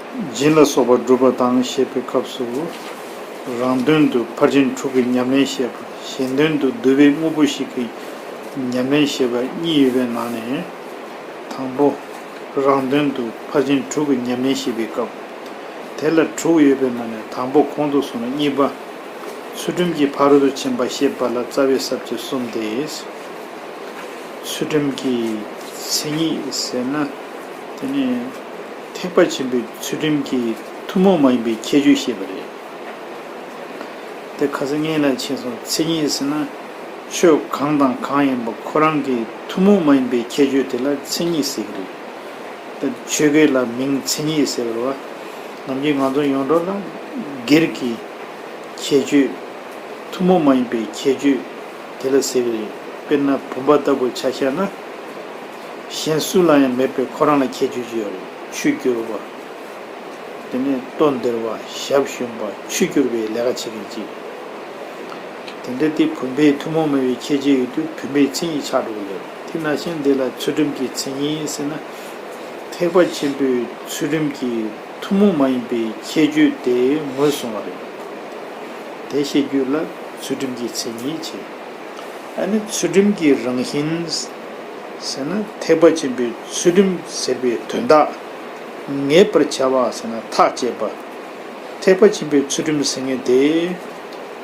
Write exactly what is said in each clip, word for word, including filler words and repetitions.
སྦྱིན་ལ་སོགས་པ་སྒྲུབ་པ་དང་ཞེས་པའི་སྐབས་སུ། རང་དོན་དུ་ཕར་ཕྱིན་དྲུག་གི་ཉམས་ལེན་བཤད་པ། གཞན་དོན་དུ་བསྡུ་བའི་དངོས་པོ་ཞིག་གི་ཉམས་ལེན་བཤད་པ་གཉིས་ཡོད་པའི་ནང་ནས། དང་པོ། རང་དོན་དུ་ཕར་ཕྱིན་དྲུག་གི་ཉམས་ལེན་བཤད་པའི་སྐབས། དེ་ལ་དྲུག་ཡོད་པའི་ནང་ནས་དང་པོ་གོང་དུ་སོང་བ། གཉིས་པ། ཚུལ་ཁྲིམས་ཀྱི་ཕ་རོལ་ཏུ་ཕྱིན་པ་བཤད་པ་ལ་རྩ་བའི་ས་བཅད་གསུམ་སྟེ། ཚུལ་ཁྲིམས་ཀྱི་མཚན་ཉིད་ཟེར་ན། དེ་ནི་ཐེག་པ་ཆེན་པོའི་ཚུལ་ཁྲིམས་ཀྱི་ཐུན་མོང་མ་ཡིན་པའི་ཁྱད་ཆོས་བཤད་པ་རེད། དེ་ཁ་སང་སྔོན་ལ་ཕྱིན་སོང་། མཚན་ཉིད་ཟེར་ན། ཆོས་གང་དང་གང་ཡིན་པ་ཁོ་རང་གི་ཐུན་མོང་མ་ཡིན་པའི་ཁྱད་ཆོས་དེ་ལ་མཚན་ཉིད་ཟེར་གྱི་རེད། ད་ཆོས་སྐད་ལ་མིང་མཚན་ཉིད་ཟེར་བ་རེད་བ། ནམ་རྒྱུན་ང་ཚོ་ཡོངས་གྲགས་ལ་སྒེར་གྱི་ཁྱད་ཆོས་ཐུན་མོང་མ་ཡིན་པའི་ཁྱད་ཆོས་དེ་ལ་ཟེར་གྱི་རེད། དཔེར་ན་བུམ་པ་ལྟ་བུ་ཆ་བཞག་ན། གཞན་སུ་ལ་ཡང་མེད་པའི་ཁོ་རང་ལ་ཁྱད་ཆོས་ཅིག་ཡོད་རེད། ཆུ་སྐྱུར་བ། དེ་ནས་ལྟོ་ལྡིར་བ། ཞབས་ཞུམ་པ། ཆུ་སྐྱུར་བའི་ལས་ཀ་བྱེད་མཁན་ཅིག་དེ་འདྲ་དེ་བུམ་པའི་ཐུན་མོང་མ་ཡིན་པའི་ཁྱད་ཆོས་ཡོད་དུས་བུམ་པའི་མཚན་ཉིད་ཆགས་འགྲོ་གི་ཡོད། དེ་ནང་བཞིན་དེ་ལ་ཚུལ་ཁྲིམས་ཀྱི་མཚན་ཉིད་ཟེར་ན། ཐེག་པ་ཆེན་པོའི་ཚུལ་ཁྲིམས་ཀྱི་ཐུན་མོང་མ་ཡིན་པའི་ཁྱད་ཆོས་དེ་ངོས་བཟུང་བ་རེད། དེ་བཤད་རྒྱུ་ལ་ཚུལ་ཁྲིམས་ཀྱི་མཚན་ཉིད་བྱེད། ཨ་ནི་ཚུལ་ཁྲིམས་ཀྱི་རང་བཞིན་ཟེར་ན། ཐེག་པ་ཆེན་པོའི་ཚུལ་ཁྲིམས་ཟེར་བའི་དོན་དག་ངེས་པར་བྱ་བ་ཟེར་ན་ཐག་བཅད་པ། ཐེག་པ་ཆེན་པོའི་ཚུལ་ཁྲིམས་ཟེར་མཁན་དེ།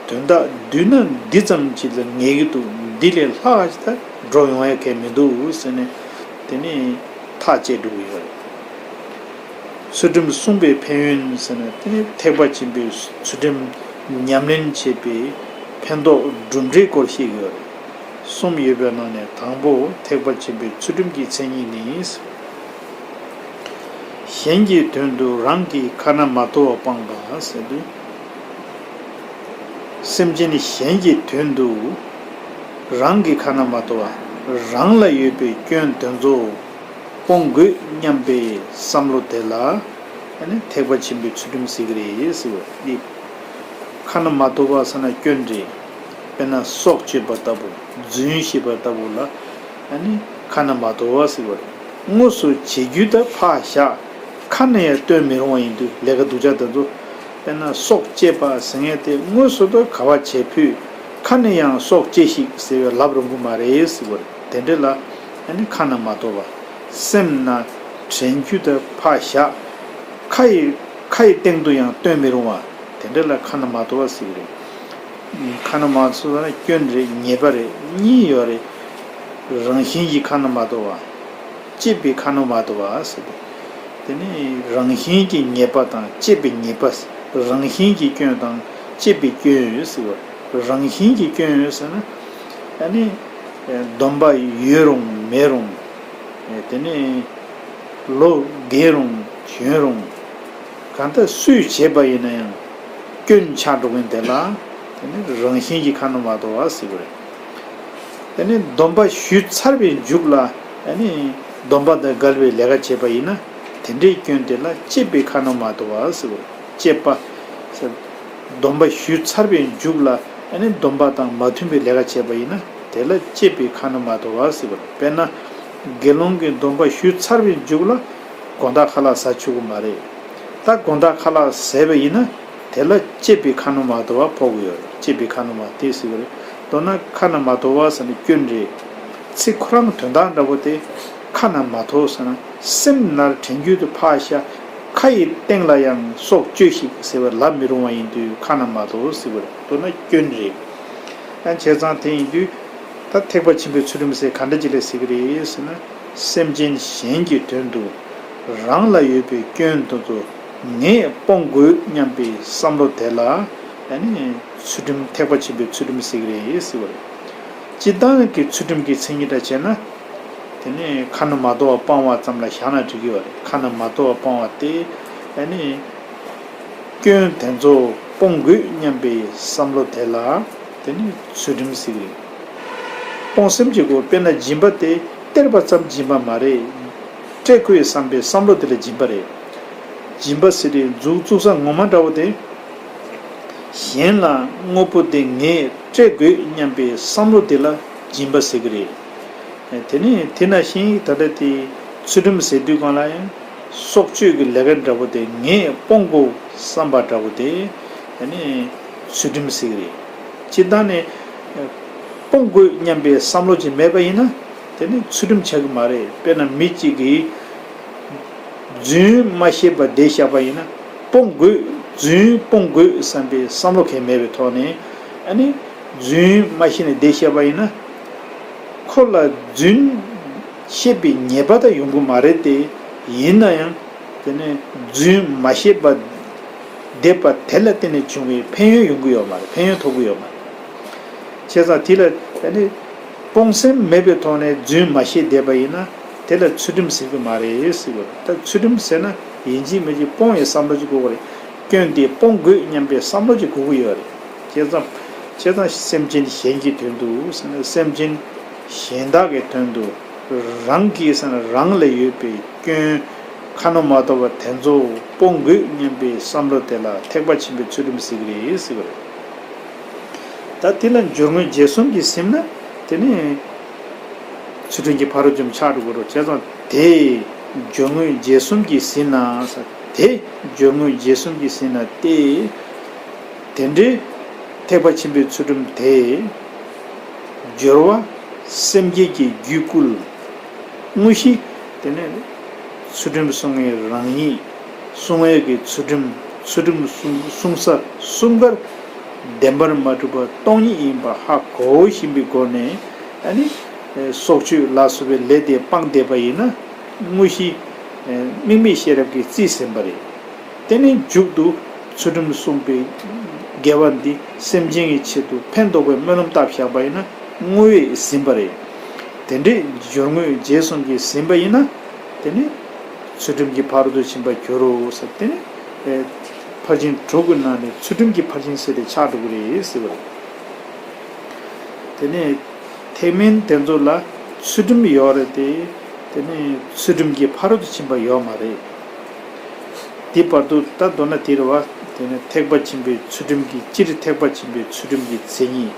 དོན་དག་བསྡུས་ན་འདི་ཙམ་ཅིག་ལ་ངེས་ཀྱི་འདུག་འདི་ལས་ལྷག་ཅིག་ད་འགྲོ་ཡོང་ཡ་གང་མི་འདུག་ཟེར་ནས། དེ་ནས་ཐག་བཅད་འགྲོ་གི་ཡོད་རེད། ཚུལ་ཁྲིམས་བསྲུངས་པའི་ཕན་ཡོན་ཟེར་ན། དེ་ནི་ཐེག་པ་ཆེན་པོའི་ཚུལ་ཁྲིམས་ཉམས་ལེན་བྱས་པའི་ཕན་ཐོགས་གྲུབ་འབྲས་སྐོར་བཤད་ཀྱི་ཡོད་རེད། གསུམ་ཡོད་པའི་ནང་ནས་དང་པོ། ཐེག་པ་ཆེན་པོའི་ཚུལ་ཁྲིམས་ཀྱི་མཚན་ཉིད་ནི། གཞན་གྱི་དོན་དུ་རང་གི་ཁ་ན་མ་ཐོ་བ་སྤང་བ་ཟེར་དུས། སེམས་ཅན་གཞན་གྱི་དོན་དུ་རང་གི་ཁ་ན་མ་ཐོ་བ། རང་ལ་ཡོད་པའི་སྐྱོན་དེ་ཚོ་སྤོང་དགོས་སྙམ་པའི་བསམ་བློ་དེ་ལ་ཨ་ནི་ཐེག་པ་ཆེན་པོའི་ཚུལ་ཁྲིམས་ཟེར་གྱི་རེད་ཟེར་བ་འདི། ཁ་ན་མ་ཐོ་བ་ཟེར་ན་སྐྱོན་རེད། དཔེར་ན་སྲོག་གཅོད་པ་ལྟ་བུ། རྫུན་བཤད་པ་ལྟ་བུ་ལ་ཨ་ནི་ཁ་ན་མ་ཐོ་བ་ཟེར་བ་རེད། དངོས་སུ་བྱེད་རྒྱུ་ད་ཕར་བཞག་ཁ་ནས་ཡང་སྟོན་མི་རུང་བ་ཡིན་དུས། ལས་ཀ་སྡུག་ཅག་དེ་ཚོ། དཔེར་ན་སྲོག་གཅོད་པ་ཟེར་མཁན་དེ་དངོས་སུ་ད་ག་བ་བྱེད་ཕོད། ཁ་ནས་ཡང་སྲོག་གཅོད་ཤིག་ཟེར་བའི་ལབ་རུང་གི་མ་རེད་ཟེར་བ་རེད། དེ་འདྲ་ལ་ཨ་ནི་ཁ་ན་མ་ཐོ་བ། སེམས་ན་དྲན་རྒྱུ་ད་ཕར་བཞག་ཁ་ཡི་ཁ་ཡི་སྟེང་དུ་ཡང་སྟོན་མི་རུང་བ། དེ་འདྲ་ལ་ཁ་ན་མ་ཐོ་བ་ཟེར་གྱི་རེད། ཁ་ན་མ་ཐོ་བ་ན་སྐྱོན་རེད། ཉེས་པ་རེད། གཉིས་ཡོད་རེད། རང་བཞིན་གྱིས་ཁ་ན་མ་ཐོ་བ། བསྐྱེད་པའི་ཁ་ན་མ་ཐོ་བ་ཟེར་ཏེ། དེ་ནི་རང་བཞིན་གྱི་ཉེས་པ་དང་བསྐྱེད་པའི་ཉེས་པ། རང་བཞིན་གྱི་སྐྱོན་དང་བསྐྱེད་པའི་སྐྱོན་ཡོད་ཟེར་བ། རང་བཞིན་གྱི་སྐྱོན་ཡོད་ཟེར་ན། ཨ་ནི་སྡོམ་པ་ཡོད་རུང་མེད་རུང་། དེ་ནི་ལོ་རྒས་རུང་གྱོན་རུང་། གང་ལྟར་སུས་བྱས་པ་ཡིན་ན་ཡང་སྐྱོན་ཆགས་འགྲོ་མཁན་དེ་ལ་དེ་ནི་རང་བཞིན་གྱི་ཁ་ན་མ་ཐོ་བ་ཟེར་བ་རེད། དེ་ནི་སྡོམ་པ་ཞུས་ཚར་བའི་མཇུག་ལ་ཨ་ནི་སྡོམ་པ་དང་འགལ་བའི་ལས་ཀ་བྱས་པ་ཡིན་ན། དེ་འདྲའི་སྐྱོན་དེ་ལ་བསྐྱེད་པའི་ཁ་ན་མ་ཐོ་བ་ཟེར་བ་རེད། བསྐྱེད་པ་ཟེར། སྡོམ་པ་ཞུས་ཚར་བའི་མཇུག་ལ་ཨ་ནི་སྡོམ་པ་དང་མ་མཐུན་པའི་ལས་ཀ་བྱས་པ་ཡིན་ན། དེ་ལ་བསྐྱེད་པའི་ཁ་ན་མ་ཐོ་བ་ཟེར་བ་རེད། དཔེར་ན། དགེ་སློང་གིས་སྡོམ་པ་ཞུས་ཚར་བའི་མཇུག་ལ་དགོང་དག་ཁ་ལག་ཟ་ཆོག་གི་མ་རེད། ད་དགོང་དག་ཁ་ལག་ཟས་པ་ཡིན་ན། དེ་ལ་བསྐྱེད་པའི་ཁ་ན་མ་ཐོ་བ་ཕོག་གི་ཡོད་རེད། བསྐྱེད་པའི་ཁ་ན་མ་དེ་ཟེར་བ་རེད། མདོར་ན་ཁ་ན་མ་ཐོ་བ་ཟེར་ན་སྐྱོན་རེད། ཚིག་ཁོ་རང་དོན་དག་འདྲ་པོ་དེ། ཁ་ན་མ་ཐོ་ཟེར་ན་སེམས་ནར་དྲན་རྒྱུ་དེ་ཕར་བཞག་ཁ་ཡི་སྟེང་ལ་ཡང་སྲོག་གཅོད་ཤིག་ཟེར་བ་ལབ་མི་རུང་བ་ཡིན་དུས་ཁ་ན་མ་ཐོ་ཟེར་བ་རེད། མདོར་ན་སྐྱོན་རེད། ཡང་བྱས་ཙང་དེ་ཡིན་དུས། ད་ཐེག་པ་ཆེན་པོའི་ཚུལ་ཁྲིམས་ཟེར་ག་འདྲ་ཅིག་ལ་ཟེར་གི་རེད་ཟེར་ན། སེམས་ཅན་གཞན་གྱི་དོན་དུ་རང་ལ་ཡོད་པའི་སྐྱོན་དེ་ཚོ་ངས་སྤོང་དགོས་སྙམ་པའི་བསམ་བློ་དེ་ལ་ཨ་ནི་ཚུལ་ཁྲིམས། ཐེག་པ་ཆེན་པོའི་ཚུལ་ཁྲིམས་ཟེར་གི་རེད་ཟེར་བ་རེད། སྤྱིར་བཏང་གི་ཚུལ་ཁྲིམས་ཀྱི་མཚན་ཉིད་འདྲ་བྱས་ན། དེ་ནི་ཁ་ན་མ་ཐོ་བ་སྤང་བ་ཙམ་ལ་བཞག་ན་འགྲིག་གི་ཡོད་རེད། ཁ་ན་མ་ཐོ་བ་སྤང་བ་དེ་ཨ་ནི། སྐྱོན་དེ་ཚོ་སྤོང་དགོས་སྙམ་པའི་བསམ་བློ་དེ་ལ་དེ་ནི་ཚུལ་ཁྲིམས་ཟེར་གི་རེད། སྤོང་སེམས་ཀྱི་སྒོ། དཔེར་ན་སྦྱིན་པ་དེ་སྟེར་བ་ཙམ་སྦྱིན་པ་མ་རེད། སྤྲད་དགོས་བསམ་པའི་བསམ་བློ་དེ་ལ་སྦྱིན་པ་རེད། སྦྱིན་པ་ཟེར་དེ་མཛུབ་བཙུགས་ས་ངོ་མ་འདྲ་བོ་དེ། གཞན་ལ་དངོས་པོ་དེ་ངས་སྤྲད་དགོས་སྙམ་པའི་བསམ་བློ་དེ་ལ་སྦྱིན་པ་ཟེར་གི་རེད། དེ་ནི་དེ་ནང་བཞིན་ད་ལྟ་དེ་ཚུལ་ཁྲིམས་ཟེར་དུས་སྒང་ལ་ཡང་ སྲོག་གཅོད་ཀྱི་ལས་ཀ་འདྲ་པོ་དེ་ངས་སྤོང་དགོས་བསམ་པ་འདྲ་པོ་དེ་ཨ་ནི་ཚུལ་ཁྲིམས་ཟེར་གི་རེད། སྤྱིར་བཏང་ནས་སྤོང་དགོས་སྙམ་པའི་བསམ་བློ་ཅིག་མེད་པ་ཡིན་ན་དེ་ནི་ཚུལ་ཁྲིམས་ཆགས་ཀྱི་མ་རེད། དཔེར་ན་མི་གཅིག་གིས་རྫུན་མ་བཤད་པ་བསྡད་བཞག་པ་ཡིན་ན་སྤོང་དགོས། རྫུན་སྤོང་དགོས་བསམ་པའི་བསམ་བློ་གང་ཡང་མེད་པའི་ཐོག་ནས་ཨ་ནི་རྫུན་མ་བཤད་ནས་བསྡད་བཞག་པ་ཡིན་ན་ཁོ་ལ་རྫུན་བཤད་པའི་ཉེས་པ་ད་ཡོང་གི་མ་རེད་དེ། ཡིན་ན་ཡང་དེ་ནས་རྫུན་མ་བཤད་པ་བསྡད་པ་དེ་ལ་བརྟེན་ནས་བྱུང་བའི་ཕན་ཡོན་ཡོང་གི་ཡོད་མ་རེད། ཕན་ཡོན་ཐོབ་ཀྱི་ཡོད་མ་རེད། བྱས་ཙང་དེ་ལ་ཨ་ནི་སྤོང་སེམས་མེད་པའི་ཐོག་ནས་རྫུན་མ་བཤད་བསྡད་པ་ཡིན་ན་དེ་ལ་ཚུལ་ཁྲིམས་ཟེར་གྱི་མ་རེད་ཟེར་བ་རེད། ད་ཚུལ་ཁྲིམས་ཟེར་ན་ཡིན་གཅིག་མིན་གཅིག་སྤོང་བའི་བསམ་བློ་ཅིག་དགོས་པ་རེད། སྐྱོན་དེ་སྤོང་དགོས་སྙམ་པའི་བསམ་བློ་ཅིག་དགོས་ཀྱི་ཡོད་རེད། བྱས་ཙང་བྱས་ཙང་སེམས་ཅན་གཞན་གྱི་དོན་དུ་ཟེར་ན་སེམས་ཅན་གཞན་དག་གི་དོན་དུ་རང་གི་ཟེར་ན་རང་ལ་ཡོད་པའི་སྐྱོན་ཁ་ན་མ་ཐོ་བ་དེ་ཚོ་སྤོང་དགོས་སྙམ་པའི་བསམ་བློ་དེ་ལ་ཐེག་པ་ཆེན་པོའི་ཚུལ་ཁྲིམས་ཟེར་གྱི་རེད་ཟེར་བ་རེད། ད་དེ་ལ་སྦྱོར་དངོས་རྗེས་གསུམ་གྱིས་ཟིན་ན་དེ་ནི་ཚུལ་ཁྲིམས་ཀྱི་ཕ་རོལ་ཏུ་ཕྱིན་ཆགས་འགྲོ་གི་རེད། བྱས་ཙང་དེ་སྦྱོར་དངོས་རྗེས་གསུམ་གྱིས་ཟིན་ན་ཟེར། དེ་སྦྱོར་དངོས་རྗེས་གསུམ་གྱིས་ཟིན་ན་སྟེ། དེ་འདྲའི་ཐེག་པ་ཆེན་པོའི་ཚུལ་ཁྲིམས་དེ། སྦྱོར་བ་སེམས་བསྐྱེད་ཀྱི་རྒྱུད་བསྐུལ། དངོས་གཞི་དེ་ནས་ཚུལ་ཁྲིམས་སྲུང་བའི་རང་ཉིད་སྲུང་བའི་གི་ཚུལ་ཁྲིམས་ཚུལ་ཁྲིམས་སྲུང་སྲུང་ས་གསུམ་ཀར་བདེན་པར་མ་གྲུབ་པ་སྟོང་ཉིད་ཡིན་པ་ཧ་གོ་བཞིན་པའི་སྒོ་ནས་ཨ་ནི་སྲོག་གཅོད་ལ་སོགས་པའི་ལས་དེ་སྤངས་བསྡད་པ་ཡིན་ན་དངོས་གཞི་དམིགས་མེད་ཤེས་རབ་ཀྱིས་རྩིས་ཟིན་པ་རེད། དེ་ནས་མཇུག་ཏུ་ཚུལ་ཁྲིམས་སྲུང་བའི་དགེ་བ་འདི་སེམས་ཅན་གྱི་ཆེད་དུ་ཕན་འདོགས་པའི་སྨོན་ལམ་བཏབ་བཞག་པ་ཡིན་ན་བསྔོ་བས་ཟིན་པ་རེད། དེ་འདྲའི་སྦྱོར་དངོས་རྗེས་གསུམ་གྱིས་ཟིན་པ་ཡིན་ན་དེ་ནི་ཚུལ་ཁྲིམས་ཀྱི་ཕ་རོལ་ཏུ་ཕྱིན་པར་འགྱུར་རོ་ཟེར། དེ་ནི་ཕར་ཕྱིན་དྲུག་གི་ནང་ནས་ཚུལ་ཁྲིམས་ཀྱི་ཕར་ཕྱིན་ཟེར་དེ་ཆགས་འགྲོ་གི་རེད་ཟེར་བ་རེད། དེ་ནས་ཐེག་དམན་དེ་ཚོ་ལ་ཚུལ་ཁྲིམས་ཡོད་རེད་དེ། དེ་ནས་ཚུལ་ཁྲིམས་ཀྱི་ཕ་རོལ་ཏུ་ཕྱིན་པ་ཡོད་མ་རེད། དེ་བར་དུ་ད་མདོར་ན་དེ་རེད་བ། དེ་ནས་ཐེག་པ་ཆེན་པོའི་ཚུལ་ཁྲིམས་ཀྱི་སྤྱིར་ཐེག་པ་ཆེན་པོའི་ཚུལ་ཁྲིམས་ཀྱི་མཚན་ཉིད།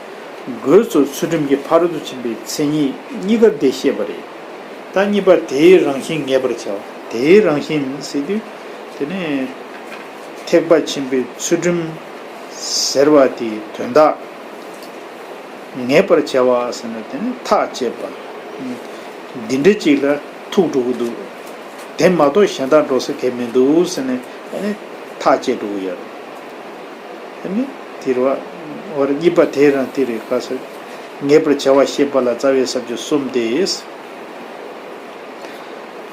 སྒོས་སུ་ཚུལ་ཁྲིམས་ཀྱི་ཕ་རོལ་ཏུ་ཕྱིན་པའི་མཚན་ཉིད་གཉིས་ཀ་དེ་བཤད་པ་རེད། ད་གཉིས་པ་དེའི་རང་བཞིན་ངེས་པར་བྱ་བ། དེའི་རང་བཞིན་ཟེར་དུས་དེ་ནས་ཐེག་པ་ཆེན་པོའི་ཚུལ་ཁྲིམས་ཟེར་བ་དེའི་དོན་དག་ངེས་པར་བྱ་བ་ཟེར་ན་དེ་ནི་ཐག་བཅད་པ། འདི་འདྲ་ཅིག་ལ་ཐུག་འགྲོ་གི་འདུག་དེ་མ་གཏོགས་གཞན་དག་འགྲོ་ས་གང་མི་འདུག་ཟེར་ནས་ཨ་ནི་ཐག་བཅད་འགྲོ་གི་ཡོད་རེད། ཨ་ནི་དེ་རེད་བ། འོ་རེད། གཉིས་པ་དེ་རང་དེ་རེད། ག་ས་ངེས་པར་བྱ་བ་བཤད་པ་ལ་རྩ་བའི་ས་བཅད་གསུམ་སྟེ།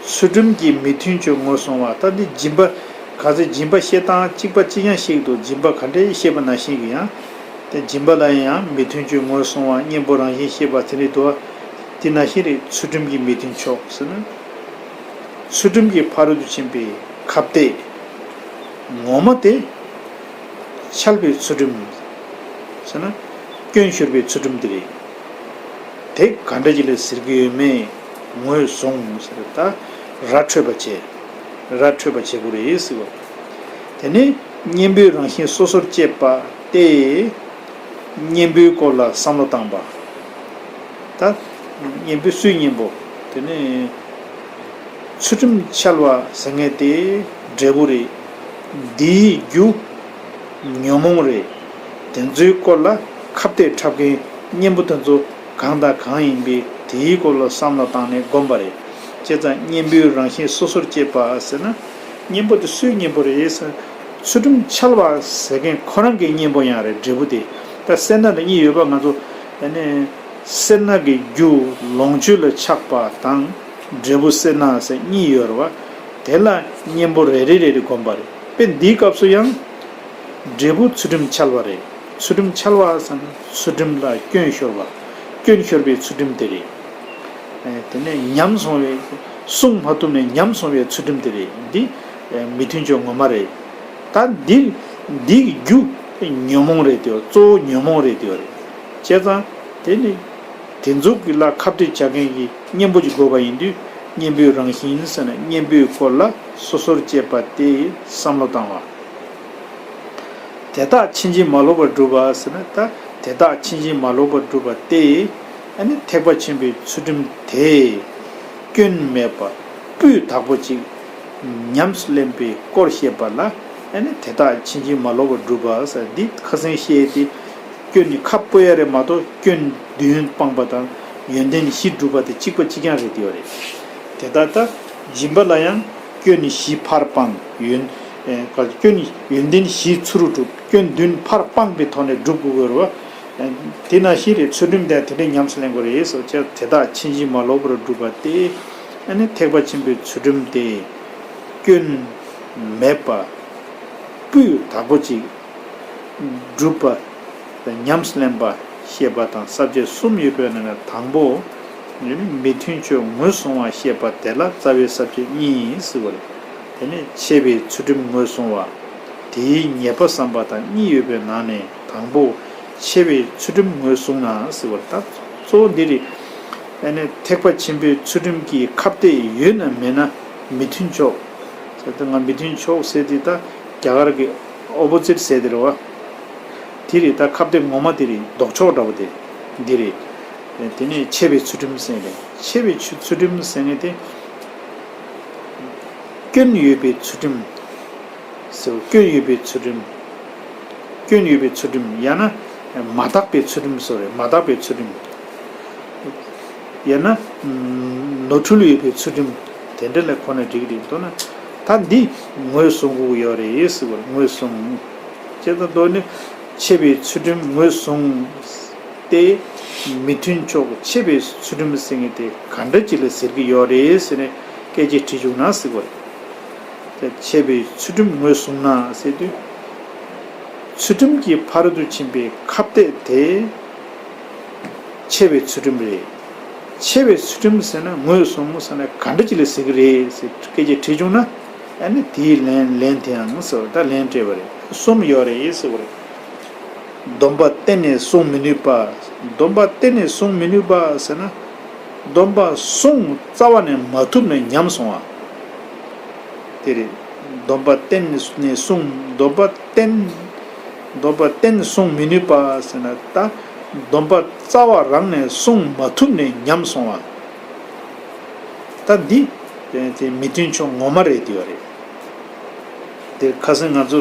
ཚུལ་ཁྲིམས་ཀྱི་མི་མཐུན་ཕྱོགས་ངོས་བཟུང་བ། ད་འདི་སྦྱིན་པ། ག་ཚོད་སྦྱིན་པ་བཤད་སྟངས་གཅིག་པ་གཅིག་རྐྱང་བཤད་ཀྱི་འདུག་སྦྱིན་པ་ག་འདྲས་བཤད་པ་ནང་བཞིན་གྱི་ཡང་། དེ་སྦྱིན་པ་ལ་ཡང་མི་མཐུན་ཕྱོགས་ངོས་བཟུང་བ། གཉེན་པོ་རང་བཞིན་བཤད་པ་དེ་འདྲས་འདུག་དེ་ནང་བཞིན་རེད། ཚུལ་ཁྲིམས་ཀྱི་མི་མཐུན་ཕྱོགས་ཟེར་ན། ཚུལ་ཁྲིམས་ཀྱི་ཕ་རོལ་ཏུ་ཕྱིན་པའི་ཁ་གཏད་ངོ་མ་དེ་འཆལ་པའི་ཚུལ་ཁྲིམས་ཟེར་ན། སྐྱོན་ཤོར་བའི་ཚུལ་ཁྲིམས་དེ་རེད། དེ་ག་འདྲ་ཅིག་ལ་ཟེར་གྱི་ཡོད་མེད་ངོས་བཟུང་ཟེར། ད་ར་འཕྲོད་པ་བྱེད། ར་འཕྲོད་པ་བྱེད་དགོས་རེད་ཟེར་བ། དེ་ནས་གཉེན་པོའི་རང་བཞིན་སོ་སོར་བཅད་པ་སྟེ། གཉེན་པོའི་སྐོར་ལ་བསམ་བློ་བཏང་བ། ད་གཉེན་པོའི་སུའི་གཉེན་པོ། དེ་ནས་ཚུལ་ཁྲིམས་འཆལ་བ་ཟེར་མཁན་དེ་འབྲས་བུ་རེད། འདིའི་རྒྱུ་ཉོན་མོངས་རེད། དེ་ཚོའི་སྐོར་ལ་ཁ་གཏད་འཁྲབ་མཁན་གཉེན་པོ་དེ་ཚོ་གང་དང་གང་ཡིན་པས་དེའི་སྐོར་ལ་བསམ་བློ་བཏང་ནས་བསྒོམ་པ་རེད། བྱས་ཙང་གཉེན་པོའི་རང་བཞིན་སོ་སོར་བཅད་པ་ཟེར་ན། གཉེན་པོ་དེ་སུའི་གཉེན་པོ་རེད་ཟེར། ཚུལ་ཁྲིམས་འཆལ་བ་ཟེར་མཁན་ཁོ་རང་གི་གཉེན་པོ་ཡང་རེད། འབྲས་བུ་དེ། ད་སེར་སྣ་དང་གཉིས་ཡོད་པ་ང་ཚོ་ཨ་ནི། སེར་སྣ་གི་རྒྱུ་ལོངས་སྤྱོད་ལ་ཆགས་པ་དང་འབྲས་བུ་སེར་སྣ་ཟེར་གཉིས་ཡོད་རེད་བ། དེ་ལ་གཉེན་པོ་རེ་རེ་རེ་རེ་བསྒོམ་པ་རེད། དཔེ་འདིའི་སྐབས་སུ་ཡང་། འབྲས་བུ་ཚུལ་ཁྲིམས་འཆལ་བ་རེད། ཚུལ་ཁྲིམས་འཆལ་བ་ཟེར་ན་ཚུལ་ཁྲིམས་ལ་སྐྱོན་ཤོར་བ། སྐྱོན་ཤོར་བའི་ཚུལ་ཁྲིམས་དེ་རེད། ཨེ། དེ་ནས་ཉམས་སོང་བའི། བསྲུང་མ་ཐུབ་ནས་ཉམས་སོང་བའི་ཚུལ་ཁྲིམས་དེ་རེད། འདི་ཨེ། མི་མཐུན་ཕྱོགས་ངོ་མ་རེད། ད་འདི། འདི་གི་རྒྱུ་ཉོན་མོངས་རེད་དེ། གཙོ་བོ་ཉོན་མོངས་རེད་དེ་རེད། བྱས་ཙང་དེ་ནི་དེ་ཚོ་གི་ལ་ཁ་གཏད་བྱ་མཁན་གྱི་གཉེན་པོ་ཅིག་དགོས་པ་ཡིན་དུས། གཉེན་པོའི་རང་བཞིན་ཟེར་ན་གཉེན་པོའི་སྐོར་ལ་སོ་སོར་བཅད་པ་སྟེ་བསམ་བློ་བཏང་བ། དེ་དག་ཕྱིན་ཅི་མ་ལོག་པར་སྒྲུབ་པ་ཟེར་ན། ད་དེ་དག་ཕྱིན་ཅི་མ་ལོག་པར་སྒྲུབ་པ་སྟེ། ཨ་ནི་ཐེག་པ་ཆེན་པོའི་ཚུལ་ཁྲིམས་དེ་སྐྱོན་མེད་པ་སྤུས་དག་པོ་ཅིག་ཉམས་སུ་ལེན་པའི་སྐོར་བཤད་པ་ལ། ཨ་ནི་དེ་དག་ཕྱིན་ཅི་མ་ལོག་པར་སྒྲུབ་པ་ཟེར་འདི་ཁ་སང་བཤད་དེ། སྐྱོན་ནི་ཁ་སྤོ་ཡ་རེད་མ་གཏོགས་སྐྱོན་བདུན་སྤངས་པ་དང་ཡོན་ཏན་བཞི་སྒྲུབ་པ་དེ་གཅིག་པ་གཅིག་རྐྱང་རེད་དེ་ཡོད་རེད། དེ་ལྟར་ད་སྦྱིན་པ་ལ་ཡང་སྐྱོན་ནི་བཞི་ཕར་སྤངས་ཡོན། ཨེ་ག་སྐྱོན་ནི་ཡོན་ཏན་བཞི་ཚུར་སྒྲུབ་སྐྱོན་བདུན་ཕར་སྤངས་པའི་ཐོག་ནས་སྒྲུབ་དགོས་ཀྱི་རེད་བ། དེ་ནང་བཞིན་རེད། ཚུལ་ཁྲིམས་དེ་དེ་འདྲའི་ཉམས་སུ་ལེན་དགོས་རེད་ཟེར་བྱས་དེ་དག་ཕྱིན་ཅི་མ་ལོག་པར་སྒྲུབ་པ་སྟེ། ཨ་ནི་ཐེག་པ་ཆེན་པོའི་ཚུལ་ཁྲིམས་དེ་སྐྱོན་མེད་པ་སྤུས་དག་པོ་ཅིག་སྒྲུབ་པ་དང་ཉམས་སུ་ལེན་པ་ཞེས་པ་དང་ས་བཅད་གསུམ་ཡོད་པའི་ནང་ནས་དང་པོ་མི་མཐུན་ཕྱོགས་ངོས་བཟུང་བ་ཞེས་པ་དེ་ལ་རྩ་བའི་ས་བཅད་གཉིས་ཟེར་བ་རེད། དེ་ནས་འཆད་པའི་ཚུལ་ཁྲིམས་ངོས་བཟུང་བ། དེའི་ཉེས་པ་བསམ་པ་དང་གཉིས་ཡོད་པའི་ནང་ནས་དང་པོ་འཆད་པའི་ཚུལ་ཁྲིམས་ངོས་བཟུང་ན་ཟེར་བ་ད་གཙོ་བོ་འདི་རེད། ཨ་ནི་ཐེག་པ་ཆེན་པོའི་ཚུལ་ཁྲིམས་ཀྱི་ཁ་གཏད་ཡོད་ན་མེད་ན་མི་མཐུན་ཕྱོགས། ཟེར་ཏེ་ང་མི་མཐུན་ཕྱོགས་ཟེར་དེ་ད་རྒྱ་གར་གྱི་ཨོ་པོ་ཛིཊ་ཟེར་དེ་རེད་བ། དེ་རེད། ད་ཁ་གཏད་ངོ་མ་དེ་རེད། ལྡོག་ཕྱོགས་འདྲ་བོ་དེ་འདི་རེད། དེ་ནས་འཆད་པའི་ཚུལ་ཁྲིམས་ཟེར་རེད། འཆད་པའི་ཚུལ་ཁྲིམས་ཟེར་ནས་དེ། སྐྱོན་ཡོད་པའི་ཚུལ་ཁྲིམས། ཟེར་བ་སྐྱོན་ཡོད་པའི་ཚུལ་ཁྲིམས། སྐྱོན་ཡོད་པའི་ཚུལ་ཁྲིམས་ཡང་ན་མ་དག་པའི་ཚུལ་ཁྲིམས་སོགས་རེད། མ་དག་པའི་ཚུལ་ཁྲིམས། ཡང་ན་ནོར་འཁྲུལ་ཡོད་པའི་ཚུལ་ཁྲིམས། དེ་འདྲ་ལ་གོ་ན་འགྲིག་གི་རེད། མདོར་ན་ད་འདི་ངོས་བཟུང་དགོས་ཡོད་རེད་ཟེར་བ་ངོས་བཟུང་། ཅེས་དང་མདོར་ན་འཆད་པའི་ཚུལ་ཁྲིམས་ངོས་བཟུང་སྟེ། མི་མཐུན་ཕྱོགས་འཆད་པའི་ཚུལ་ཁྲིམས་ཟེར་མཁན་དེ་ག་འདྲ་ཅིག་ལ་ཟེར་གྱི་ཡོད་རེད་ཟེར་ནས་སྐད་ཆ་དྲིས་བྱུང་ན་ཟེར་བ་རེད། དེ་འཆད་པའི་ཚུལ་ཁྲིམས་ངོས་བཟུང་ན་ཟེར་དུས། ཚུལ་ཁྲིམས་ཀྱི་ཕ་རོལ་ཏུ་ཕྱིན་པའི་ཁ་གཏད་དེ་འཆད་པའི་ཚུལ་ཁྲིམས་རེད། འཆད་པའི་ཚུལ་ཁྲིམས་ཟེར་ན་ངོས་བཟུང་ཟེར་ན་ག་འདྲ་ཅིག་ལ་ཟེར་གྱི་རེད་ཟེར་སྐད་ཆ་དྲིས་བྱུང་ན། ཨ་ནི་དེའི་ལན་ལན་དེའང་ཟེར་བ་ད་ལན་སྤྲད་པ་རེད། གསུམ་ཡོད་རེད་ཟེར་བ་རེད། སྡོམ་པ་གཏན་ནས་བསྲུང་མི་ནུས་པ། སྡོམ་པ་གཏན་ནས་བསྲུང་མི་ནུས་པ་ཟེར་ན། སྡོམ་པ་བསྲུང་རྩ་བ་ནས་མ་ཐུབ་ནས་ཉམས་སོང་བ། དེ་རེད། སྡོམ་པ་གཏན་ནས་བསྲུང་སྡོམ་པ་གཏན། སྡོམ་པ་གཏན་བསྲུང་མི་ནུས་པ་ཟེར་ན་ད། སྡོམ་པ་རྩ་བ་རང་ནས་བསྲུང་མ་ཐུབ་ནས་ཉམས་སོང་བ། ད་འདི། དེ་མི་མཐུན་ཕྱོགས་ངོ་མ་རེད་དེ་བ་རེད། དེ་ཁ་སང་ང་ཚོ་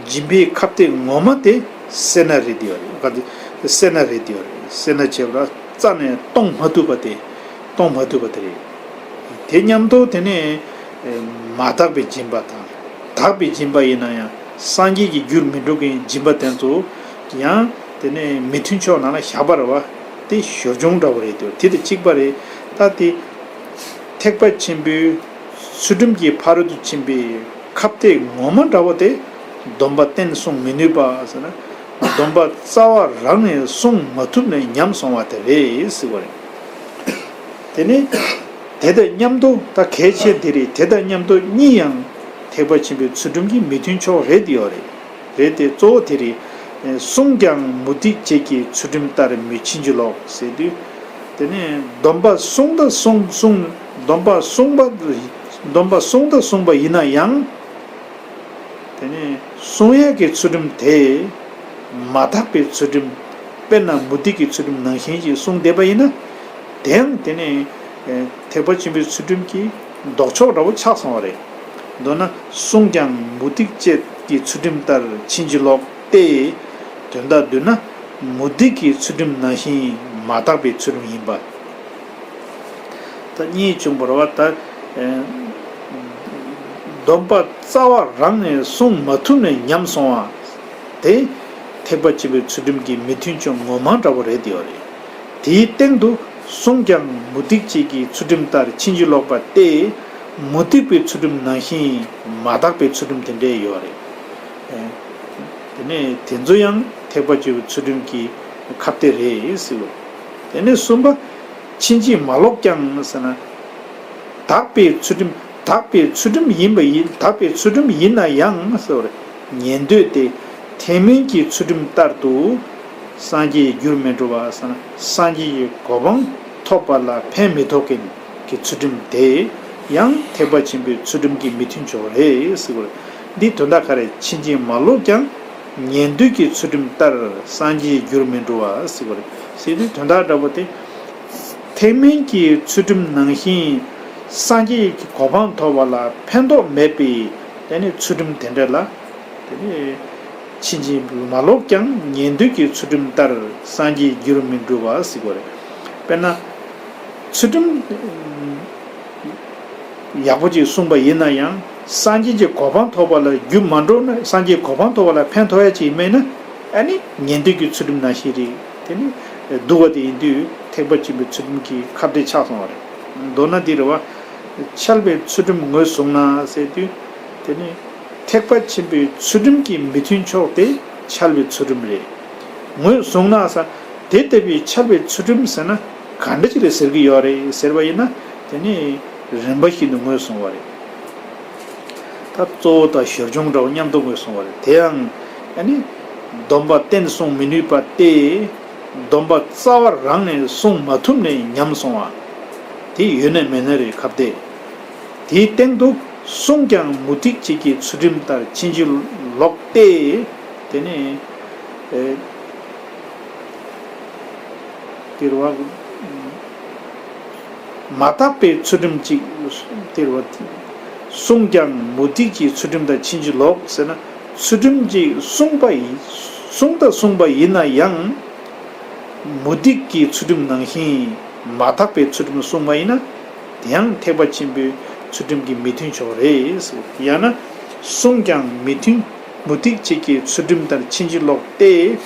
སྦྱིན་པའི་ཁ་གཏད་ངོ་མ་དེ་སེར་སྣ་རེད་དེ་བ་རེད། ག་དེ་སེར་སྣ་རེད་དེ་བ་རེད། སེར་སྣ་བྱས་པ་ལ་རྩ་ནས་གཏོང་མ་ཐུབ་པ་དེ་གཏོང་མ་ཐུབ་པ་དེ་རེད། དེ་མཉམ་དུ་དེ་ནས་མ་དག་པའི་སྦྱིན་པ་དང་དག་པའི་སྦྱིན་པ་ཡིན་ན་ཡང་སངས་རྒྱས་ཀྱི་རྒྱུར་མི་འགྲོ་མཁན་སྦྱིན་པ་དེ་ཚོ་ཡང་དེ་ནས་མི་མཐུན་ཕྱོགས་ནང་ལ་བཞག་པ་རེད་བ། དེ་ཞོར་བྱུང་འདྲ་བོ་རེད་དེ་དེ་དང་གཅིག་པ་རེད། ད་དེ། ཐེག་པ་ཆེན་པོའི་ཚུལ་ཁྲིམས་ཀྱི་ཕ་རོལ་ཏུ་ཕྱིན་པའི་ཁ་གཏད་ངོ་མ་འདྲ་བོ་དེ་སྡོམ་པ་གཏན་བསྲུང་མི་ནུས་པ་ཟེར་ན། སྡོམ་པ་རྩ་བ་རང་ནས་བསྲུང་མ་ཐུབ་ནས་ཉམས་སོང་བ་དེ་རེད་ཟེར་བ་རེད། དེ་ནི་དེ་དང་མཉམ་དུ་ད་གལ་ཆེ་དེ་རེད། དེ་དང་མཉམ་དུ་གཉིས་ཡང་ཐེག་པ་ཆེན་པོའི་ཚུལ་ཁྲིམས་ཀྱི་མི་མཐུན་ཕྱོགས་རེད་ཡོད་རེད། རེད་དེ་གཙོ་བོ་དེ་རེད། བསྲུང་ཀྱང་མུ་སྟེགས་བཅས་ཀྱི་ཚུལ་ཁྲིམས་ལྟར་མི་ཕྱིན་ཅི་ལོག་ཟེར་དུས། དེ་ནས་སྡོམ་པ་བསྲུང་དང་བསྲུང་བསྲུང་སྡོམ་པ་བསྲུང་པ་སྡོམ་པ་བསྲུང་དང་བསྲུངས་པ་ཡིན་ན་ཡང་། དེ་ནས་བསྲུང་ཡས་ཀྱི་ཚུལ་ཁྲིམས་དེ་མ་དག་པའི་ཚུལ་ཁྲིམས། དཔེར་ན་མུ་སྟེགས་ཀྱི་ཚུལ་ཁྲིམས་ནང་བཞིན་གྱིས་བསྲུངས་བསྡད་པ་ཡིན་ན། དེའང་དེ་ནས་ཐེག་པ་ཆེན་པོའི་ཚུལ་ཁྲིམས་ཀྱི་ལྡོག་ཕྱོགས་འདྲ་བོ་ཆགས་སོང་བ་རེད། མདོར་ན་བསྲུང་ཀྱང་མུ་སྟེགས་བཅས་ཀྱི་ཚུལ་ཁྲིམས་ལྟར་ཕྱིན་ཅི་ལོག་སྟེ། དོན་དག་བསྡུས་ན་མུ་སྟེགས་ཀྱི་ཚུལ་ཁྲིམས་ནང་བཞིན་མ་དག་པའི་ཚུལ་ཁྲིམས་ཡིན་པ། ད་གཉིས་བྱུང་བ་རེད་བ། ད་སྡོམ་པ་རྩ་བ་རང་ནས་བསྲུང་མ་ཐུབ་ནས་ཉམས་སོང་བ། དེ་ཐེག་པ་ཆེན་པོའི་ཚུལ་ཁྲིམས་ཀྱི་མི་མཐུན་ཕྱོགས་ངོ་མ་འདྲ་བོ་རེད་དེ་བ་རེད། དེའི་སྟེང་དུ་བསྲུང་ཀྱང་མུ་སྟེགས་བཅས་ཀྱི་ཚུལ་ཁྲིམས་ལྟར་ཕྱིན་ཅི་ལོག་པ་སྟེ། མུ་སྟེགས་པའི་ཚུལ་ཁྲིམས་ནང་བཞིན་མ་དག་པའི་ཚུལ་ཁྲིམས་དེ་འདྲས་ཡོད་རེད། དེ་ནས་དེ་ཚོ་ཡང་ཐེག་པ་ཆེན་པོའི་ཚུལ་ཁྲིམས་ཀྱི་ཁ་གཏད་རེད་ཟེར་བ། དེ་ནས་གསུམ་པ། ཕྱིན་ཅི་མ་ལོག་ཀྱང་ཟེར་ན། དག་པའི་ཚུལ་ཁྲིམས་དག་པའི་ཚུལ་ཁྲིམས་ཡིན་པ་ཡིན་དག་པའི་ཚུལ་ཁྲིམས་ཡིན་ན་ཡང་ཟེར་བར་ཉན་འདོད་དེ། ཐེག་དམན་གྱི་ཚུལ་ཁྲིམས་ལྟར་དུ་སངས་རྒྱས་རྒྱུར་མི་འགྲོ་བ་ཟེར་ན་སངས་རྒྱས་ཀྱི་གོ་འཕང་ཐོབ་པ་ལ་ཕན་མི་ཐོགས་མཁན་གྱི་ཚུལ་ཁྲིམས་དེ་ཡང་ཐེག་པ་ཆེན་པོའི་ཚུལ་ཁྲིམས་ཀྱི་མི་མཐུན་ཕྱོགས་རེད་ཟེར་བར། འདིའི་དོན་དག་ག་རེ། ཕྱིན་ཅི་མ་ལོག་ཀྱང་ཉན་འདོད་ཀྱི་ཚུལ་ཁྲིམས་ལྟར་སངས་རྒྱས་རྒྱུར་མི་འགྲོ་བ་ཟེར་བར་ཟེར་དུས་དོན་དག་འདྲ་པོ་དེ། ཐེག་དམན་གྱི་ཚུལ་ཁྲིམས་ནང་བཞིན་ སངས་རྒྱས་ཀྱི་གོ་འཕང་ཐོབ་པ་ལ་ཕན་ཐོགས་མེད་པའི་དེ་ནི་ཚུལ་ཁྲིམས་དེ་འདྲ་ལ། དེ་ནི་ཕྱིན་ཅི་མ་ལོག་ཀྱང་ཉན་ཐོས་ཀྱི་ཚུལ་ཁྲིམས་ལྟར་སངས་རྒྱས་རྒྱུར་མི་འགྲུབ་པ་ཟེར་གྱི་ཡོད་རེད། དཔེར་ན། ཚུལ་ཁྲིམས་ཡག་པོ་ཅིག་བསྲུངས་པ་ཡིན་ན་ཡང་སངས་རྒྱས་ཀྱི་གོ་འཕང་ཐོབ་པ་ལ་རྒྱུ་མ་འགྲོ་ན། སངས་རྒྱས་གོ་འཕང་ཐོབ་པ་ལ་ཕན་ཐོགས་ཡ་ཅིག་མེད་ན། ཨ་ནི་ཉན་ཐོས་ཀྱི་ཚུལ་ཁྲིམས་ནང་བཞིན་རེད། དེ་ནི་སྡུག་པ་དེ་ཡིན་དུས་ཐེག་པ་ཆེན་པོའི་ཚུལ་ཁྲིམས་ཀྱི་ཁ་གཏད་ཆགས་སོང་བ་རེད། མདོར་ན་འདི་རེད་བ། འཆལ་བའི་ཚུལ་ཁྲིམས་ངོས་བཟུང་ན་ཟེར་དུས། དེ་ནི་ཐེག་པ་ཆེན་པོའི་ཚུལ་ཁྲིམས་ཀྱི་མི་མཐུན་ཕྱོགས་དེ་འཆལ་བའི་ཚུལ་ཁྲིམས་རེད། ངོས་བཟུང་ན་ཟེར། དེ་ལྟ་བུའི་འཆལ་བའི་ཚུལ་ཁྲིམས་ཟེར་ན་ག་འདྲ་ཅིག་ལ་ཟེར་གྱི་ཡོད་རེད་ཟེར་བ་ཡིན་ན། དེ་ནི་རིམ་པ་བཞིན་དུ་ངོས་བཟུང་བ་རེད། ད་གཙོ་བོ་དང་ཞར་བྱུང་འདྲ་བོ་མཉམ་དུ་ངོས་བཟུང་བ་རེད། དེ་ཡང་ཨ་ནི་སྡོམ་པ་བརྟན་སྲུང་མི་ནུས་པ་སྟེ། སྡོམ་པ་རྩ་བ་རང་ནས་སྲུང་མ་ཐུབ་ནས་ཉམས་སོང་བ། དེ་ཡོད་ན་མེད་ན་རེད། ཁ་གཏད། དེའི་སྟེང་དུ་བསྲུངས་ཀྱང་མུ་སྟེགས་བྱེད་ཀྱི་ཚུལ་ཁྲིམས་ལྟར་ཕྱིན་ཅི་ལོག་སྟེ། དེ་ནི་ཨེ། དེ་རེད་བ། མ་དག་པའི་ཚུལ་ཁྲིམས་ཅིག་དེ་རེད་བ། བསྲུངས་ཀྱང་མུ་སྟེགས་ཀྱི་ཚུལ་ཁྲིམས་དང་ཕྱིན་ཅི་ལོག་ཟེར་ན། ཚུལ་ཁྲིམས་ཅིག་བསྲུངས་པ་ཡིན། བསྲུངས་ད་བསྲུངས་པ་ཡིན་ན་ཡང་། མུ་སྟེགས་ཀྱི་ཚུལ་ཁྲིམས་ནང་བཞིན་མ་དག་པའི་ཚུལ་ཁྲིམས་བསྲུངས་པ་ཡིན་ན། དེ་ཡང་ཐེག་པ་ཆེན་པོའི་ཚུལ་ཁྲིམས་ཀྱི་མི་མཐུན་ཕྱོགས་རེད། ཡང་ན་བསྲུངས་ཀྱང་མི་མཐུན། མུ་སྟེགས་བྱེད་ཀྱི་ཚུལ་ཁྲིམས་ལྟར་ཕྱིན་ཅི་ལོག་སྟེ།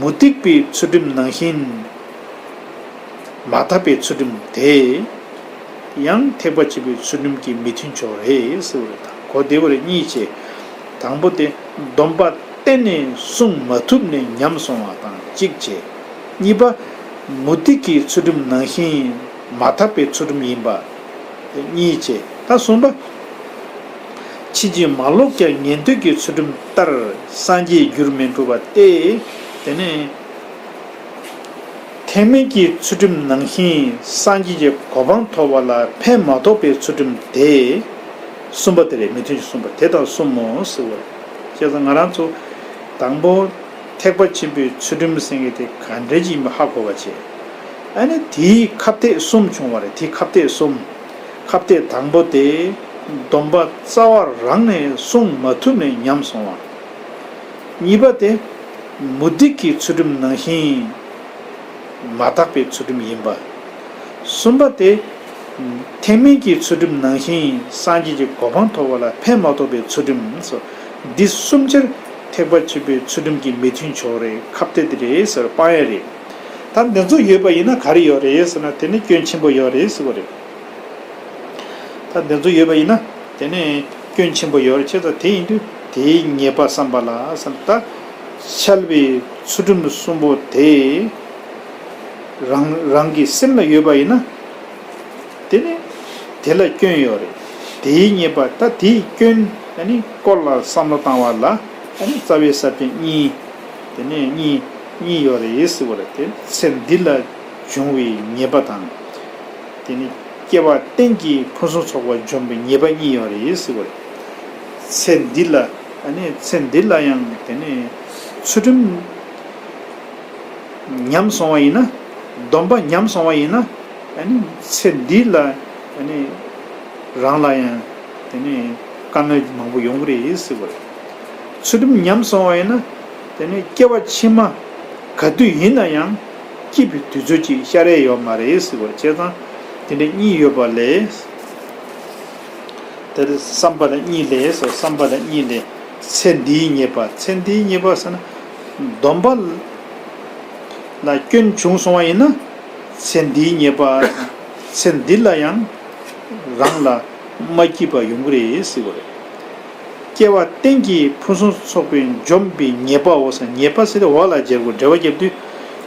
མུ་སྟེགས་པའི་ཚུལ་ཁྲིམས་ནང་བཞིན་མ་དག་པའི་ཚུལ་ཁྲིམས་དེ་ཡང་ཐེག་པ་ཆེན་པོའི་ཚུལ་ཁྲིམས་ཀྱི་མི་མཐུན་ཕྱོགས་རེད་ཟེར་བ་རེད། ད་གོ་བདེ་བོ་རེད། གཉིས་བྱས། དང་པོ་དེ་སྡོམ་པ་གཏན་ནས་བསྲུང་མ་ཐུབ་ནས་ཉམས་སོང་བ་དང་གཅིག་བྱས། གཉིས་པ་མུ་སྟེགས་ཀྱི་ཚུལ་ཁྲིམས་ནང་བཞིན་མ་དག་པའི་ཚུལ་ཁྲིམས་ཡིན་པ། གཉིས་བྱས། ད་གསུམ་པ། ཕྱིན་ཅི་མ་ལོག་ཀྱང་ཉན་ཐོས་ཀྱི་ཚུལ་ཁྲིམས་ལྟར་སངས་རྒྱས་རྒྱུར་མི་འགྲུབ་པ་སྟེ། དེ་ནས་ཐེག་དམན་གྱི་ཚུལ་ཁྲིམས་ནང་བཞིན་སངས་རྒྱས་ཀྱི་གོ་འཕང་ཐོབ་པ་ལ་ཕན་མ་ཐོགས་པའི་ཚུལ་ཁྲིམས་དེ། གསུམ་པ་དེ་རེད། མི་མཐུན་གྱི་གསུམ་པ་དེ་དང་གསུམ་མོ་ཟེར་བ་རེད། བྱས་ཙང་ང་རང་ཚོ་དང་པོ། ཐེག་པ་ཆེན་པོའི་ཚུལ་ཁྲིམས་ཟེར་མཁན་དེ་ག་འདྲ་ཅིག་ཡིན་པ་ཧ་གོ་བ་བྱས། ཨ་ནི་དེའི་ཁ་གཏད་གསུམ་བྱུང་བ་རེད། དེའི་ཁ་གཏད་གསུམ། ཁ་གཏད་དང་པོ་དེ་སྡོམ་པ་རྩ་བ་རང་ནས་བསྲུང་མ་ཐུབ་ནས་ཉམས་སོང་བ། གཉིས་པ་དེ་མུ་སྟེགས་ཀྱི་ཚུལ་ཁྲིམས་ནང་བཞིན་མ་དག་པའི་ཚུལ་ཁྲིམས་ཡིན་པ། གསུམ་པ་དེ། ཐེག་དམན་གྱི་ཚུལ་ཁྲིམས་ནང་བཞིན་སངས་རྒྱས་ཀྱི་གོ་འཕང་ཐོབ་པ་ལ་ཕན་མ་ཐོགས་པའི་ཚུལ་ཁྲིམས་སོ། འདི་གསུམ་ཆར་ཐེག་པ་ཆེན་པོའི་ཚུལ་ཁྲིམས་ཀྱི་མི་མཐུན་ཕྱོགས་རེད། ཁ་གཏད་དེ་རེད་ཟེར་སྤང་ཡ་རེད། ད་འདི་ཚོ་ཡོད་པ་ཡིན་ན་ག་རེ་ཡོད་རེད་ཟེར་ན། དེ་ནི་སྐྱོན་ཆེན་པོ་ཡོད་རེད་ཟེར་བ་རེད། ད་འདི་ཚོ་ཡོད་པ་ཡིན་ན་དེ་ནི་སྐྱོན་ཆེན་པོ་ཡོད་རེད། བྱས་ཙང་དེ་ཡིན་དུས་དེའི་ཉེས་པ་བསམ་པ་ལ་ཟེར་ན། ད་འཆལ་བའི་ཚུལ་ཁྲིམས་གསུམ་པོ་དེ་རང་རང་གི་སེམས་ལ་ཡོད་པ་ཡིན་ན། དེ་ནི་དེ་ལ་སྐྱོན་ཡོད་རེད། དེའི་ཉེས་པ། ད་དེའི་སྐྱོན་ཨ་ནི་སྐོར་ལ་བསམ་བློ་བཏང་བ་ལ་ཨ་ནི་རྩ་བའི་ས་བཅད་གཉིས། དེ་ནས་གཉིས་གཉིས་ཡོད་རེད་ཟེར་བ་རེད། དེ་ཚེ་འདི་ལ་འབྱུང་བའི་ཉེས་པ་དང་། དེ་ནི་སྐྱེ་བ་གཏན་གྱི་ཕུན་སུམ་ཚོགས་པ་འཇོམས་པའི་ཉེས་པ་གཉིས་ཡོད་རེད་ཟེར་བ་རེད། ཚེ་འདི་ལ་ཨ་ནི་ཚེ་འདི་ལ་ཡང་དེ་ནི་ཚུལ་ཁྲིམས། ཉམས་སོང་བ་ཡིན་ན། སྡོམ་པ་ཉམས་སོང་བ་ཡིན་ན། ཨ་ནི་ཚེ་འདི་ལ་ཨ་ནི་རང་ལ་ཡང་དེ་ནི་དཀའ་ངལ་མང་པོ་ཡོང་གི་རེད་ཟེར་བ་རེད། ཚུལ་ཁྲིམས་ཉམས་སོང་བ་ཡིན་ན། དེ་ནི་སྐྱེ་བ་ཕྱི་མ་ག་དུས་ཡིན་ན་ཡང་སྐྱིད་པའི་དུས་ཚོད་ཅིག་ཤར་ཡས་ཡོད་མ་རེད་ཟེར་བ་རེད། བྱས་ཙང་དེ་འདྲ་གཉིས་ཡོད་པ་ལས། དེར་བསམ་པ་ལ་གཉིས་ལས་སོ། བསམ་པ་ལ་གཉིས་ལས། ཚེ་འདིའི་ཉེས་པ། ཚེ་འདིའི་ཉེས་པ་ཟེར་ན། སྡོམ་པ་ལ་སྐྱོན་བྱུང་སོང་བ་ཡིན་ན། ཚེ་འདིའི་ཉེས་པ། ཚེ་འདི་ལ་ཡང་རང་ལ་མ་སྐྱིད་པ་ཡོང་གི་རེད་ཟེར་བ་རེད། སྐྱེ་བ་གཏན་གྱི་ཕུན་སུམ་ཚོགས་པའི་འཇོམས་པའི་ཉེས་པའོ་ཟེར། ཉེས་པ་ཟེར་ཏེ་འོག་ལ་སྦྱར་དགོས། འགྲེལ་པ་བརྒྱབ་དུས།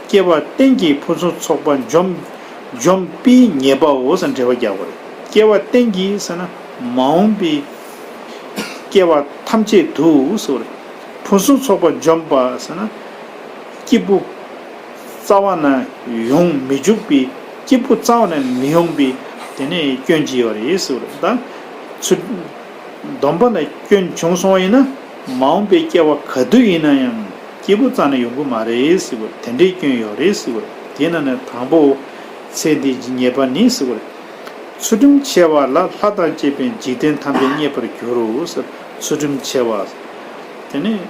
སྐྱེ་བ་གཏན་གྱི་ཕུན་སུམ་ཚོགས་པ་འཇོམས། འཇོམས་པའི་ཉེས་པའོ་ཟེར་འགྲེལ་པ་རྒྱག་དགོས་རེད། སྐྱེ་བ་གཏན་གྱི་ཟེར་ན་མ་འོངས་པའི་སྐྱེ་བ་ཐམས་ཅད་དུ་ཟེར་བ་རེད། ཕུན་སུམ་ཚོགས་པ་འཇོམས་པ་ཟེར་ན་སྐྱིད་པོ་རྩ་བ་ནས་ཡོང་མི་འཇུག་པའི། སྐྱིད་པོ་རྩ་བ་ནས་མི་ཡོང་པའི་དེ་ནས་སྐྱོན་ཅིག་ཡོད་རེད་ཟེར་བ་རེད། ད་ཚུལ། སྡོམ་པ་ལ་སྐྱོན་བྱུང་སོང་བ་ཡིན་ན། མ་འོངས་པའི་སྐྱེ་བ་ག་དུས་ཡིན་ན་ཡང་སྐྱིད་པོ་རྩ་ནས་ཡོང་གི་མ་རེད་ཟེར་བ་རེད། དེ་འདྲའི་སྐྱོན་ཡོད་རེད་ཟེར་བ་རེད། དེ་ནང་ནས་དང་པོ། ཚེ་འདིའི་ཉེས་པ་ནི་ཟེར་བ་རེད། ཚུལ་ཁྲིམས་འཆལ་བ་ལ་ལྷ་དང་བཅས་པའི་འཇིག་རྟེན་ཐམས་ཅད་མཉེས་པར་འགྱུར་རོ། ཚུལ་ཁྲིམས་འཆལ་བ། དེ་ནས་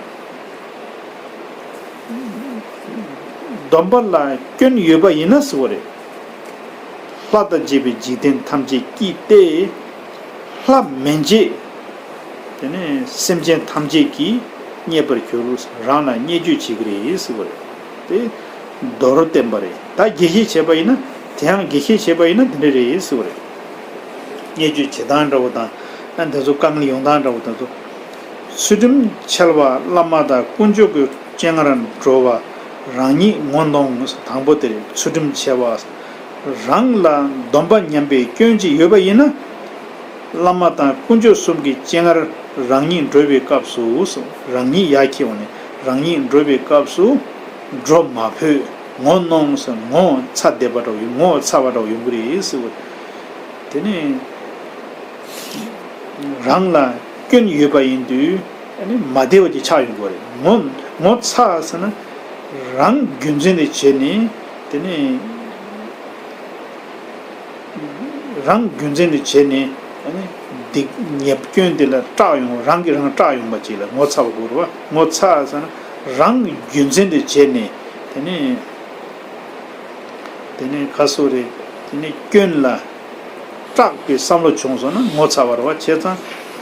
སྡོམ་པ་ལ་སྐྱོན་ཡོད་པ་ཡིན་ན་ཟེར་བ་རེད། ལྷ་དང་བཅས་པའི་འཇིག་རྟེན་ཐམས་ཅད་ཀྱིས་ཏེ། ལྷ་མན་ཆད། དེ་ནས་སེམས་ཅན་ཐམས་ཅད་ཀྱིས་མཉེས་པར་གྱུར། རང་ལ་བརྙས་བཅོས་བྱེད་ཀྱི་རེད་ཟེར་བ་རེད། དེ་མདོར་བསྟན་པ་རེད། ད་རྒྱས་བཤད་བྱས་པ་ཡིན་ན། དེ་ཡང་རྒྱས་བཤད་བྱས་པ་ཡིན་ན་དེ་འདྲ་རེད་ཟེར་བ་རེད། བརྙས་བཅོས་བྱེད་སྟངས་འདྲ་བོ་དང་། ཨ་འདི་ཚོ་དཀའ་ངལ་ཡོང་སྟངས་འདྲ་བོ་དང་ཚོ། ཚུལ་ཁྲིམས་འཆལ་བ་བླ་མ་དང་དཀོན་མཆོག་གི་སྤྱན་སྔར་འགྲོ་བ་རང་ཉིད་ངོ་གནོང་། དང་པོ་དེ་རེད། ཚུལ་ཁྲིམས་འཆལ་བ། རང་ལ་སྡོམ་པ་ཉམས་པའི་སྐྱོན་ཅིག་ཡོད་པ་ཡིན་ན། བླ་མ་དང་དཀོན་མཆོག་གསུམ་གྱི་སྤྱན་སྔར་རང་ཉིད་འགྲོ་བའི་སྐབས་སུ། རང་ཉིད་ཡར་འཁྱེར་འོང་ནས་རང་ཉིད་འགྲོ་བའི་སྐབས་སུ། སྒྲོ་མ་ཕོད། ངོ་གནོང་ཟེར། ངོ་ཚ་བསྡད་པ་འདྲ་བོ་ཡོང་། ངོ་ཚ་བ་འདྲ་བོ་ཡོང་གི་རེད་ཟེར་བ། དེ་ནས་རང་ལ་སྐྱོན་ཡོད་པ་ཡིན་དུས། ཨ་ནི་མ་བདེ་བ་ཅིག་ཆགས་ཡོང་གི་རེད། ངོ་ངོ་ཚ་ཟེར་ན། རང་རྒྱུ་མཚན་དེ་བྱས་ནས། དེ་ནས་རང་རྒྱུ་མཚན་དེ་བྱས་ནས། ཨ་ནི་སྡིག་ཉེས་སྐྱོན་དེ་ལ་སྐྲག་ཡོང་། རང་གིས་རང་སྐྲག་ཡོང་བ་ཅིག་ལ་ངོ་ཚ་བ་གོ་རེད་བ། ངོ་ཚ་ཟེར་ན་རང་རྒྱུ་མཚན་དེ་བྱས་ནས། དེ་ནས་དེ་ནས་ག་སོ་རེད། དེ་ནས་སྐྱོན་ལ་སྐྲག་པའི་བསམ་བློ་བྱུང་སོང་ན་ངོ་ཚ་བ་རེད་བ། བྱས་ཙང་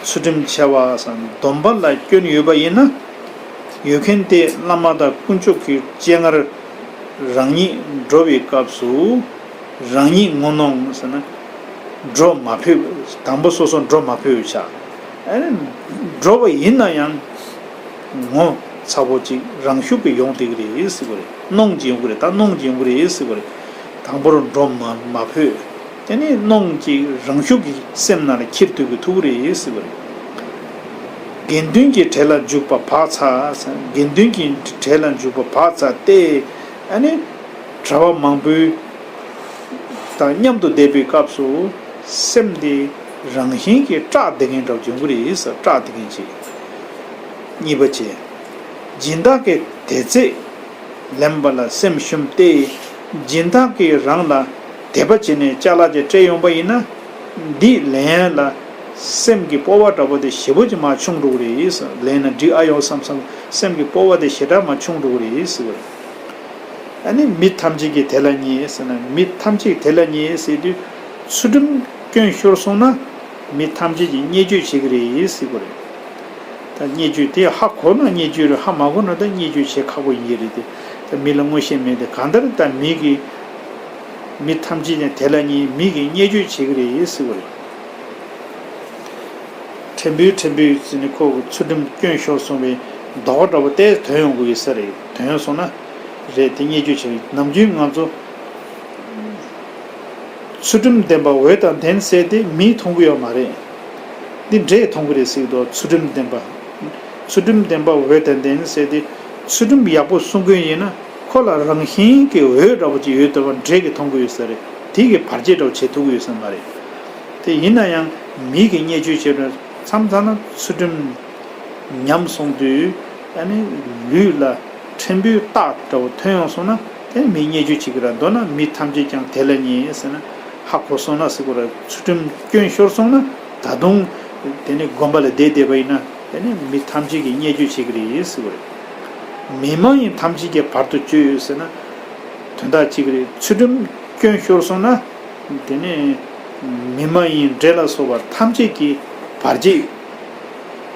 ཚུལ་ཁྲིམས་འཆལ་བ་ཟེར། སྡོམ་པ་ལ་སྐྱོན་ཡོད་པ་ཡིན་ན། ཡོད་མཁན་དེ་བླ་མ་དང་དཀོན་མཆོག་གི་སྤྱན་སྔར་རང་ཉིད་འགྲོ་བའི་སྐབས་སུ། རང་ཉིད་ངོ་གནོང་ཟེར་ན། སྒྲོ་མ་ཕོད། དང་པོ་སོ་སོ་སྒྲོ་མ་ཕོད་པ་ཆགས། ཨ་ནི་འགྲོ་བ་ཡིན་ན་ཡང་ངོ་ཚ་པོ་ཅིག་རང་ཤུགས་ཀྱིས་ཡོང་བསྡད་ཀྱི་རེད་ཟེར་གྱི་རེད། གནོང་ཅིག་ཡོང་གི་རེད། ད་གནོང་ཅིག་ཡོང་གི་རེད་ཟེར་གྱི་རེད། དང་པོར་སྒྲོ་མ་མ་ཕོད། དེ་ནས་གནོང་ཅིག་རང་ཤུགས་ཀྱིས་སེམས་ནང་ལ་འཁྱེར་ཐུབ་ཀྱི་ཐུབ་ཀྱི་རེད་ཟེར་གྱི་རེད། དགེ་འདུན་གྱི་གྲལ་ལ་འཇུག་པ་བག་ཚ། དགེ་འདུན་གྱི་གྲལ་ལ་འཇུག་པ་བག་ཚ་སྟེ། ཨ་ནི་གྲྭ་པ་མང་པོའི་དང་མཉམ་དུ་བསྡད་པའི་སྐབས་སུ་སེམས་དེ་རང་བཞིན་གྱིས་སྐྲག་བསྡད་མཁན་འདྲ་བོ་ཅིག་ཡོང་གི་རེད་ཟེར། སྐྲག་བསྡད་མཁན་ཅིག་གཉིས་པ་བྱས། སྦྱིན་བདག་གིས་དེ་ཚེ་ལེན་པ་ལ་སེམས་ཞུམ་སྟེ། སྦྱིན་བདག་གིས་རང་ལ་དད་པ་བྱས་ནས་ཅ་ལག་ཅིག་སྤྲད་ཡོང་པ་ཡིན་ན། འདི་ལེན་ཡ་ལ་སེམས་ཀྱི་སྤོབས་པ་འདྲ་པོ་དེ་ཞེ་པོ་ཅིག་མར་ཆུང་འགྲོ་གི་རེད་ཟེར། ལེན་ན་འགྲིག་ཨ་ཡོང་བསམ་བསམ་སེམས་ཀྱི་སྤོབས་པ་དེ་ཞེ་དྲག་མར་ཆུང་འགྲོ་གི་རེད་ཟེར་བ་རེད། ཨ་ནི་མི་ཐམས་ཅད་ཀྱིས་དེ་ལ་མཉེས་ཟེར་ན། མི་ཐམས་ཅད་དེ་ལ་མཉེས་ཟེར་དུས་ཚུལ་ཁྲིམས་སྐྱོན་ཤོར་སོང་ན་མི་ཐམས་ཅད་ཀྱིས་བརྙས་བཅོས་བྱེད་ཀྱི་རེད་ཟེར་གྱི་རེད། ད་བརྙས་བཅོས་དེ་ཧ་གོ་ན་བརྙས་བཅོས་རེད། ཧ་མ་གོ་ན་ད་བརྙས་བཅོས་བྱེད་ཁག་པོ་ཡིན་གྱི་རེད་དེ། ད་མི་ལ་མངོན་ཤེས་མེད་དེ། གང་ལྟར་ད་མི་གིས་མི་ཐམས་ཅད་ཀྱིས་དེ་ལ་མཉེས། མི་གིས་བརྙས་བཅོས་བྱེད་ཀྱི་རེད་ཟེར་གྱི་རེད། ཕྲན་བུ་ཕྲན་བུ་ཟེར་ནས་ཁོ་ཚུལ་ཁྲིམས་སྐྱོན་ཤོར་སོང་བའི་ལྡོག་པ་འདྲ་པོ་དེ་ཐོན་ཡོང་གི་ཡོད་ས་རེད། ཐོན་ཡོང་སོང་ན་རེད་དེ་བརྙས་བཅོས་བྱེད་ཀྱི། ནམ་རྒྱུན་ང་ཚོ་ཚུལ་ཁྲིམས་ལྡན་པ་འོད་དང་ལྡན་ཟེར་དེ་མིས་མཐོང་གི་ཡོད་མ་རེད། འདི་འདྲས་མཐོང་གི་རེད་ཟེར་གྱི་འདུག་ཚུལ་ཁྲིམས་ལྡན་པ། ཚུལ་ཁྲིམས་ལྡན་པ་འོད་དང་ལྡན་ཟེར་དེ། ཚུལ་ཁྲིམས་ཡག་པོ་སྲུང་མཁན་ཡིན་ན་ཁོ་ལ་རང་བཞིན་གྱི་འོད་འདྲ་པོ་ཅིག་ཡོད་འདུག་པ་འདྲས་ཀྱིས་མཐོང་གི་ཡོད་ས་རེད། དེ་གིས་བར་ཆད་འདྲ་པོ་བྱེད་ཐུབ་ཀྱི་ཡོད་ས་མ་རེད། དེ་ཡིན་ན་ཡང་མི་གིས་བརྙས་བཅོས་བྱས་ན་མཚམས་མཚམས་ན་ཚུལ་ཁྲིམས་ཉམས་སོང་དུས། ཨ་ནི་ལུས་ལ་ཕྲན་བུའི་རྟགས་འདྲ་པོ་ཐོན་ཡོང་སོང་ན་དེ་ནི་མིས་བརྙས་བཅོས་བྱེད་ཀྱི་རེད། མདོར་ན་མི་ཐམས་ཅད་ཀྱང་དེ་ལ་མཉེས་ཟེར་ན་ཧ་གོ་སོང་ན་ཟེར་གྱི་རེད། ཚུལ་ཁྲིམས་སྐྱོན་ཤོར་སོང་ན་ད་དུང་དེ་ནི་དགོན་པ་ལ་བསྡད་བསྡད་པ་ཡིན་ན་དེ་ནི་མི་ཐམས་ཅད་ཀྱིས་བརྙས་བཅོས་བྱེད་ཀྱི་རེད་ཟེར་གྱི་རེད། མི་མ་ཡིན་ཐམས་ཅད་ཀྱི་བར་དུ་གཅོད་ཟེར་ན་དོན་དག་གཅིག་རེད། ཚུལ་ཁྲིམས་སྐྱོན་ཤོར་སོང་ན། དེ་ནས་མི་མ་ཡིན་འདྲེ་ལ་སོགས་པ་ཐམས་ཅད་ཀྱི་བར་ཆད་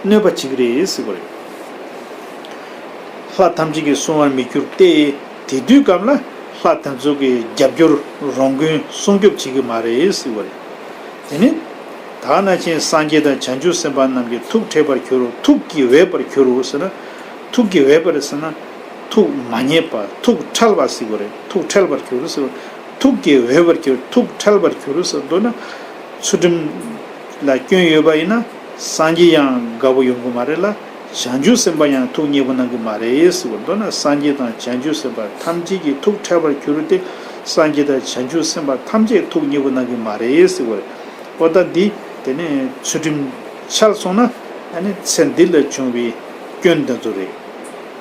གནོད་པ་བྱེད་ཀྱི་རེད་ཟེར་བ་རེད། ལྷ་ཐམས་ཅད་ཀྱིས་བསྲུང་བར་མི་འགྱུར་ཏེ། དེ་དུས་སྐབས་ལ་ལྷ་དེ་ཚོ་གི་རྒྱབ་སྐྱོར་རོགས་མགོན་སྲུང་སྐྱོབ་བྱེད་ཀྱི་མ་རེད་ཟེར་བ་རེད། དེ་ནས་ད་ན་ཆེན་སངས་རྒྱས་དང་བྱང་ཆུབ་སེམས་དཔའ་རྣམས་ཀྱི་ཐུགས་ཁྲལ་བར་འགྱུར་རོ། ཐུགས་ཀྱིས་འོས་པར་འགྱུར་རོ་ཟེར་ན། ཐུགས་ཀྱིས་འོས་པར་ཟེར་ན། ཐུགས་མ་མཉེས་པ། ཐུགས་ཁྲལ་བ་ཟེར་བ་རེད། ཐུགས་ཁྲལ་བར་འགྱུར་ཟེར་བ། ཐུགས་ཀྱིས་འོས་པར་འགྱུར། ཐུགས་ཁྲལ་བར་འགྱུར་ཟེར་འདུག་ན། ཚུལ་ཁྲིམས་ལ་སྐྱོན་ཡོད་པ་ཡིན་ན་སངས་རྒྱས་ཡང་དགའ་པོ་ཡོང་གི་མ་རེད་ལ། བྱང་ཆུབ་སེམས་དཔའ་ཡང་ཐུགས་མཉེས་པོ་གནང་གི་མ་རེད་ཟེར་བ་འདུག་ན། སངས་རྒྱས་དང་བྱང་ཆུབ་སེམས་དཔའ་ཐམས་ཅད་ཀྱི་ཐུགས་ཁྲལ་བར་འགྱུར་ཏེ། སངས་རྒྱས་དང་བྱང་ཆུབ་སེམས་དཔའ་ཐམས་ཅད་ཐུགས་མཉེས་པོ་གནང་གི་མ་རེད་ཟེར་བ་རེད། འོ་ད་འདི་དེ་ནས་ཚུལ་ཁྲིམས་འཆལ་སོང་ན། ཨ་ནི་ཚེ་འདི་ལ་བྱུང་བའི་སྐྱོན་དེ་ཚོ་རེད།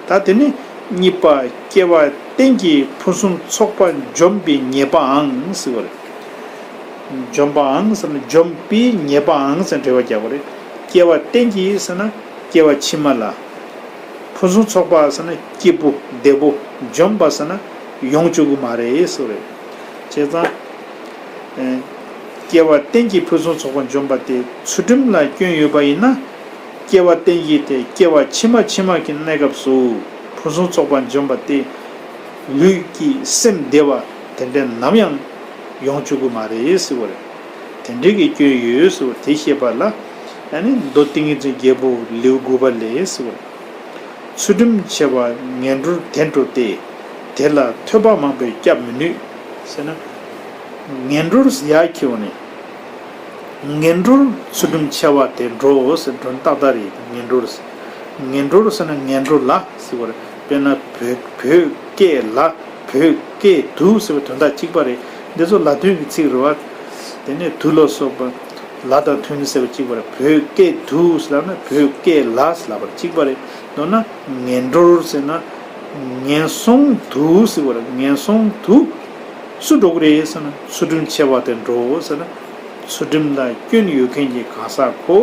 ད་དེ་ནི་གཉིས་པ་སྐྱེ་བ་གཏན་གྱི་ཕུན་སུམ་ཚོགས་པ་འཇོམས་པའི་ཉེས་པའང་ཟེར་བ་རེད། འཇོམས་པའང་ཟེར་ན་འཇོམས་པའི་ཉེས་པའང་ཟེར་འགྲེལ་བ་རྒྱག་པ་རེད། སྐྱེ་བ་གཏན་གྱི་ཟེར་ན་སྐྱེ་བ་ཕྱི་མ་ལ། ཕུན་སུམ་ཚོགས་པ་ཟེར་ན་སྐྱིད་པོ་བདེ་པོ་འཇོམས་པ་ཟེར་ན་ཡོང་བཅུག་གི་མ་རེད་ཟེར་བ་རེད། བྱས་ཙང་། ཨེ། སྐྱེ་བ་གཏན་གྱི་ཕུན་སུམ་ཚོགས་པ་འཇོམས་པ་སྟེ། ཚུལ་ཁྲིམས་ལ་སྐྱོན་ཡོད་པ་ཡིན་ན། སྐྱེ་བ་གཏན་གྱི་སྟེ་སྐྱེ་བ་ཕྱི་མ་ཕྱི་མ་གི་གནས་སྐབས་སུ་ཕུན་སུམ་ཚོགས་པ་འཇོམས་པ་སྟེ། ལུས་ཀྱི་སེམས་བདེ་བ་དེ་འདྲ་ནམ་ཡང་ཡོང་བཅུག་གི་མ་རེད་ཟེར་བ་རེད། དེ་འདྲའི་གི་སྐྱོན་ཡོད་ཟེར་བ་དེ་བཤད་པ་ལ། ཨ་ནི་མདོ་ཏིང་ངེ་འཛིན་རྒྱལ་པོ་ལེའུ་དགུ་པ་ལས་ཟེར་བ་རེད། ཚུལ་ཁྲིམས་ཆེ་བ་ངན་འགྲོར་དེ་འགྲོ་སྟེ། དེ་ལ་ཐོས་པ་མང་པོས་སྐྱབས་མི་ནུས་ཟེར་ན། ངན་འགྲོར་ཡར་ཁྱེར་བ་ནི། ངན་འགྲོར་ཚུལ་ཁྲིམས་ཆེ་བ་དེ་འགྲོ་ཟེར། འགྲོ་ནི་ཏག་ཏག་རེད། ངན་འགྲོར། ངན་འགྲོར་ཟེར་ན་ངན་འགྲོ་ལ་ཟེར་བ་རེད། དཔེར་ན་བོད་བོད་སྐད་ལ། བོད་སྐད་དུ་ཟེར་བའི་དོན་དག་གཅིག་པ་རེད། འདི་ཚོ་ལ་དོན་གྱི་ཚིག་རེད་བ། དེ་ནས་དུ་ལ་སོགས་པ་ལ་དང་མཐུན་ཟེར་བ་གཅིག་པ་རེད། བོད་སྐད་དུ་ཟེར་ལབ་ན་བོད་སྐད་ལ་ཟེར་ལབ་པ་རེད། གཅིག་པ་རེད། མདོར་ན་ངན་འགྲོར་ཟེར་ན་ངན་སོང་དུ་ཟེར་བ་རེད། ངན་སོང་དུ་སུ་འགྲོ་གི་རེད་ཟེར་ན་ཚུལ་ཁྲིམས་ཆེ་བ་དེ་འགྲོ་ཟེར་ན། ཚུལ་ཁྲིམས་ལ་སྐྱོན་ཡོད་མཁན་གྱི་གང་ཟག་ཁོ་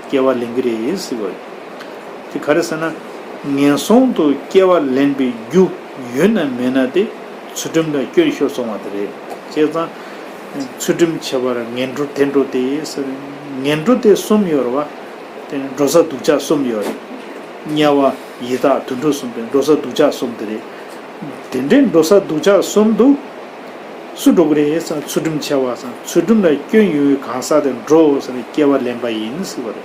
སྐྱེ་བ་ལེན་གྱི་རེད་ཟེར་བ་རེད། དེ་ག་རེ་ཟེར་ན། ངན་སོང་དུ་སྐྱེ་བ་ལེན་པའི་རྒྱུ་ཡོད་ན་མེད་ན་དེ་ཚུལ་ཁྲིམས་ལ་སྐྱོན་ཤོར་སོང་བ་དེ་རེད། བྱས་ཙང་། ཚུལ་ཁྲིམས་ཆེ་བར་ངན་འགྲོ་དེ་འགྲོ་སྟེ་ཟེར། ངན་འགྲོ་དེ་གསུམ་ཡོད་རེད་བ། དེ་ནི་འགྲོ་ས་སྡུག་ཅག་གསུམ་ཡོད་རེད། དམྱལ་བ་ཡི་དྭགས་དུད་འགྲོ་གསུམ་པའི་འགྲོ་ས་སྡུག་ཅག་གསུམ་དེ་རེད། དེ་འདྲའི་འགྲོ་ས་སྡུག་ཅག་གསུམ་དུ་སུ་འགྲོ་གི་རེད་ཟེར་ན་ཚུལ་ཁྲིམས་ཆེ་བ་ཟེར། ཚུལ་ཁྲིམས་ལ་སྐྱོན་ཡོད་པའི་གང་ཟག་དེ་འགྲོ་ཟེར་ནས་སྐྱེ་བ་ལེན་པ་ཡིན་ཟེར་བ་རེད།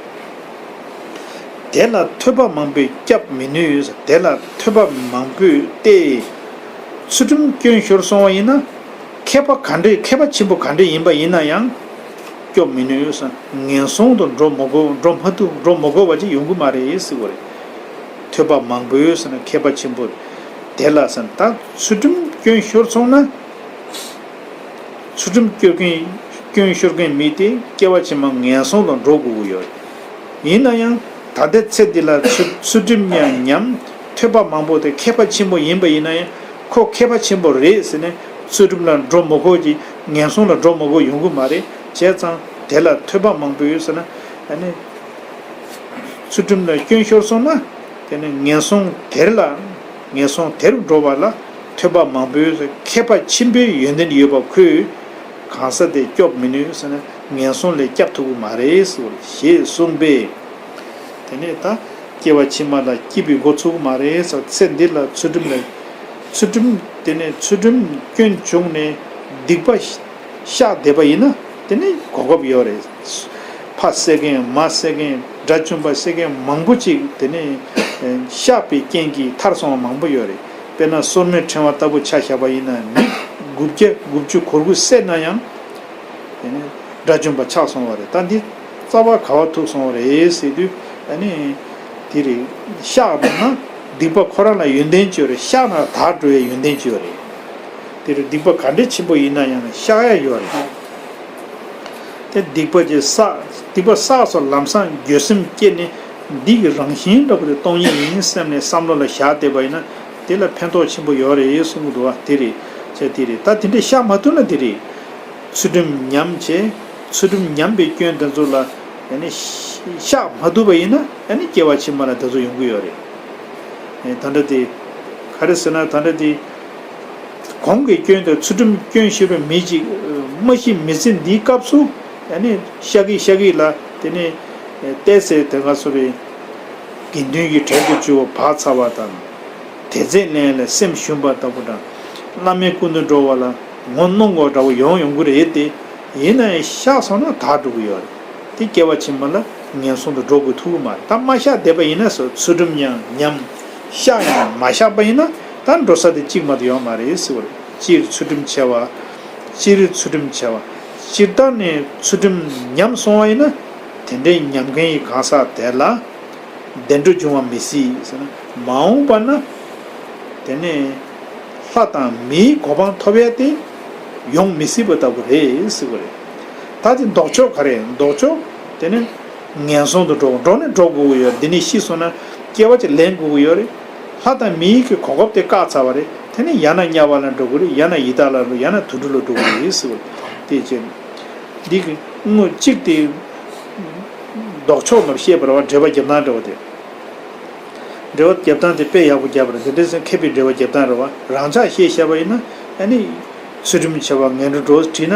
དེ་ལ་ཐོས་པ་མང་པོས་སྐྱབས་མི་ནུས་ཟེར། དེ་ལ་ཐོས་པ་མང་པོས་ཏེ། ཚུལ་ཁྲིམས་སྐྱོན་ཤོར་སོང་བ་ཡིན་ན། མཁས་པ་ག་འདྲས་མཁས་པ་ཆེན་པོ་ག་འདྲས་ཡིན་པ་ཡིན་ན་ཡང་། སྐྱོབ་མི་ནུས་ཟེར། ངན་སོང་དུ་འགྲོ་མི་དགོས། འགྲོ་མ་ཐུབ། འགྲོ་མི་དགོས་པ་ཅིག་ཡོང་གི་མ་རེད་ཟེར་བ་རེད། ཐོས་པ་མང་པོས་ཟེར་ན་མཁས་པ་ཆེན་པོ། དེ་ལ་ཟེར་ན་ད་ཚུལ་ཁྲིམས་སྐྱོན་ཤོར་སོང་ན། ཚུལ་ཁྲིམས་སྐྱོན་མཁན། སྐྱོན་ཤོར་མཁན་མི་དེ་སྐྱེ་བ་ཕྱི་མ་ངན་སོང་ལ་འགྲོ་དགོས་ཀྱི་ཡོད་རེད། ཡིན་ན་ཡང་ད་ལྟའི་ཚེ་འདི་ལ་ཚུལ་ཚུལ་ཁྲིམས་ཡང་ཉམས། ཐོས་པ་མང་པོ་དེ་མཁས་པ་ཆེན་པོ་ཡིན་པ་ཡིན་ན་ཡང་ཁོ་མཁས་པ་ཆེན་པོ་རེད་ཟེར་ནས་ཚུལ་ཁྲིམས་ལ་འགྲོ་མི་དགོས་ཀྱི། ངན་སོང་ལ་འགྲོ་མི་དགོས་ཡོང་གི་མ་རེད། བྱས་ཙང་དེ་ལ་ཐོས་པ་མང་པོས་ཟེར་ན་ཨ་ནི། ཚུལ་ཁྲིམས་ལ་སྐྱོན་ཤོར་སོང་ན། དེ་ནི་ངན་སོང་དེར་ལ། ངན་སོང་དེར་འགྲོ་བ་ལ་ཐོས་པ་མང་པོས། མཁས་པ་ཆེན་པོའི་ཡོན་ཏན་ཡོད་པ་ཁོས་གང་ཟག་དེ་སྐྱོབ་མི་ནུས་ཟེར་ན་ངན་སོང་ལས་སྐྱབས་ཐུབ་ཀྱི་མ་རེད་ཟེར་ཞེས་གསུངས་པས། དེ་ནས་ད་སྐྱེ་བ་ཕྱི་མ་ལ་སྐྱིད་པའི་འགོ་ཚུགས་ཀྱི་མ་རེད་ཟེར། ཚེ་འདི་ལ་ཚུལ་ཁྲིམས་ལ། ཚུལ་ཁྲིམས་དེ་ནས་ཚུལ་ཁྲིམས་སྐྱོན་བྱུང་ནས་སྡིག་པ་བཤགས་བསྡད་པ་ཡིན་ན་དེ་ནི་གོ་སྐབས་ཡོད་རེད། ཕ་བསད་མཁན། མ་བསད་མཁན། དགྲ་བཅོམ་པ་བསད་མཁན་མང་པོ་ཅིག་དེ་ནི་བཤགས་པའི་རྐྱེན་གྱིས་ཐར་སོང་བ་མང་པོ་ཡོད་རེད། དཔེར་ན་སོར་མོའི་ཕྲེང་བ་ལྟ་བུ་ཆ་བཞག་པ་ཡིན་ན་མི་དགུ་བརྒྱ་དགུ་བཅུ་གོ་དགུ་བསད་ན་ཡང་། དེ་ནི་དགྲ་བཅོམ་པ་ཆགས་སོང་བ་རེད། ད་འདི་རྩ་བ་ག་བ་ཐུག་སོང་བ་རེད་ཟེར་དུས། ཨ་ནི་དེ་རེད། བཤགས་ན་སྡིག་པ་ཁོ་རང་ལ་ཡོན་ཏན་ཅིག་ཡོད་རེད། བཤགས་ན་དག་འགྲོ་བའི་ཡོན་ཏན་ཅིག་ཡོད་རེད། དེ་རེད། སྡིག་པ་ག་འདྲའི་ཆེན་པོ་ཡིན་ན་ཡང་བཤགས་ཡ་ཡོད་རེད། དེ་སྡིག་པ་ཅིག་བསགས། སྡིག་པ་བསགས་སོགས་ལམ་སང་འགྱོད་སེམས་སྐྱེས་ནས་འདི་གི་རང་བཞིན་འདྲ་པོ་དེ་སྟོང་ཉིད་ཡིན་སེམས་ནས་བསམ་བློ་ལ་བཞག་བསྡད་པ་ཡིན་ན་དེ་ལ་ཕན་ཐོགས་ཆེན་པོ་ཡོད་རེད་གསུང་གི་འདུག་བ། དེ་རེད། བྱས་དེ་རེད། ད་དེ་འདྲས་བཤགས་མ་ཐུབ་ན་དེ་རེད། ཚུལ་ཁྲིམས་ཉམས་བྱས། ཚུལ་ཁྲིམས་ཉམས་པའི་སྐྱོན་དེ་ཚོ་ལ་ཨ་ནི་བཤགས་མ་ཐུབ་པ་ཡིན་ན་ཨ་ནི་སྐྱེ་བ་ཕྱི་མ་ལ་དེ་ཚོ་ཡོང་གི་ཡོད་རེད། ཨེ་ད་འདྲ་དེ་ག་རེ་ཟེར་ན། ད་འདྲ་དེ་གོང་གི་སྐྱོན་དེ་ཚུལ་ཁྲིམས་སྐྱོན་ཤོར་བའི་མི་གཅིག་མ་ཤི་མི་ཚེ་འདིའི་སྐབས་སུ་ཨ་ནི་ཤ་གི་ཤ་གི་ལ་དེ་ནི་ཨེ་བལྟས་ཚེ་དེ་ག་སོ་རེད། དགེ་འདུན་གྱི་གྲལ་དུ་འཇུག་པ་བག་ཚ་བ་དང་། དད་རྫས་ལེན་ལ་སེམས་ཞུམ་པ་ལྟ་བུ་དང་། བླ་མའི་སྐུ་མདུན་འགྲོ་བ་ལ་ངོ་གནོང་དགོས་འདྲ་བོ་ཡོང་ཡོང་གི་རེད་དེ། ཡིན་ན་ཡང་བཤགས་སོང་ན་དག་འགྲོ་གི་ཡོད་རེད། དེ་སྐྱེ་བ་ཕྱི་མ་ལ་ངན་སོང་དུ་འགྲོ་དགོས་ཐུག་གི་མ་རེད། ད་མ་བཤགས་བསྡད་པ་ཡིན་ན་སོ། ཚུལ་ཁྲིམས་ཡང་ཉམས། བཤགས་ཡང་མ་བཤགས་པ་ཡིན་ན་ད་འགྲོ་ས་དེ་གཅིག་མ་གཏོགས་ཡོད་མ་རེད་ཟེར་བ་རེད། སྤྱིར་ཚུལ་ཁྲིམས་ཆེ་བ། སྤྱིར་ཚུལ་ཁྲིམས་ཆེ་བ། སྤྱིར་བཏང་ནས་ཚུལ་ཁྲིམས་ཉམས་སོང་བ་ཡིན་ན་དེ་འདྲའི་ཉམས་མཁན་གྱི་གང་ཟག་དེ་ལ། བདེ་འགྲོ་འབྱུང་བ་མི་སྲིད་ཟེར་ན། མ་འོངས་པ་ན་དེ་ནས་ལྷ་དང་མིའི་གོ་འཕང་ཐོབ་ཡ་དེ་ཡོང་མི་སྲིད་པ་ལྟ་བུ་རེད་ཟེར་བ་རེད། ད་དེ་ལྡོག་ཕྱོགས་ག་རེ། ལྡོག་ཕྱོགས་དེ་ནི་ངན་སོང་དུ་འགྲོ། འགྲོ་ནི་འགྲོ་དགོས་ཀྱི་ཡོད། འདི་ནས་ཤི་སོང་ན་སྐྱེ་བ་ཅིག་ལེན་དགོས་ཀྱི་ཡོད་རེད། ལྷ་དང་མིའི་གི་གོ་སྐབས་དེ་བཀག་ཚར་བ་རེད། དེ་ནི་ཡང་ན་དམྱལ་བ་ལ་འགྲོ་དགོས་རེད། ཡང་ན་ཡི་དྭགས་ལ་འགྲོ། ཡང་ན་དུད་འགྲོ་ལ་འགྲོ་དགོས་རེད་ཟེར་བ་དེ་བྱས། འདི་གི་དངོས་གཅིག་དེ་ལྡོག་ཕྱོགས་མ་བཤད་པར་བ་འགྲེལ་པ་རྒྱབ་སྟངས་འདྲ་བ་དེ། འགྲེལ་པ་རྒྱབ་སྟངས་དེ་དཔེ་ཡག་པོ་རྒྱབ་པ་རེད། དེ་འདྲ་ཟེར་མཁས་པའི་འགྲེལ་པ་རྒྱབ་སྟངས་རེད་བ། རང་ཅག་ཤེས་བྱ་བ་ཡིན་ན་ཨ་ནི་ཚུལ་ཁྲིམས་འཆལ་བ་ངན་འགྲོ་འགྲོ་བྲིས་ན་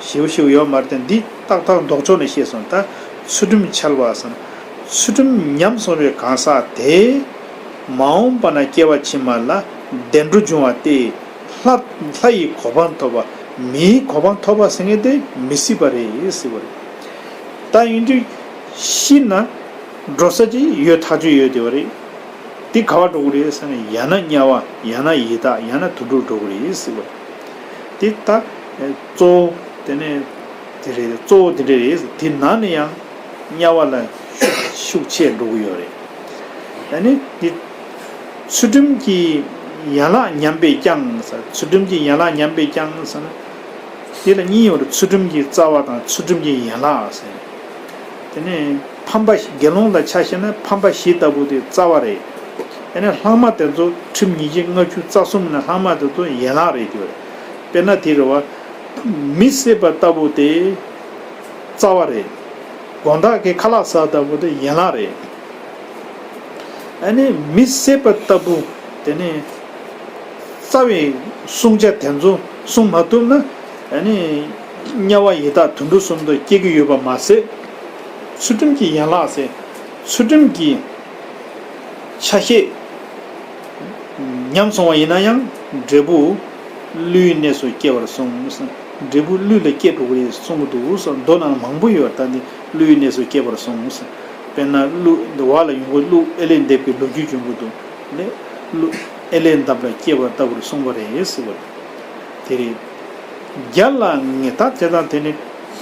ཞིའུ་ཞིའུ་ཡོད་མ་རེད་དེ། འདི་ཏག་ཏག་ལྡོག་ཕྱོགས་ནས་བཤད་སོང་། ད་ཚུལ་ཁྲིམས་འཆལ་བ་ཟེར་ན་ཚུལ་ཁྲིམས་ཉམས་སོང་བའི་གང་ཟག་དེ་མ་འོངས་པ་ན་སྐྱེ་བ་ཕྱི་མ་ལ་བདེ་འགྲོ་འབྱུང་བ་སྟེ། ལྷ་ལྷ་ཡི་གོ་འཕང་ཐོབ་པ། མིའི་གོ་འཕང་ཐོབ་པ་ཟེར་མཁན་དེ་མི་སྲིད་པ་རེད་ཟེར་བ་རེད། ད་ཡིན་དུས་ཤི་ན་འགྲོ་ས་ཅིག་ཡོད་ཐག་ཆོད་ཡོད་དེ་བ་རེད། དེ་ག་བ་འགྲོ་གི་རེད་ཟེར་ན་ཡང་ན་དམྱལ་བ། ཡང་ན་ཡི་དྭགས། ཡང་ན་དུད་འགྲོར་འགྲོ་གི་རེད་ཟེར་བ་རེད། དེ་ད་གཙོ་བོ་དེ་ནས་དེ་རེད། གཙོ་བོ་དེ་འདྲ་རེད། དེ་ནང་ནས་ཡང་དམྱལ་བ་ལ་ཤུགས་ཤུགས་ཆེ་འགྲོ་གི་ཡོད་རེད། ཨ་ནི་འདི་ཚུལ་ཁྲིམས་ཀྱི་ཡན་ལག་ཉམས་པས་ཀྱང་ཟེར། ཚུལ་ཁྲིམས་ཀྱི་ཡན་ལག་ཉམས་པས་ཀྱང་ཟེར་ན། དེ་ལ་གཉིས་ཡོད་རེད། ཚུལ་ཁྲིམས་ཀྱི་རྩ་བ་དང་ཚུལ་ཁྲིམས་ཀྱི་ཡན་ལག་ཟེར། དེ་ནས་ཕམ་པ་དགེ་སློང་ལ་ཆ་བཞག་ན་ཕམ་པ་བཞི་ལྟ་བུ་དེ་རྩ་བ་རེད། ཨ་ནི་ལྷག་མ་དེ་ཚོ་ཁྲིམས་ཉེས་བྱས་ལྔ་བཅུ་རྩ་གསུམ་ནི་ལྷག་མ་དེ་ཚོ་ཡན་ལག་རེད་དེ། དཔེར་ན་དེ་རེད་བ། མི་བསད་པ་ལྟ་བུ་དེ་རྩ་བ་རེད། དགོང་དག་གི་ཁ་ལག་ཟ་ལྟ་བུ་དེ་ཡན་ལག་རེད། ཨ་ནི་མི་བསད་པ་ལྟ་བུ་དེ་ནི་རྩ་བའི་བསྲུང་བྱ་དེ་ཚོ་བསྲུང་མ་ཐུབ་ན་ཨ་ནི་དམྱལ་བ་ཡི་དྭགས་དུད་འགྲོ་གསུམ་དུ་སྐྱེ་གི་ཡོད་པ་མ་ཟད། ཚུལ་ཁྲིམས་ཀྱི་ཡན་ལག་ཟེར། ཚུལ་ཁྲིམས་ཀྱི་ཆ་ཤས་ཉམས་སོང་བ་ཡིན་ན་ཡང་འབྲས་བུ་ཀླུའི་གནས་སུ་སྐྱེ་བར་གསུངས། འབྲས་བུ་ཀླུ་ལ་སྐྱེ་འགྲོ་གི་རེད་གསུང་གི་འདུག་ཟེར། མདོ་ནང་མང་པོ་ཡོད། ད་འདི་ཀླུའི་གནས་སུ་སྐྱེ་བར་གསུངས། དཔེར་ན་ཀླུ་འདི་བ་ལ་ཡོང་གི། ཀླུ་ཨེ་ལས་འདེབས་ཀྱི་ལོ་རྒྱུས་བྱུང་གི་འདུག་ལས། ཀླུ་ཨེ་ལས་འདབས་ལ་སྐྱེ་བ་ལྟ་བུར་གསུངས་པ་རེད་ཟེར་བ་རེད། དེ་རེད། བརྒྱ་ལ་ངེས། ད་དེ་དང་དེ་ནི་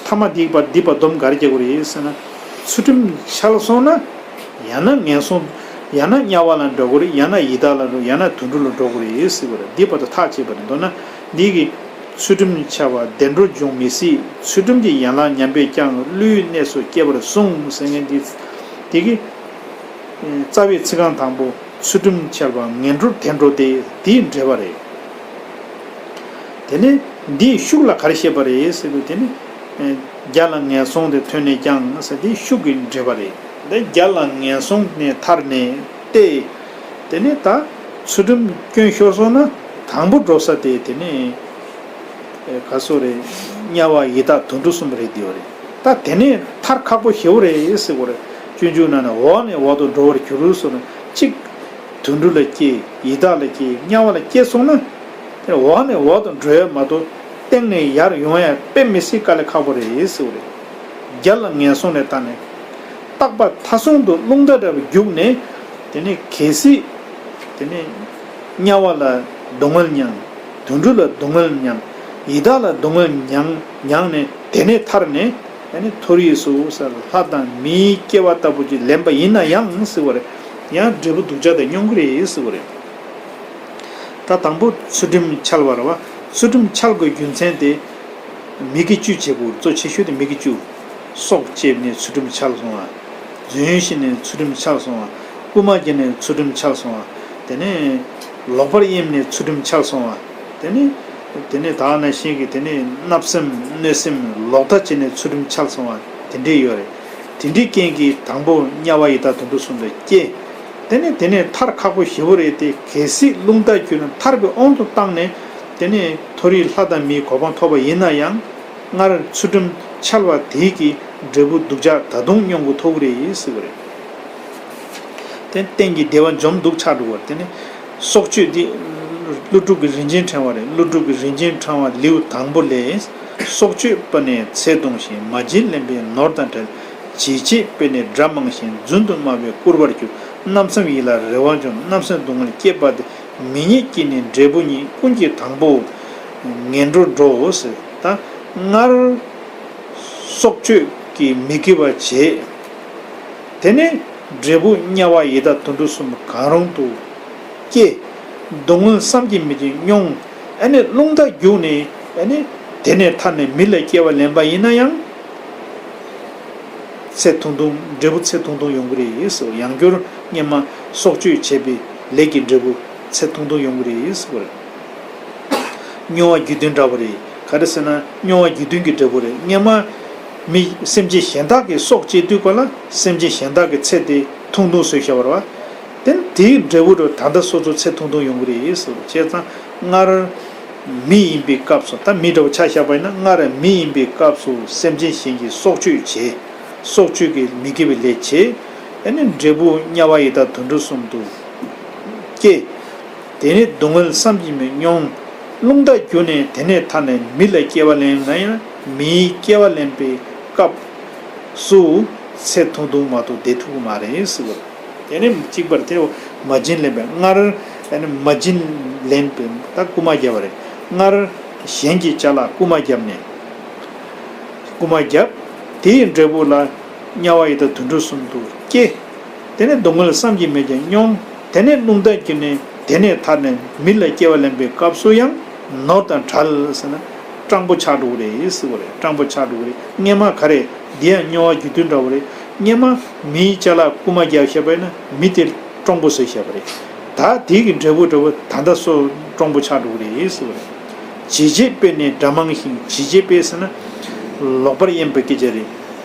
ཐ་མ་འདི་བར་འདི་བར་སྡོམ་ག་རེ་རྒྱག་དགོས་རེད་ཟེར་ན། ཚུལ་ཁྲིམས་འཆལ་སོང་ན་ཡང་ན་ངན་སོང་། ཡང་ན་དམྱལ་བ་ལ་འགྲོ་དགོས་རེད། ཡང་ན་ཡི་དྭགས་ལ་འགྲོ། ཡང་ན་དུད་འགྲོ་ལ་འགྲོ་དགོས་རེད་ཟེར་བ་རེད། འདི་བར་དུ་ཐག་བཅད་པ་རེད། མདོར་ན་འདི་གི་ཚུལ་ཁྲིམས་འཆལ་བ་བདེ་འགྲོར་འབྱུང་མི་སྲིད། ཚུལ་ཁྲིམས་ཀྱི་ཡན་ལག་ཉམས་པས་ཀྱང་ཀླུའི་གནས་སུ་སྐྱེ་བར་གསུངས་ཟེར་མཁན་འདི། འདི་གི་རྩ་བའི་ཚིག་རྐང་དང་པོ་ཚུལ་ཁྲིམས་འཆལ་བ་ངན་འགྲོར་བདེ་འགྲོ་སྟེ། དེའི་འགྲེལ་པ་རེད། དེ་ནས་འདིའི་ཤུགས་ལ་ག་རེ་བཤད་པ་རེད་ཟེར་དུས། དེ་ནི་བརྒྱ་ལ་ངན་སོང་དེ་ཐོས་ནས་ཀྱང་ཟེར་དེའི་ཤུགས་ཀྱི་འགྲེལ་པ་རེད། འདི་བརྒྱ་ལ་ངན་སོང་ནས་ཐར་ནས་ཏེ། དེ་ནས་ད་ཚུལ་ཁྲིམས་སྐྱོན་ཤོར་སོང་ན་དང་པོ་འགྲོ་ས་དེ་དེ་ནས་ག་སོ་རེད། དམྱལ་བ་ཡི་དྭགས་དུད་འགྲོ་གསུམ་རེད་དེ་བ་རེད། ད་དེ་ནས་ཐར་ཁག་པོ་ཞེ་བོ་རེད་ཟེར་བ་རེད། སྤྱོད་འཇུག་ནང་ནས་འོག་ནས་འོག་ཏུ་འགྲོ་བར་འགྱུར་ཟེར་ན། གཅིག་དུད་འགྲོ་ལ་སྐྱེས། ཡི་དྭགས་ལ་སྐྱེས། དམྱལ་བ་ལ་སྐྱེས་སོང་ན། དེ་འོག་ནས་འོག་ཏུ་འགྲོ་ཡ་མ་གཏོགས་སྟེང་ནས་ཡར་ཡོང་ཡ་དཔེ་མི་སྲིད་དཀའ་ལས་ཁག་པོ་རེད་ཟེར་བ་རེད། བརྒྱ་ལ་ངན་སོང་ནས་ཐར་ནས། རྟག་པ་མཐའ་སྲུང་དུ་རླུང་རྟ་འདྲ་བ་རྒྱུག་ནས། དེ་ནས་གལ་སྲིད་དེ་ནས་དམྱལ་བ་ལ་སྡུག་བསྔལ་མྱངས། དུད་འགྲོ་ལ་སྡུག་བསྔལ་མྱངས། ཡི་དྭགས་ལ་སྡུག་བསྔལ་མྱངས་མྱངས་ནས་དེ་ནས་ཐར་ནས། ཨ་ནི་མཐོ་རིས་སུ་ལྷ་དང་མིའི་སྐྱེ་བ་ལྟ་བུ་ཅིག་ལེན་པ་ཡིན་ན་ཡང་ཟེར་བ་རེད། ཡང་འབྲས་བུ་སྡུག་ཅག་དེ་མྱོང་གི་རེད་ཟེར་བ་རེད། ད་དང་པོ་ཚུལ་ཁྲིམས་འཆལ་བ་རེད་བ། ཚུལ་ཁྲིམས་འཆལ་དགོས་རྒྱུ་མཚན་དེ་མི་དགེ་བཅུ་བྱེད་དགོས། གཙོ་ཆེ་ཤོས་དེ་མི་དགེ་བཅུ། སྲོག་བཅད་ནས་ཚུལ་ཁྲིམས་འཆལ་སོང་བ། རྫུན་བཤད་ནས་ཚུལ་ཁྲིམས་འཆལ་སོང་བ། རྐུན་མ་བརྒྱབ་ནས་ཚུལ་ཁྲིམས་འཆལ་སོང་བ། དེ་ནས་ལོག་པར་གཡེམ་ནས་ཚུལ་ཁྲིམས་འཆལ་སོང་བ། དེ་ནས་དེ་ནས་ད་ག་ནང་བཞིན་གྱི་དེ་ནས་བརྣབ་སེམས་གནོད་སེམས་ལོག་ལྟ་བྱས་ནས་ཚུལ་ཁྲིམས་འཆལ་སོང་བ་དེ་འདྲས་ཡོད་རེད། དེ་འདྲའི་རྐྱེན་གྱིས་དང་པོ་དམྱལ་བ་ཡི་དྭགས་དུད་འགྲོ་གསུམ་དུ་སྐྱེ། དེ་ནས་དེ་ནས་ཐར་ཁག་པོ་ཞེ་བོ་རེད་དེ། གལ་སྲིད་རླུང་རྟ་བརྒྱུད་ནས་ཐར་པའི་དབང་དུ་བཏང་ནས་དེ་ནས་མཐོ་རིས་ལྷ་དང་མིའི་གོ་འཕང་ཐོབ་པ་ཡིན་ན་ཡང་། སྔར་ཚུལ་ཁྲིམས་འཆལ་བ་དེ་གི་འབྲས་བུ་སྡུག་ཅག་ད་དུང་མྱོང་དགོས་ཐུག་རེད་ཟེར་བ་རེད། དེ་གཏན་གྱི་བདེ་བ་འཇོམས་སྡུག་ཆགས་འགྲོ་བར། དེ་ནི་སྲོག་གཅོད་འདི་ཀླུ་སྒྲུབ་ཀྱི་རིན་ཆེན་ཕྲེང་བ་རེད། ཀླུ་སྒྲུབ་ཀྱི་རིན་ཆེན་ཕྲེང་བ་ལེའུ་དང་པོ་ལས། སྲོག་གཅོད་པ་ནི་ཚེ་གདུང་ཞིང་། མ་བྱིན་ལེན་པའི་ནོར་དང་བྲལ། བྱིས་བྱེད་པས་ནི་དགྲ་མང་ཞིང་། རྫུན་དུ་སྨྲ་བས་བཀུར་བར་འགྱུར། རྣམ་སེམས་ཡིད་ལ་རེ་བ་འཇོམས། རྣམ་སེམས་སྡུག་བསྔལ་སྐྱེད་པ་སྟེ། མི་ཉིད་ཀྱིས་ནི་འབྲས་བུ་ཉིད། ཀུན་གྱི་དང་པོ་ངན་འགྲོར་འགྲོའོ་ཟེར། ད་སྔར་སྲོག་གཅོད་ཀྱི་མི་དགེ་བ་བྱས། དེ་ནས་འབྲས་བུ་དམྱལ་བ་ཡི་དྭགས་དུད་འགྲོ་གསུམ་གང་རུང་དུ་སྐྱེ། སྡུག་བསྔལ་བསམ་གྱིས་མི་ཁྱབ་མྱོང་། ཨ་ནི་རླུང་རྟ་རྒྱུག་ནས་ཨ་ནི་དེ་ནས་ཐར་ནས་མི་ལ་སྐྱེ་བ་ལེན་པ་ཡིན་ན་ཡང་། ཚེ་ཐུང་ཐུང་། འབྲས་བུ་ཚེ་ཐུང་ཐུང་ཡོང་གི་རེད་ཟེར། ཡང་བསྐྱར་སྔོན་མ་སྲོག་གཅོད་བྱས་པའི་ལས་ཀྱི་འབྲས་བུ་ཚེ་ཐུང་ཐུང་ཡོང་གི་རེད་ཟེར་བ་རེད། མྱོང་བ་རྒྱུ་མཐུན་འདྲ་བོ་རེད། ག་རེ་ཟེར་ན་མྱོང་བ་རྒྱུ་མཐུན་གྱི་འབྲས་བུ་རེད། སྔོན་མ་ མི་སེམས་ཅན་གཞན་དག་གི་སྲོག་བཅད་དུས་སྐབས་ལ་སེམས་ཅན་གཞན་དག་གི་ཚེ་དེ་ཐུང་ཐུང་བཟོས་བཞག་པ་རེད་བ། དེ་ནི་དེའི་འབྲས་བུ་རུ་ད་ལྟ་སོ་སོ་ཚེ་ཐུང་ཐུང་ཡོང་གི་རེད་ཟེར་བ། བྱས་ཙང་སྔར་མི་ཡིན་པའི་སྐབས་སུ། ད་མི་འདྲ་བོ་ཆ་བཞག་པ་ཡིན་ན། སྔར་མི་ཡིན་པའི་སྐབས་སུ་སེམས་ཅན་གཞན་གྱི་སྲོག་གཅོད་བྱས། སྲོག་གཅོད་ཀྱི་མི་དགེ་བའི་ལས་བྱས། ཨ་ནི་འབྲས་བུ་དམྱལ་བ་ཡི་དྭགས་དུད་འགྲོ་གསུམ་དུ་སྐྱེས། དེ་ནས་སྡུག་བསྔལ་བསམ་གྱིས་མི་མྱོང་། རླུང་རྟ་རྒྱུ་ནི་དེ་ནས་ཐར་ནས་མི་ལ་སྐྱེ་བ་ལེན་ན་ཡང་། མིའི་སྐྱེ་བ་ལེན་པའི་སྐབས་སུ་ཚེ་ཐུང་ཐུང་མ་གཏོགས་བསྡད་ཐུབ་ཀྱི་མ་རེད་ཟེར་བ། དེ་ནས་གཅིག་པར་དེ་མ་བྱིན་ལེན་པའི། སྔར་ཨ་ནི་མ་བྱིན་ལེན་པའི་ད་རྐུ་མ་བརྒྱབ་པ་རེད། སྔར་གཞན་གྱི་ཅ་ལག་རྐུ་མ་བརྒྱབ་ནས། རྐུ་མ་བརྒྱབ། དེ་ཡི་འབྲས་བུ་ལ་དམྱལ་བ་ཡི་དྭགས་དུད་འགྲོ་གསུམ་དུ་སྐྱེ། དེ་ནས་སྡུག་བསྔལ་བསམ་གྱིས་མི་ཁྱབ་མྱོང་། དེ་ནས་རླུང་རྟ་རྒྱུ་ནི་དེ་ནས་ཐར་ནས་མི་ལ་སྐྱེ་བ་ལེན་པའི་སྐབས་སུ་ཡང་ནོར་དང་བྲལ་ཟེར་ན། སྤྲང་པོ་ཆགས་འགྲོ་གི་རེད་ཟེར་བ་རེད། སྤྲང་པོ་ཆགས་འགྲོ་གི་རེད། སྔན་མ་ག་རེ། འདི་ཡང་དམྱལ་བ་རྒྱུ་མཐུན་འདྲ་བོ་རེད། སྔན་མ་མིའི་ཅ་ལག་རྐུ་མ་བརྒྱབ་བཞག་པ་ཡིན་ན་མི་དེ་སྤྲང་པོ་བཟོས་བཞག་པ་རེད། ད་དེ་གི་འབྲས་བུ་འདྲ་བོ་ད་ལྟ་སོ་སྤྲང་པོ་ཆགས་འགྲོ་གི་རེད་ཟེར་བ་རེད། བྱིས་བྱེད་དཔེ་ནི་དགྲ་མང་ཞིང་། བྱིས་བྱེད་དཔེ་ཟེར་ན་ལོག་པར་གཡེམ་པའི་སྐད་ཆ་རེད།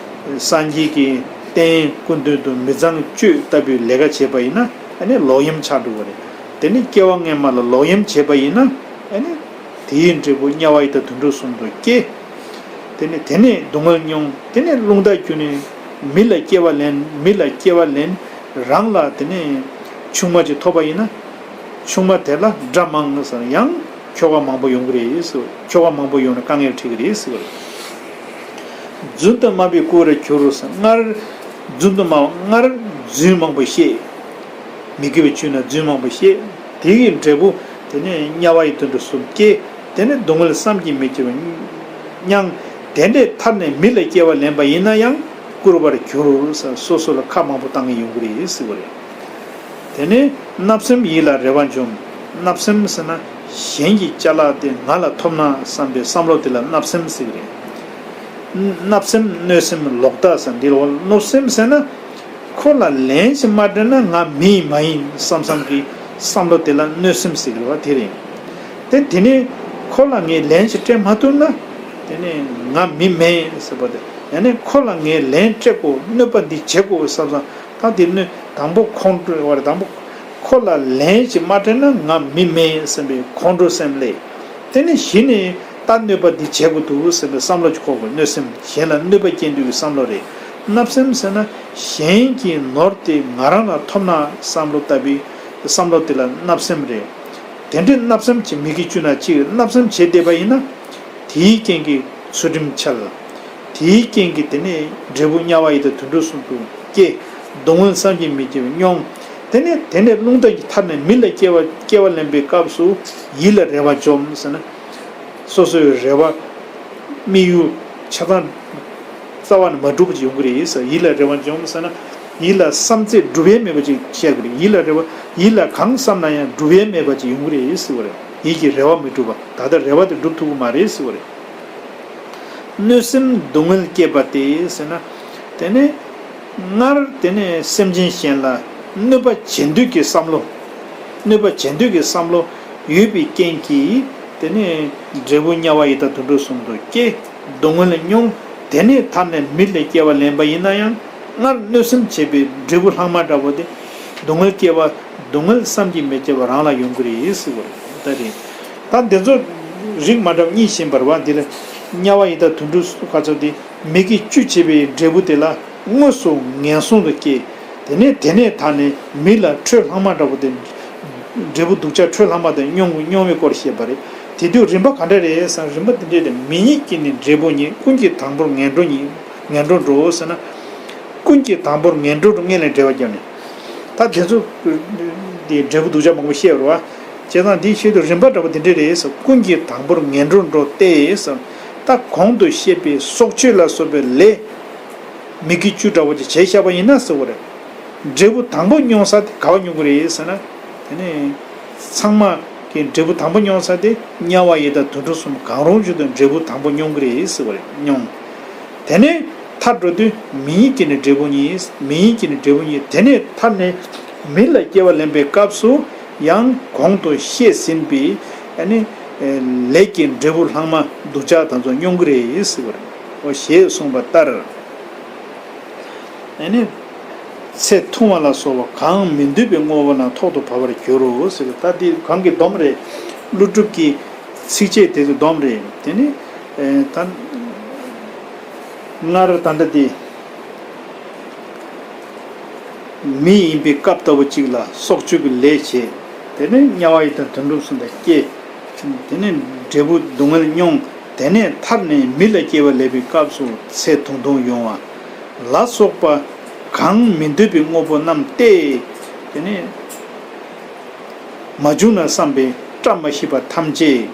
སངས་རྒྱས་ཀྱི་བསྟན་སྐུ་མདུན་དུ་མི་ཚངས་སྤྱོད་ལྟ་བུའི་ལས་ཀ་བྱས་པ་ཡིན་ན་ཨ་ནི་ལོག་གཡེམ་ཆགས་འགྲོ་གི་རེད། དེ་ནི་སྐྱེ་བ་སྔན་མ་ལ་ལོག་གཡེམ་བྱས་པ་ཡིན་ན་ཨ་ནི་དེའི་འབྲས་བུ་དམྱལ་བ་ཡི་དྭགས་དུད་འགྲོ་གསུམ་དུ་སྐྱེ། དེ་ནས་དེ་ནས་སྡུག་བསྔལ་མྱོང་། དེ་ནས་རླུང་རྟ་རྒྱུ་ནི་མི་ལ་སྐྱེ་བ་ལེན། མི་ལ་སྐྱེ་བ་ལེན། རང་ལ་དེ་ནས་ཆུང་མ་ཅིག་ཐོབ་པ་ཡིན་ན་ཆུང་མ་དེ་ལ་དགྲ་མང་ཟེར། ཡང་ཁྱོ་ག་མང་པོ་ཡོང་གི་རེད་ཟེར། ཁྱོ་ག་མང་པོ་ཡོང་ནས་དཀའ་ངལ་འཕྲད་ཀྱི་རེད་ཟེར་བ་རེད། རྫུན་དུ་སྨྲ་བས་རྐུ་བར་འགྱུར་ཟེར། སྔར་རྫུན་དུ་སྨྲ་བ། སྔར་རྫུན་མང་པོ་བཤད། མི་དགེ་བའི་ཆོས་ན་རྫུན་མང་པོ་བཤད། དེ་ཡི་འབྲས་བུ་དེ་ནས་དམྱལ་བ་ཡི་དྭགས་དུད་འགྲོ་གསུམ་སྐྱེ། དེ་ནས་སྡུག་བསྔལ་བསམ་གྱིས་མི་ཁྱབ་མྱོང་། དེ་འདྲས་ཐར་ནས་མི་ལ་སྐྱེ་བ་ལེན་པ་ཡིན་ན་ཡང་རྐུ་བར་འགྱུར་ཟེར། སོ་སོ་ལ་ཁ་མང་པོ་བཏང་གི་ཡོང་གི་རེད་ཟེར་བ་རེད། དེ་ནས་བརྣབ་སེམས་ཡིད་ལ་རེ་བ་འཇོམས། བརྣབ་སེམས་ཟེར་ན་གཞན་གྱི་ཅ་ལག་དེ་ང་ལ་ཐོབ་ན་བསམ་པའི་བསམ་བློ་དེ་ལ་བརྣབ་སེམས་ཟེར་གི་རེད། བརྣབ་སེམས་གནོད་སེམས་ལོག་ལྟ་ཟེར། འདི་ལ་གནོད་སེམས་ཟེར་ན། ཁོ་ལ་ལན་ཞིག་མ་སྤྲད་ན་ང་མི་མ་ཡིན་བསམ་བསམ་གྱི་བསམ་བློ་དེ་ལ་གནོད་སེམས་ཟེར་གི་རེད་བ། དེ་རེད། དེ་དེ་ནས་ཁོ་ལ་ངས་ལན་ཞིག་སྤྲད་མ་ཐུབ་ན། དེ་ནས་ང་མི་མིན་ཟེར་བ་དེ། ཡང་ན་ཁོ་ལ་ངས་ལན་སྤྲད་དགོས། གནོད་པ་འདི་བྱེད་དགོས་བསམ་བསམ། ད་དེ་གནོད། དང་པོ་ཁོང་ཁྲོ་བ་རེད། དང་པོ་ཁོ་ལ་ལན་ཞིག་མ་སྤྲད་ན་ང་མི་མིན་བསམ་པའི་ཁོང་ཁྲོ་སེམས་སླེབས། དེ་ནས་གཞི་ནས་ད་གནོད་པ་འདི་བྱེད་དགོས་འདུག་ཟེར་བའི་བསམ་བློ་ཅིག་འཁོར་དགོས། གནོད་སེམས། གཞན་ལ་གནོད་པ་སྐྱེལ་འདོད་ཀྱི་བསམ་བློ་རེད། བརྣབ་སེམས་ཟེར་ན་གཞན་གྱི་ནོར་དེ་ང་རང་ལ་ཐོབ་ན་བསམ་བློ་ལྟ་བུའི་བསམ་བློ་དེ་ལ་བརྣབ་སེམས་རེད། དེ་འདྲའི་བརྣབ་སེམས་ཀྱི་མི་དགེ་བཅུ་ན་གཅིག་བརྣབ་སེམས་བྱས་བསྡད་པ་ཡིན་ན། དེའི་རྐྱེན་གྱིས་ཚུལ་ཁྲིམས་འཆལ། དེའི་རྐྱེན་གྱིས་དེ་ནས་འབྲས་བུ་དམྱལ་བ་ཡི་དྭགས་དུད་འགྲོ་གསུམ་དུ་སྐྱེ། སྡུག་བསྔལ་བསམ་གྱིས་མི་ཁྱབ་མྱོང་། དེ་ནས་དེ་ནས་རླུང་རྟ་གིས་ཐར་ནས་མི་ལ་སྐྱེ་བ་སྐྱེ་བ་ལེན་པའི་སྐབས་སུ་ཡིད་ལ་རེ་བ་འཇོམས་ཟེར་ན། སོ་སོའི་རེ་བ་དམིགས་ཡུལ་ཆ་ཚང་རྩ་བ་ནས་མ་འགྲུབ་པ་ཅིག་ཡོང་གི་རེད་ཟེར། ཡིད་ལ་རེ་བ་འཇོམས་ཟེར་ན། ཡིད་ལ་བསམ་ཚད་འགྲུབ་ཡས་མེད་པ་ཅིག་བཤད་དགོས་རེད། ཡིད་ལ་རེ་བ། ཡིད་ལ་གང་བསམ་ན་ཡང་འགྲུབ་ཡས་མེད་པ་ཅིག་ཡོང་གི་རེད་ཟེར་བ་རེད། ཡིད་ཀྱི་རེ་བ་མི་འགྲུབ་པ། ད་ལྟ་རེ་བ་དེ་འགྲུབ་ཐུབ་ཀྱི་མ་རེད་ཟེར་བ་རེད། གནོད་སེམས་སྡུག་བསྔལ་བསྐྱེད་པ་སྟེ་ཟེར་ན། དེ་ནས་སྔར་དེ་ནས་སེམས་ཅན་གཞན་ལ་གནོད་པ་བྱེད་འདོད་ཀྱི་བསམ་བློ། གནོད་པ་བྱེད་འདོད་ཀྱི་བསམ་བློ་ཡོད་པའི་རྐྱེན་གྱིས་དེ་ནས་འབྲས་བུ་དམྱལ་བ་ཡི་དྭགས་དུད་འགྲོ་གསུམ་དུ་སྐྱེ། སྡུག་བསྔལ་མྱོང་། དེ་ནས་ཐར་ནས་མི་ལ་སྐྱེ་བ་ལེན་པ་ཡིན་ན་ཡང་སྔར་གནོད་སེམས་བྱས་པའི་འབྲས་བུ་ལྷག་མ་འདྲ་བོ་དེ། སྡུག་བསྔལ་བསྐྱེད་པ། སྡུག་བསྔལ་བསམ་གྱིས་མི་ཁྱབ་པ་རང་ལ་ཡོང་གི་རེད་ཟེར་བ་རེད། ད་རེད། ད་འདི་ཚོ་རིགས་མ་འདྲ་བ་གཉིས་ཤེས་པ་རེད་བ། འདི་ལ་དམྱལ་བ་ཡི་དྭགས་དུད་འགྲོ་ག་ཚོད་དེ་མི་དགེ་བཅུ་བྱས་པའི་འབྲས་བུ་དེ་ལ་དངོས་སུ་ངན་སོང་དུ་སྐྱེ། དེ་ནས་དེ་ནས་ཐར་ནས་མི་ལ་འཕྲོད་ལྷག་མ་འདྲ་བོ་དེ། འབྲས་བུ་སྡུག་ཅག་འཕྲོད་ལྷག་མ་དེ་མྱོང་མྱོང་བའི་སྐོར་བཤད་པ་རེད། དེ་དུས་རིམ་པ་ག་འདྲ་རེད་ཟེར་ན། རིམ་པ་དེ་འདྲས་རེད། མི་ཉིད་ཀྱིས་ནི་འབྲས་བུ་རྙེད། ཀུན་གྱིས་དང་པོར་ངན་འགྲོར་རྙེད། ངན་འགྲོར་འགྲོ་ཟེར་ན། ཀུན་གྱིས་དང་པོར་ངན་འགྲོ་རུ་སྔོན་ལ་འགྲེལ་བ་བརྒྱབ་ནས། ད་དེ་ཚོ་དེ་འབྲས་བུ་སྡུག་ཅག་མང་པོ་བཤད་ཡོད་རེད་བ། བྱས་ཙང་འདིའི་ཆེད་དུ་རིམ་པ་འདྲ་པོ་དེ་འདྲས་རེད་ཟེར། ཀུན་གྱིས་དང་པོར་ངན་འགྲོར་འགྲོ་སྟེ་ཟེར། ད་གོང་དུ་བཤད་པའི་སྲོག་གཅོད་ལ་སོགས་པའི་ལས་མི་དགེ་བཅུ་འདྲ་བོ་ཅིག་བྱས་བཞག་པ་ཡིན་ན་ཟེར་བ་རེད། འབྲས་བུ་དང་པོ་མྱོང་ས་དེ་ག་བ་མྱོང་གི་རེད་ཟེར་ན། དེ་ནི་ཚང་མ་གི་འབྲས་བུ་དང་པོ་མྱོང་ས་དེ་དམྱལ་བ་ཡི་དྭགས་དུད་འགྲོ་གསུམ་གང་རུང་ཞིག་ཏུ་འབྲས་བུ་དང་པོ་མྱོང་གི་རེད་ཟེར་བ་རེད། མྱོང་། དེ་ནས་ཐར་འགྲོ་དུས་མི་ཉིད་ཀྱིས་ནི་འབྲས་བུ་རྙེད། མི་ཉིད་ཀྱིས་ནི་འབྲས་བུ་རྙེད། དེ་ནས་ཐར་ནས་མི་ལ་སྐྱེ་བ་ལེན་པའི་སྐབས་སུ་ཡང་གོང་དུ་བཤད་ཟིན་པའི་ཨ་ནི་ལས་ཀྱི་འབྲས་བུ་ལྷག་མ་སྡུག་ཅག་དེ་ཚོ་མྱོང་གི་རེད་ཟེར་བ་རེད། ཞེས་གསུངས་པ་ལྟར། ཨ་ནི། ཚེ་ཐུང་བ་ལ་སོགས་པ་གང་མི་འདོད་པའི་དངོས་པོ་རྣམས་ཐོག་ཏུ་བབ་པར་འགྱུར་རོ་ཟེར། ད་འདི་གོང་གི་སྡོམ་རེད། ཀླུ་སྒྲུབ་ཀྱི་ཚིགས་བཅད་དེ་ཚོ་སྡོམ་རེད། དེ་ནི། ཨེ། ད། སྔར་ད་ལྟ་དེ། མི་ཡིན་པའི་སྐབས་ལྟ་བུ་གཅིག་ལ་སྲོག་གཅོད་ཀྱི་ལས་བྱེད། དེ་ནས་དམྱལ་བ་ཡི་དྭགས་དུད་འགྲོ་གསུམ་དུ་སྐྱེ། དེ་ནས་འབྲས་བུ་སྡུག་བསྔལ་མྱོང་། དེ་ནས་ཐར་ནས་མི་ལ་སྐྱེ་བ་ལེན་པའི་སྐབས་སུ་ཚེ་ཐུང་ཐུང་ཡོང་བ་ལ་སོགས་པ་གང་མི་འདོད་པའི་དངོས་པོ་རྣམས་ཏེ། དེ་ནས། མ་བྱུང་ན་བསམ་པའི་བཀྲ་མ་ཤིས་པ་ཐམས་ཅད་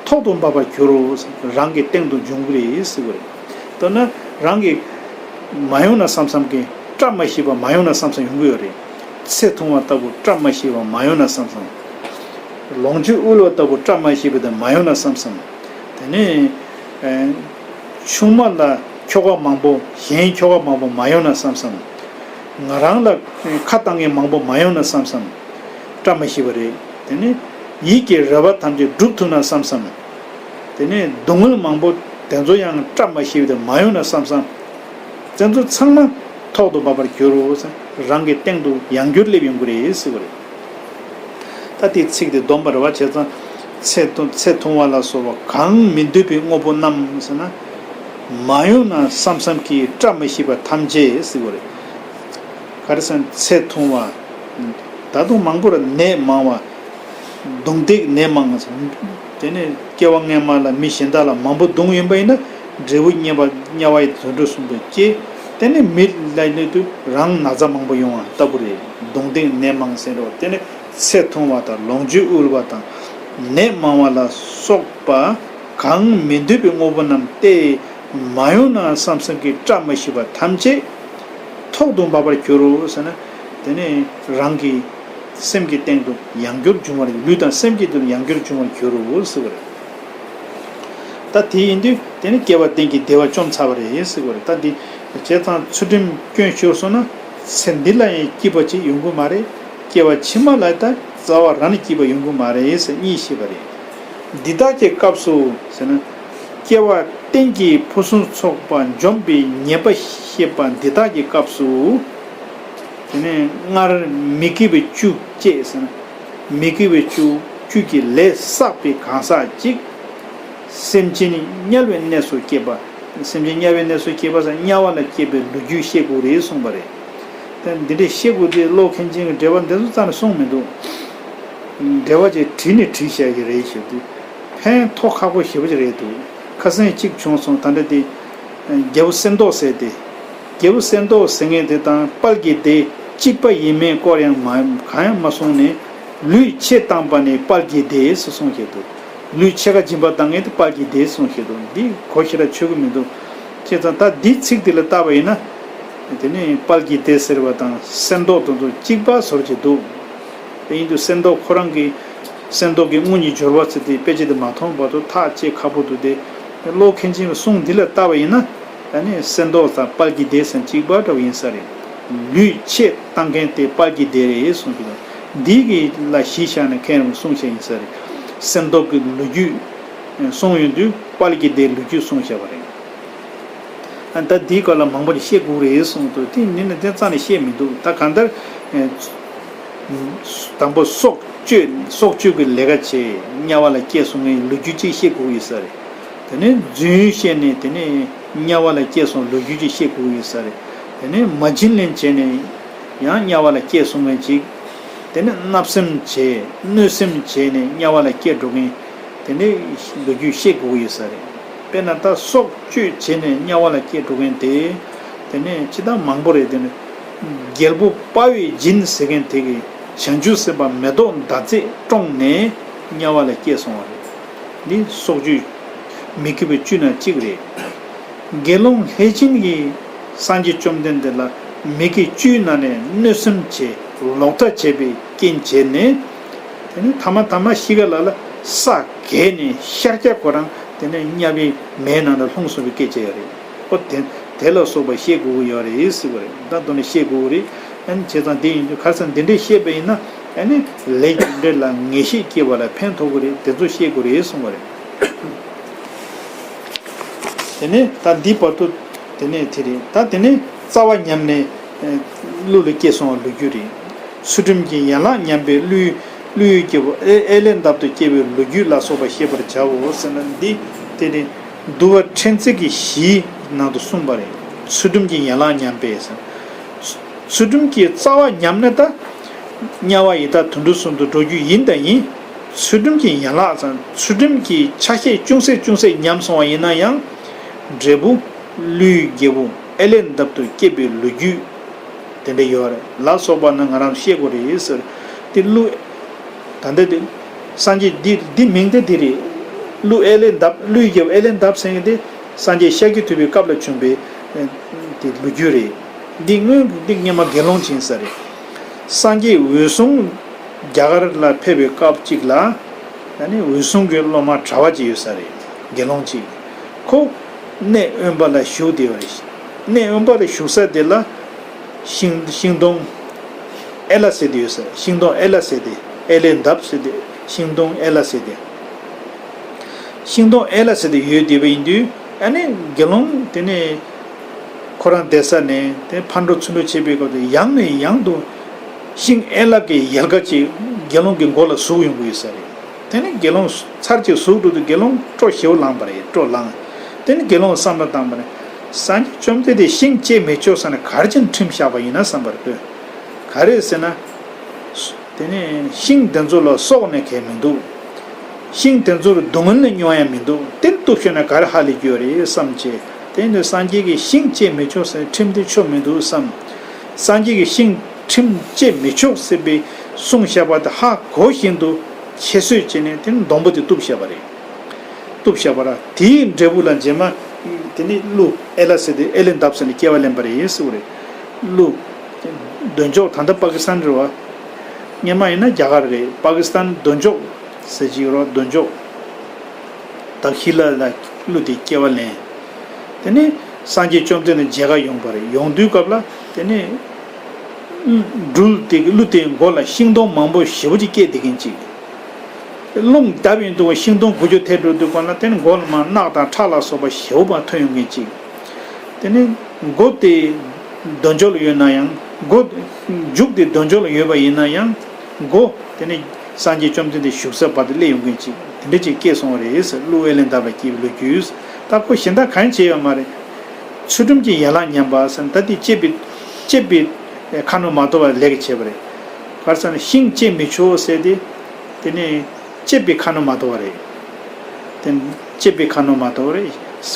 ཐོག་ཏུ་འབབ་པར་འགྱུར་རོ། རང་གི་སྟེང་དུ་འབྱུང་གི་རེད་ཟེར་བ་རེད། མདོར་ན་རང་གི་མ་ཡོང་ན་བསམ་བསམ་གྱི་བཀྲ་མ་ཤིས་པ་མ་ཡོང་ན་བསམ་བསམ་ཡོང་གི་ཡོད་རེད། ཚེ་ཐུང་བ་ལྟ་བུ་བཀྲ་མ་ཤིས་པ་མ་ཡོང་ན་བསམ་བསམ། ལོངས་སྤྱོད་དབུལ་བ་ལྟ་བུ་བཀྲ་མ་ཤིས་པ་དེ་མ་ཡོང་ན་བསམ་བསམ། དེ་ནས། ཆུང་མ་ལ་ཁྱོ་ག་མང་པོ་གཞན་ཁྱོ་ག་མང་པོ་མ་ཡོང་ན་བསམ་བསམ། ང་རང་ལ་ཁ་བཏང་མཁན་མང་པོ་མ་ཡོང་ན་བསམ་བསམ། བཀྲ་མ་ཤིས་པ་རེད། དེ་ནི་ཡིད་ཀྱི་རེ་བ་ཐམས་ཅད་འགྲུབ་ཐུབ་ན་བསམ་བསམ། དེ་ནི་སྡུག་བསྔལ་མང་པོ་དེ་ཚོ་ཡང་བཀྲ་མ་ཤིས་པ་དེ་མ་ཡོང་ན་བསམ་བསམ། དེ་ཚོ་ཚང་མ་ཐོག་ཏུ་བབ་པར་འགྱུར་རོ། རང་གི་སྟེང་དུ་ཡང་བསྐྱར་སླེབས་ཡོང་གི་རེད་ཟེར་བ་རེད། ད་དེའི་ཚིག་དེ་སྡོམ་པ་རེད་བ། བྱས་ཙང་ཚེ་ཐུང་ཚེ་ཐུང་བ་ལ་སོགས་པ་གང་མི་འདོད་པའི་དངོས་པོ་རྣམས་ཟེར་ན། མ་ཡོང་ན་བསམ་བསམ་གྱིས་བཀྲ་མ་ཤིས་པ་ཐམས་ཅད་ཟེར་བ་རེད། ག་རེ་ཟེར་ན་ཚེ་ཐུང་བ། ད་དུང་མང་པོར་ནད་མང་བ། གདུང་འདེགས་ནད་མང་ཟེར། དེ་ནས་སྐྱེ་བ་སྔན་མ་ལ་མི་གཞན་དག་ལ་མང་པོ་གདུང་ཡོད་པ་ཡིན་ན་འབྲས་བུ་དམྱལ་བ་དམྱལ་བ་ཡི་དུད་འགྲོ་གསུམ་དུ་སྐྱེ། དེ་ནས་མི་ལ་གནས་དུས་རང་ན་ཚ་མང་པོ་ཡོང་བ་ལྟ་བུ་རེད། གདུང་འདེགས་ནད་མང་ཟེར་རོ། དེ་ནས་ཚེ་ཐུང་བ་དང་ལོངས་སྤྱོད་དབུལ་བ་དང་ནད་མང་བ་ལ་སོགས་པ་གང་མི་འདོད་པའི་དངོས་པོ་རྣམས་ཏེ། མ་ཡོང་ན་བསམ་བསམ་གྱིས་བཀྲ་མ་ཤིས་པ་ཐམས་ཅད་ཐོག་ཏུ་འབབ་པར་འགྱུར་རོ་ཟེར་ན། དེ་ནས་རང་གི་སེམས་ཀྱི་སྟེང་དུ་ཡང་བསྐྱར་འབྱུང་བར། ལུས་དང་སེམས་ཀྱི་སྟེང་དུ་ཡང་བསྐྱར་འབྱུང་བར་འགྱུར་རོ་ཟེར་བ་རེད། ད་དེ་ཡིན་དུས་དེ་ནི་སྐྱེ་བ་གཏན་གྱི་བདེ་བ་བཅོམ་ཚར་བ་རེད་ཟེར་བ་རེད། ད་འདི་བྱས་ཙང་ཚུལ་ཁྲིམས་སྐྱོན་ཤོར་སོང་ན་ཚེ་འདི་ལ་ཡང་སྐྱིད་པ་ཅིག་ཡོང་གི་མ་རེད། སྐྱེ་བ་ཕྱི་མ་ལ་ད་རྩ་བ་རང་ནས་སྐྱིད་པ་ཡོང་གི་མ་རེད་ཟེར་གཉིས་བཤད་པ་རེད། འདི་དག་གི་སྐབས་སུ་ཟེར་ན། སྐྱེ་བ་གཏན་གྱི་ཕུན་སུམ་ཚོགས་པ་འཇོམས་པའི་ཉེས་པ་བཤད་པ་འདི་དག་གི་སྐབས་སུ། དེ་ནས་སྔར་མི་དགེ་བའི་བཅུ་བཅས་ཟེར་ན། མི་དགེ་བའི་བཅུ་བཅུ་གི་ལས་བསགས་པའི་གང་ཟག་ཅིག་སེམས་ཅན་དམྱལ་བའི་གནས་སུ་སྐྱེས་པ། སེམས་ཅན་དམྱལ་བའི་གནས་སུ་སྐྱེས་པ་ཟེར་དམྱལ་བ་ལ་སྐྱེས་པའི་ལོ་རྒྱུས་བཤད་དགོས་རེད་གསུངས་པ་རེད། ད་འདི་འདྲའི་བཤད་དགོས་དུས་ཀློག་མཁན་ཅན་གྱི་འགྲེལ་པ་འདི་ཚོ་རྩ་ནས་གསུངས་མི་འདུག་འགྲེལ་པ་ཅིག་བྲིས་ནས་བྲིས་བཞག་གི་རེད་ཞུ་དུས། ཕན་ཐོགས་ཁག་པོ་ཞེ་པོ་ཅིག་རེད་འདུག་ཁ་སང་གཅིག་བྱུང་སོང་། ད་ལྟ་དེ། རྒྱལ་པོ་གསེར་མདོག་ཟེར་ཏེ། རྒྱལ་པོ་གསེར་མདོག་ཟེར་མཁན་དེ་དང་དཔལ་གྱི་སྡེ་གཅིག་པ་ཡིན་མིན་སྐོར་ཡང་མ་གང་ཡང་མ་གསུངས་ནས། ལུས་ཕྱེད་བཏང་པ་ནི་དཔལ་གྱི་སྡེ་ཟེར་གསུངས་བཞག་འདུག་ལུས་ཕྱེད་ཀ་སྦྱིན་པ་བཏང་མཁན་དེ་དཔལ་གྱི་སྡེ་གསུངས་བཞག་འདུག་འདི་གོ་ཞེ་དྲག་ཆོད་ཀྱི་མི་འདུག་བྱས་ཙང་ད་འདིའི་ཚིག་འདི་ལ་བལྟས་པ་ཡིན་ན། དེ་ནི་དཔལ་གྱི་སྡེ་ཟེར་བ་དང་གསེར་མདོག་དེ་ཚོ་གཅིག་པ་བཟོ་འདྲ་ཅིག་འདུག་དེ་ཡིན་དུས་གསེར་མདོག་ཁོ་རང་གི་གསེར་མདོག་གི་དངོས་གཉེན་སྦྱོར་བ་ཟེར་དེ་དཔེ་ཆ་དེ་མ་མཐོང་བར་དུ་ཐག་བཅད་ཁག་པོ་འདུག་དེ་ཀློག་མཁན་ཅན་གྱི་གསུང་འདི་ལ་བལྟས་པ་ཡིན་ན། ད་ནི་གསེར་མདོག་དང་དཔལ་གྱི་སྡེ་ཟེར་གཅིག་པ་འདྲ་བོ་ཡིན་ས་རེད། ལུས་ཕྱེད་བཏང་མཁན་དེ་དཔལ་གྱི་སྡེ་རེད་གསུངས་ཀྱི་འདུག་འདི་གི་ལ་གཞི་བཞག་ནས་མཁན་རིན་པོ་གསུངས་བཞག་ཡིན་ས་རེད། གསེར་མདོག་གི་ལོ་རྒྱུས་གསུངས་ཡོང་དུས་དཔལ་གྱི་སྡེའི་ལོ་རྒྱུས་གསུངས་བཞག་པ་རེད། ཨ་ད་འདིའི་སྐོར་ལ་མང་པོ་ཞིག་བཤད་དགོས་རེད་གསུངས་འདུག་དེ་ནི་ནི་དེ་རྩ་ནས་བཤད་མི་འདུག་ད་གང་ལྟར། དང་པོ་སྲོག་གཅོད་སྲོག་གཅོད་ཀྱི་ལས་ཀ་བྱས་དམྱལ་བ་ལ་སྐྱེས་སོང་བའི་ལོ་རྒྱུས་གཅིག་བཤད་དགོས་ཡོད་ས་རེད། དེ་ནས་རྫུན་བཤད་ནས་དེ་ནས་དམྱལ་བ་ལ་སྐྱེས་སོང་ལོ་རྒྱུས་གཅིག་བཤད་དགོས་ཡོད་ས་རེད། དེ་ནས་མ་བྱིན་ལེན་བྱས་ནས་ཡང་དམྱལ་བ་ལ་སྐྱེས་སོང་བའི་གཅིག་དེ་ནས་བརྣབ་སེམས་བྱས་གནོད་སེམས་བྱས་ནས་དམྱལ་བ་ལ་སྐྱེས་འགྲོ་མཁན་དེ་འདྲའི་ལོ་རྒྱུས་བཤད་དགོས་ཡོད་ས་རེད། དཔེར་ན་ད་སྲོག་གཅོད་བྱས་ནས་དམྱལ་བ་ལ་སྐྱེས་འགྲོ་མཁན་དེ། དེ་ནས་ཅི་ལྟར་མང་པོ་རེད། དེ་ནས་རྒྱལ་པོ་དཔའ་བོས་སྦྱིན་ཟེར་མཁན་དེ་གིས་བྱང་ཆུབ་སེམས་དཔའ་མེ་ཏོག་ཟླ་མཛེས་བཀྲོངས་ནས་དམྱལ་བ་ལ་སྐྱེས་སོང་བ་རེད། འདི་སྲོག་གཅོད་མི་དགེ་བའི་བཅུ་ནང་གཅིག་རེད། དགེ་སློང་ལྷས་བྱིན་གྱིས་སངས་རྒྱས་བཅོམ་ལྡན་འདས་ལ་མི་དགེ་བཅུའི་ནང་ནས་གནོད་སེམས་བྱས་ལོག་ལྟ་བྱས་པའི་རྐྱེན་བྱས་ནས། དེ་ནས་ཐ་མ་ཐ་མ་གཤིས་ཀ་ལ་ལ་ས་གས་ནས་ཤར་རྒྱག་ཁོ་རང་དེ་ནས་དམྱལ་བའི་མེའི་ནང་ལ་ལྷུང་སོང་བའི་སྐད་ཆ་ཡོད་རེད། ཨོ་དེ་དེ་ལ་སོགས་པ་བཤད་དགོས་ཀྱི་ཡོད་རེད་ཟེར་བ་རེད། ད་དོན་ནི་བཤད་དགོས་ཀྱི་རེད། ཨ་ནི་བྱས་ཙང་དེ་ཡིན་དུས་ཁ་སང་འདི་འདྲས་བཤད་པ་ཡིན་ན་ཨ་ནི་ལས་རྒྱུ་འབྲས་ལ་ངེས་ཤེས་སྐྱེ་བ་ལ་ཕན་ཐོགས་ཀྱི་རེད། དེ་ཚོ་བཤད་དགོས་རེད་གསུངས་པ་རེད། དེ་ནས་ད་འདི་བར་དུ། དེ་ནས་དེ་རེད། ད་དེ་ནས་རྩ་བ་ཉམས་ནས་ཨེ་གླུ་ལ་སྐྱེས་སོང་བ་ལོ་རྒྱུས་རེད། ཚུལ་ཁྲིམས་ཀྱི་ཡན་ལག་ཉམས་པས་ཀླུའི་ཀླུའི་རྒྱལ་པོ་ཨེ་ཨེ་ལས་འདབ་ཏུ་སྐྱེས་པའི་ལོ་རྒྱུས་ལ་སོགས་པ་ཤེས་པར་བྱའོ་ཟེར་ན། འདི་དེ་ནས་འདུལ་བ་ཕྲན་ཚེགས་ཀྱི་བཞིའི་ནང་དུ་གསུངས་པ་རེད། ཚུལ་ཁྲིམས་ཀྱི་ཡན་ལག་ཉམས་པས་ཟེར། ཚུལ་ཁྲིམས་ཀྱི་རྩ་བ་ཉམས་ནས་ད་དམྱལ་བ་ཡི་དྭགས་དུད་འགྲོ་གསུམ་དུ་འགྲོ་རྒྱུ་ཡིན་དང་ཡིན། ཚུལ་ཁྲིམས་ཀྱི་ཡན་ལག་ཙམ། ཚུལ་ཁྲིམས་ཀྱི་ཆ་ཤས་ཅུང་ཟད་ཅུང་ཟད་ཉམས་སོང་བ་ཡིན་ན་ཡང་། འབྲས་བུ་ཀླུའི་རྒྱལ་པོ་ཨེ་ལས་འདབ་ཏུ་སྐྱེས་པའི་ལོ་རྒྱུས་དེ་འདྲ་ཡོད་རེད་ལ་སོགས་པ་ནི་ང་རང་ཤེས་དགོས་རེད་ཟེར། དེ་ཀླུ། ད་ལྟ་དེ་སངས་རྒྱས་འདི་འདི་མིང་དེ་འདི་རེད། ཀླུ་ཨེ་ལས་འདབ། ཀླུའི་རྒྱལ་པོ་ཨེ་ལས་འདབ་ཟེར་མཁན་དེ་སངས་རྒྱས་ཤཱཀྱ་ཐུབ་པའི་སྐབས་ལ་བྱུང་བའི་ཨེ་དེ་ལོ་རྒྱུས་རེད། འདི་སྔོན་གྱི་འདི་སྔོན་མ་དགེ་སློང་ཅིག་ཡིན་ས་རེད། སངས་རྒྱས་འོད་སྲུང་རྒྱ་གར་ལ་ཕེབས་པའི་སྐབས་གཅིག་ལ། ཨ་ནི་འོད་སྲུང་གི་སློབ་མ་གྲྭ་པ་ཅིག་ཡོད་ས་རེད། དགེ་སློང་ཅིག། ཁོ་གནས་དབེན་པ་ལ་བཞུགས་བསྡད་པ་རེད། གནས་དབེན་པ་ལ་བཞུགས་ས་དེ་ལ་ཤིང་ཤིང་སྡོང་ཨེ་ལ་ཟེར་དེ་ཡོད་ས། ཤིང་སྡོང་ཨེ་ལ་ཟེར་དེ། ཨེ་ལས་འདབ་ཟེར་དེ། ཤིང་སྡོང་ཨེ་ལ་ཟེར་དེ། ཤིང་སྡོང་ཨེ་ལ་ཟེར་དེ་ཡོད་བསྡད་པ་ཡིན་དུས། ཨ་ནི་དགེ་སློང་དེ་ནས་ཁོ་རང་བསྡད་ས་ནས་དེ་ཕར་འགྲོ་ཚུར་འགྲོ་བྱེད་པའི་སྐབས་དུ་ཡང་ནས་ཡང་དུ་ཤིང་ཨེ་ལ་གི་ཡལ་ག་ཅིག་དགེ་སློང་གི་མགོ་ལ་ཟུག་ཡོང་གི་ཡོད་ས་རེད། དེ་ནས་དགེ་སློང་ཚར་གཅིག་ཟུག་འགྲོ་དུས་དགེ་སློང་སྤྲོ་ཞེ་པོ་ལངས་པ་རེད། སྤྲོ་ལངས། དེ་ནས་དགེ་སློང་བསམ་བློ་བཏང་པ་ནི། སངས་རྒྱས་བཅོམ་ལྡན་འདས་ཤིང་བཅད་མི་ཆོག་ཟེར་ནས་ག་རེ་བྱས་ནས་ཁྲིམས་བཞག་པ་ཡིན་ན་བསམ་པར་ཁོས། ག་རེ་ཟེར་ན། དེ་ནས་ཤིང་དེ་ཚོ་ལ་སྲོག་ནི་གང་ཡང་མི་འདུག། ཤིང་དེ་ཚོར་སྡུག་བསྔལ་ནི་མྱོང་ཡང་མི་འདུག། དེ་ལྟོས་ཤོད་ན་ག་རེ་ཧ་ལས་རྒྱུ་རེད་བསམ་བྱས། དེ་ནས་སངས་རྒྱས་ཀྱིས་ཤིང་བཅད་མི་ཆོག་ཟེར་ཁྲིམས་དེ་ཆོག་མི་འདུག་བསམ། སངས་རྒྱས་ཀྱིས་ཤིང་ཁྲིམས་བཅད་མི་ཆོག་ཟེར་བའི་གསུངས་བཞག་པ་དེ་ཧ་གོ་བཞིན་དུ་ཁྱད་གསོད་བྱས་ནས་དེ་ནས་སྡོང་པོ་དེ་གཏུབས་བཞག་པ་རེད། གཏུབས་བཞག་པ་ར། དེའི་འབྲས་བུ་ལ་རྗེས་མ་དེ་ནི་ཀླུ་ཨེ་ལ་ཟེར་དེ་ཨེ་ལས་འདབ་ཟེར་ནས་སྐྱེ་བ་ལེན་པ་རེད་ཟེར་བ་རེད། ཀླུ་འདོན་ཆོག་ད་ལྟ་པ་ཀི་སི་ཐན་རེད་བ། སྔོན་མ་ཡིན་ན་རྒྱ་གར་རེད། པ་ཀི་སི་ཐན་འདོན་ཆོག་ཟེར་གྱི་ཡོད་རོགས། འདོན་ཆོག། ད་ཧི་ལ་ལ་ཀླུ་དེ་སྐྱེ་བ་ལེན། དེ་ནས་སངས་རྒྱས་བཅོམ་ལྡན་འདས་མཇལ་ཁ་ཡོང་པ་རེད། ཡོང་དུས་སྐབས་ལ་དེ་ནས་སྦྲུལ་དེ་གི་ཀླུ་དེའི་མགོ་ལ་ཤིང་སྡོང་མང་པོ་ཞེ་པོ་ཅིག་སྐྱེས་བསྡད་མཁན་ཅིག། རླུང་བརྡབས་ཡོང་དུས་ཤིང་སྡོང་འགུལ་སྐྱོད་ཐེབས་འགྲོ་དུས་སྒང་ལ་དེ་ནས་མགོ་ལ་མར་རྣག་དང་ཁྲག་ལ་སོགས་པ་ཞེ་པོ་མར་ཐོན་ཡོང་མཁན་ཅིག། དེ་ནས་མགོ་དེ་འདོན་ཆོག་ལ་ཡོད་ན་ཡང་། མགོ་མཇུག་དེ་འདོན་ཆོག་ལ་ཡོད་པ་ཡིན་ན་ཡང་། མགོ་དེ་ནས་སངས་རྒྱས་བཅོམ་ལྡན་འདས་བཞུགས་ས་བར་དུ་སླེབས་ཡོང་མཁན་ཅིག་དེ་འདྲ་ཅིག་སྐྱེས་སོང་བ་རེད་ཟེར། ཀླུ་ཨེ་ལས་འདབ་ལ་སྐྱེས་པའི་ལོ་རྒྱུས། ད་ཁོ་གཞན་དག་གང་ཡང་བྱས་ཡོད་མ་རེད། ཚུལ་ཁྲིམས་ཀྱི་ཡན་ལག་ཉམས་པ་ཟེར་ན་ད་དེ་བཅད་པའི་བཅད་པའི་ཁ་ནང་མ་གཏོགས་པ་ལས་ཀྱི་བྱས་པ་རེད། ག་རེ་ཟེར་ན་ཤིང་བཅད་མི་ཆོག་ཟེར་ཏེ། དེ་ནས་བཅད་པའི་ཁ་ནང་མ་གཏོགས་པ་རེད། དེ་བཅད་པའི་ཁ་ནང་མ་གཏོགས་པ་རེད།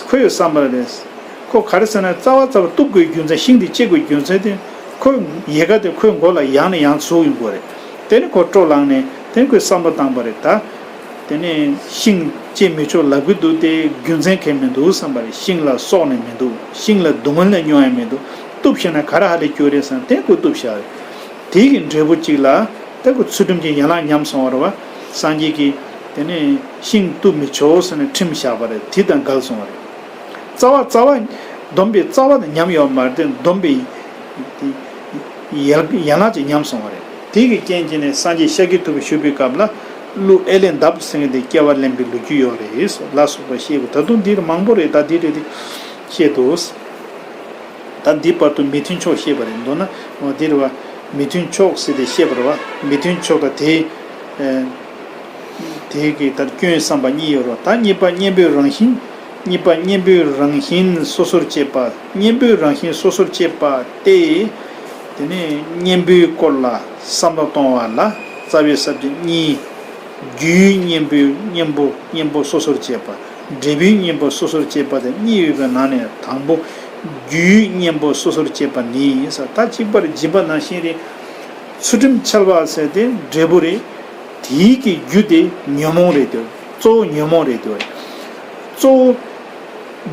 ཁོ་ཡོད་བསམ་པ་རེད། ཁོ་ག་རེ་ཟེར་ན་རྩ་བ་རྩ་བ་གཏུབ་དགོས་རྒྱུ་མཚན། ཤིང་དེ་བཅད་དགོས་རྒྱུ་མཚན་དེ། ཁོའི་ཡལ་ག་དེ་ཁོའི་མགོ་ལ་ཡང་ནས་ཡང་ཟུག་ཡོང་གི་རེད། དེ་ནས་ཁོ་སྤྲོ་ལངས་ནས་དེ་ནས་ཁོས་བསམ་བློ་བཏང་པ་རེད་ད། དེ་ནས་ཤིང་བཅད་མི་ཆོག་ལབ་ཀྱི་འདུག་དེ་རྒྱུ་མཚན་གང་ཡང་མི་འདུག་བསམ་པ་རེད། ཤིང་ལ་སྲོག་ནི་མི་འདུག། ཤིང་ལ་སྡུག་བསྔལ་ནི་མྱོང་ཡང་མི་འདུག། གཏུབ་ཤེས་ན་ག་རེ་ཧ་ལས་རྒྱུ་རེད་བསམ་དེ་ཁོས་གཏུབ་བཞག་རེད། དེ་གི་འབྲས་བུ་གཅིག་ལ་ད་ཁོ་ཚུལ་ཁྲིམས་ཀྱི་ཡན་ལག་ཉམས་སོང་བ་རེད་བ། སངས་རྒྱས་ཀྱིས་དེ་ནས་ཤིང་གཏུབ་མི་ཆོག་ཟེར་ནས་ཁྲིམས་བཞག་པ་རེད། དེ་དང་འགལ་སོང་བ་རེད། རྩ་བ་རྩ་བ་སྡོམ་པའི་རྩ་བ་དེ་ཉམས་ཡོད་མ་རེད་དེ། སྡོམ་པའི་ཡན་ཡན་ལག་ཅིག་ཉམས་སོང་བ་རེད། དེ་གི་རྐྱེན་གྱིས་ནས་སངས་རྒྱས་ཤཱཀྱ་ཐུབ་པ་བཞུགས་པའི་སྐབས་ལ་ཀླུ་ཨེ་ལས་འདབ་ཟེར་མཁན་དེ་སྐྱེ་བ་ལེན་པའི་ལོ་རྒྱུས་ཡོད་རེད་ལ་སོགས་པ་བཤད་དགོས། ད་དུང་འདིར་མང་པོ་རེད། ད་འདི་རེད་དེ་བཤད་འདུག། ད་འདི་བར་དུ་མི་མཐུན་ཕྱོགས་བཤད་པ་རེད། མདོར་ན་འོ་འདིར་བ་མི་མཐུན་ཕྱོགས་ཟེར་ཏེ་བཤད་པ་རེད་བ། མི་མཐུན་ཕྱོགས་དང་དེའི་ཨེ། དེའི་གི་ལྟར་སྐྱོན་བསམ་པ་གཉིས་ཡོད་རེད། ད་གཉིས་པ་གཉེན་པོའི་རང་བཞིན། གཉིས་པ་གཉེན་པོའི་རང་བཞིན་སོ་སོར་བཅད་པ། གཉེན་པོའི་རང་བཞིན་སོ་སོར་བཅད་པ་སྟེ། དེ་ནས་གཉེན་པོའི་སྐོར་ལ་བསམ་བློ་གཏོང་བ་ལ་རྩ་བའི་ས་བཅད་གཉིས། རྒྱུའི་གཉེན་པོའི་གཉེན་པོ་གཉེན་པོ་སོ་སོར་བཅད་པ། འབྲས་བུའི་གཉེན་པོ་སོ་སོར་བཅད་པ་དེ་གཉིས་ཡོད་པའི་ནང་ནས་དང་པོ་རྒྱུའི་གཉེན་པོ་སོ་སོར་བཅད་པ་ནི་ཟེར། ད་གཅིག་པར་འབྱིན་པ་ནང་བཞིན་རེད། ཚུལ་ཁྲིམས་འཆལ་བ་ཟེར་དེ་འབྲས་བུ་རེད། དེའི་གི་རྒྱུ་དེ་ཉོན་མོངས་རེད་དེ། གཙོ་བོ་ཉོན་མོངས་རེད་དེ། གཙོ་བོ་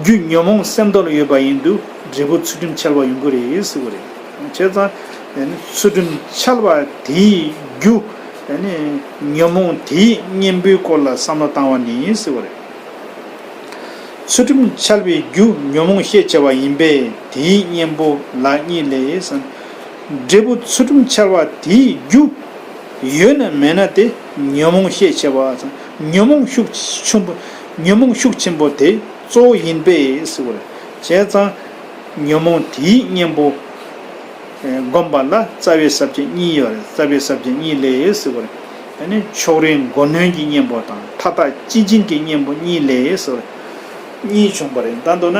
རྒྱུ་ཉོན་མོངས་སེམས་རྟོག་ལ་ཡོད་པ་ཡིན་དུས་འབྲས་བུ་ཚུལ་ཁྲིམས་འཆལ་བ་ཡོང་གི་རེད་ཟེར་བ་རེད། བྱས་ཙང་ཚུལ་ཁྲིམས་འཆལ་བ་དེའི་རྒྱུ་ཉོན་མོངས་དེའི་གཉེན་པོའི་སྐོར་ལ་བསམ་བློ་བཏང་བ་ནི་ཟེར་བ་རེད། ཚུལ་ཁྲིམས་འཆལ་བའི་རྒྱུ་ཉོན་མོངས་ཤས་ཆེ་བ་ཡིན་པས་དེའི་གཉེན་པོ་ལ་གཉིས་ལས་ཟེར། འབྲས་བུ་ཚུལ་ཁྲིམས་འཆལ་བ་དེའི་རྒྱུ་ཡོད་ན་མེད་ན་དེ་ཉོན་མོངས་ཤས་ཆེ་བ་ཟེར། ཉོན་མོངས་ཤུགས་ཆེན་པོ། ཉོན་མོངས་ཤུགས་ཆེན་པོ་དེ་ གཙོ་བོ་ཡིན་པས་ཟེར་བ་རེད། བྱས་ཙང་ཉོན་མོངས་དེའི་གཉེན་པོ་བསྒོམ་པ་ལ་རྩ་བའི་ས་བཅད་གཉིས་ཡོད་རེད། རྩ་བའི་ས་བཅད་གཉིས་ལས་ཟེར་བ་རེད། ཨ་ནི་ཕྱོགས་རིས་མགོ་གནོན་གྱི་གཉེན་པོ་དང་མཐའ་དག་སྤྱི་སྦྱིན་གྱི་གཉེན་པོ་གཉིས་ལས་ཟེར་བ་རེད། གཉིས་བྱུང་བ་རེད། ད་མདོར་ན་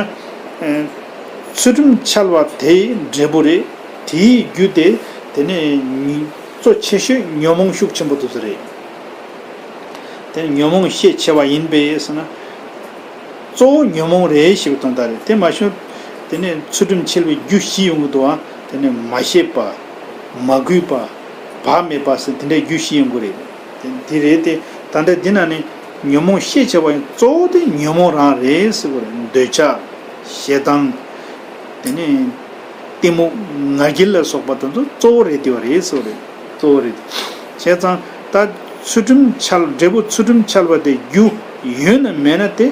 ཚུལ་ཁྲིམས་འཆལ་བ་དེའི་འབྲས་བུ་རེད། དེའི་རྒྱུ་དེ་དེ་ནས་གཙོ་ཆེ་ཤོས་ཉོན་མོངས་ཤུགས་ཆེན་པོ་དེ་ཚོ་རེད། དེ་ནི་ཉོན་མོངས་ཤས་ཆེ་བ་ཡིན་པས་ཟེར་ན། གཙོ་བོ་ཉོན་མོངས་རེད་ཞེས་པའི་དོན་དག་རེད། དེ་མ་ཞུ། དེ་ནས་ཚུལ་ཁྲིམས་འཆལ་བའི་རྒྱུ་བཞི་ཡོང་གི་འདུག་ཨ། དེ་ནས་མ་ཤེས་པ། མ་གུས་པ། བག་མེད་པ་ཟེར་དེ་འདྲའི་རྒྱུ་བཞི་ཡོང་གི་རེད། དེ་དེ་རེད་དེ། ད་ལྟ་འདི་ན་ནི་ཉོན་མོངས་ཤས་ཆེ་བ་ཡང་གཙོ་བོ་དེ་ཉོན་མོངས་རང་རེད་ཟེར་བ་རེད། འདོད་ཆགས། ཞེ་སྡང་། དེ་ནས་གཏི་མུག་ང་རྒྱལ་ལ་སོགས་པ་དེ་ཚོ་གཙོ་བོ་རེད་དེ་བ་རེད་ཟེར་བ་རེད། གཙོ་བོ་རེད། བྱས་ཙང་ད་ཚུལ་ཁྲིམས་འཆལ། འབྲས་བུ་ཚུལ་ཁྲིམས་འཆལ་བ་དེ་རྒྱུ་ཡོད་ན་མེད་ན་དེ་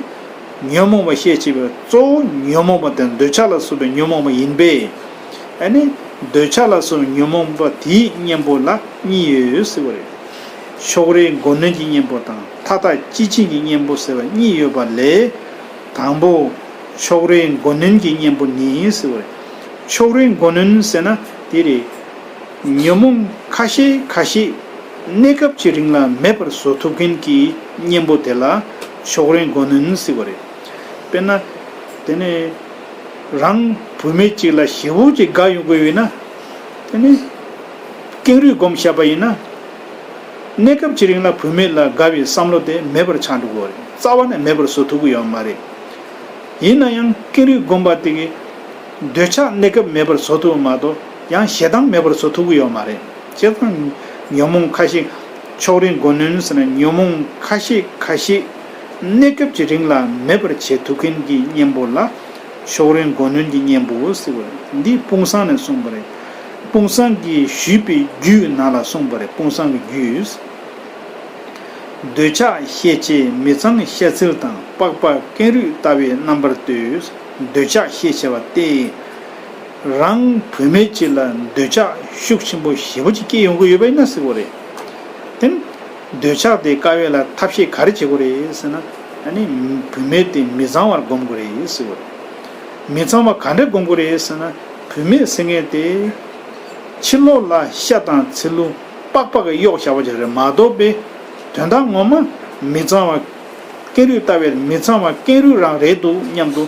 ཉོན་མོངས་པ་ཤས་ཆེ་བའི་གཙོ་བོ་ཉོན་མོངས་པ་དེ་འདོད་ཆགས་ལ་སོགས་པའི་ཉོན་མོངས་པ་ཡིན་པས། ཨ་ནི་འདོད་ཆགས་ལ་སོགས་པའི་ཉོན་མོངས་པ་དེའི་གཉེན་པོ་ལ་གཉིས་ཡོད་ཟེར་བ་རེད། ཕྱོགས་རིས་མགོ་གནོན་གྱི་གཉེན་པོ་དང་མཐའ་དག་སྤྱི་སྦྱིན་གྱི་གཉེན་པོ་ཟེར་བ་གཉིས་ཡོད་པ་ལས། དང་པོ། ཕྱོགས་རིས་མགོ་གནོན་གྱི་གཉེན་པོ་ནི་ཟེར་བ་རེད། ཕྱོགས་རིས་མགོ་གནོན་ཟེར་ན་དེ་རེད། ཉོན་མོངས་ཁ་ཤས་ཁ་ཤས་གནས་སྐབས་ཀྱི་རིང་ལ་མེད་པར་བཟོ་ཐུབ་མཁན་གྱི་གཉེན་པོ་དེ་ལ་ཕྱོགས་རིས་མགོ་གནོན་ཟེར་བ་རེད། དཔེར་ན། དེ་ནས་རང་བུད་མེད་ཅིག་ལ་ཞེ་པོ་ཅིག་དགའ་ཡོང་གི་ཡོད་ན། དེ་ནས་ཀེང་རུས་སྒོམ་བཞག་པ་ཡིན་ན། གནས་སྐབས་ཀྱི་རིང་ལ་བུད་མེད་ལ་དགའ་བའི་བསམ་བློ་དེ་མེད་པར་ཆགས་འགྲོ་གི་རེད། རྩ་བ་ནས་མེད་པར་བཟོ་ཐུབ་ཀྱི་ཡོད་མ་རེད། ཡིན་ན་ཡང་ཀེང་རུས་སྒོམ་པ་དེ་གིས་འདོད་ཆགས་གནས་སྐབས་མེད་པར་བཟོ་ཐུབ་མ་གཏོགས་ཡང་ཞེ་སྡང་མེད་པར་བཟོ་ཐུབ་ཀྱི་ཡོད་མ་རེད། བྱས་ཙང་ཉོན་མོངས་ཁ་ཤས། ཕྱོགས་རིས་མགོ་གནོན་ཟེར་ན་ཉོན་མོངས་ཁ་ཤས་ཁ་ཤས་གནས་སྐབས་ཀྱི་རིང་ལ་མེད་པར་བྱེད་ཐུབ་མཁན་གྱི་གཉེན་པོ་ལ་ཕྱོགས་རིས་མགོ་གནོན་གྱི་གཉེན་པོ་ཟེར་བ་རེད། འདི་དཔུང་བཟང་ནས་གསུངས་པ་རེད། དཔུང་བཟང་གིས་ཞུས་པའི་རྒྱུད་ནང་ལ་གསུངས་པ་རེད། དཔུང་བཟང་གི་རྒྱུད། འདོད་ཆགས་ཤས་ཆེ་མི་ཚངས་ཤ་ཚིལ་དང་། པགས་པ་ཀེང་རུས་ལྟ་བུའི་རྣམ་པར་ལྟོས། འདོད་ཆགས་ཤས་ཆེ་བ་སྟེ། རང་བུད་མེད་ཅིག་ལ་འདོད་ཆགས་ཤུགས་ཆེན་པོ་ཞེ་པོ་ཅིག་སྐྱེ་ཡོང་གི་ཡོད་པ་ཡིན་ན་ཟེར་བ་རེད། དེ་ནི་འདོད་ཆགས་དེ་དཀའ་བ་ལ་ཐབས་ཤེས་ག་རེ་བྱེད་དགོས་རེད་ཟེར་ན། ཨ་ནི་བུད་མེད་དེ་མི་གཙང་བར་སྒོམ་དགོས་རེད་ཟེར་བ་རེད། མི་གཙང་བ་ག་འདྲ་སྒོམ་དགོས་རེད་ཟེར་ན། བུད་མེད་ཟེར་མཁན་དེ་ཕྱི་ལོགས་ལ་ཤ་དང་ཚིལ་ལུ་པགས་པ་གིས་གཡོགས་བཞག་པ་ཅིག་རེད་མ་གཏོགས་པའི་དོན་དག་ངོ་མ་མི་གཙང་བ། ཀེང་རུས་ལྟ་བུའི་མི་གཙང་བ་ཀེང་རུས་རང་རེད་འདུག་སྙམ་དུ་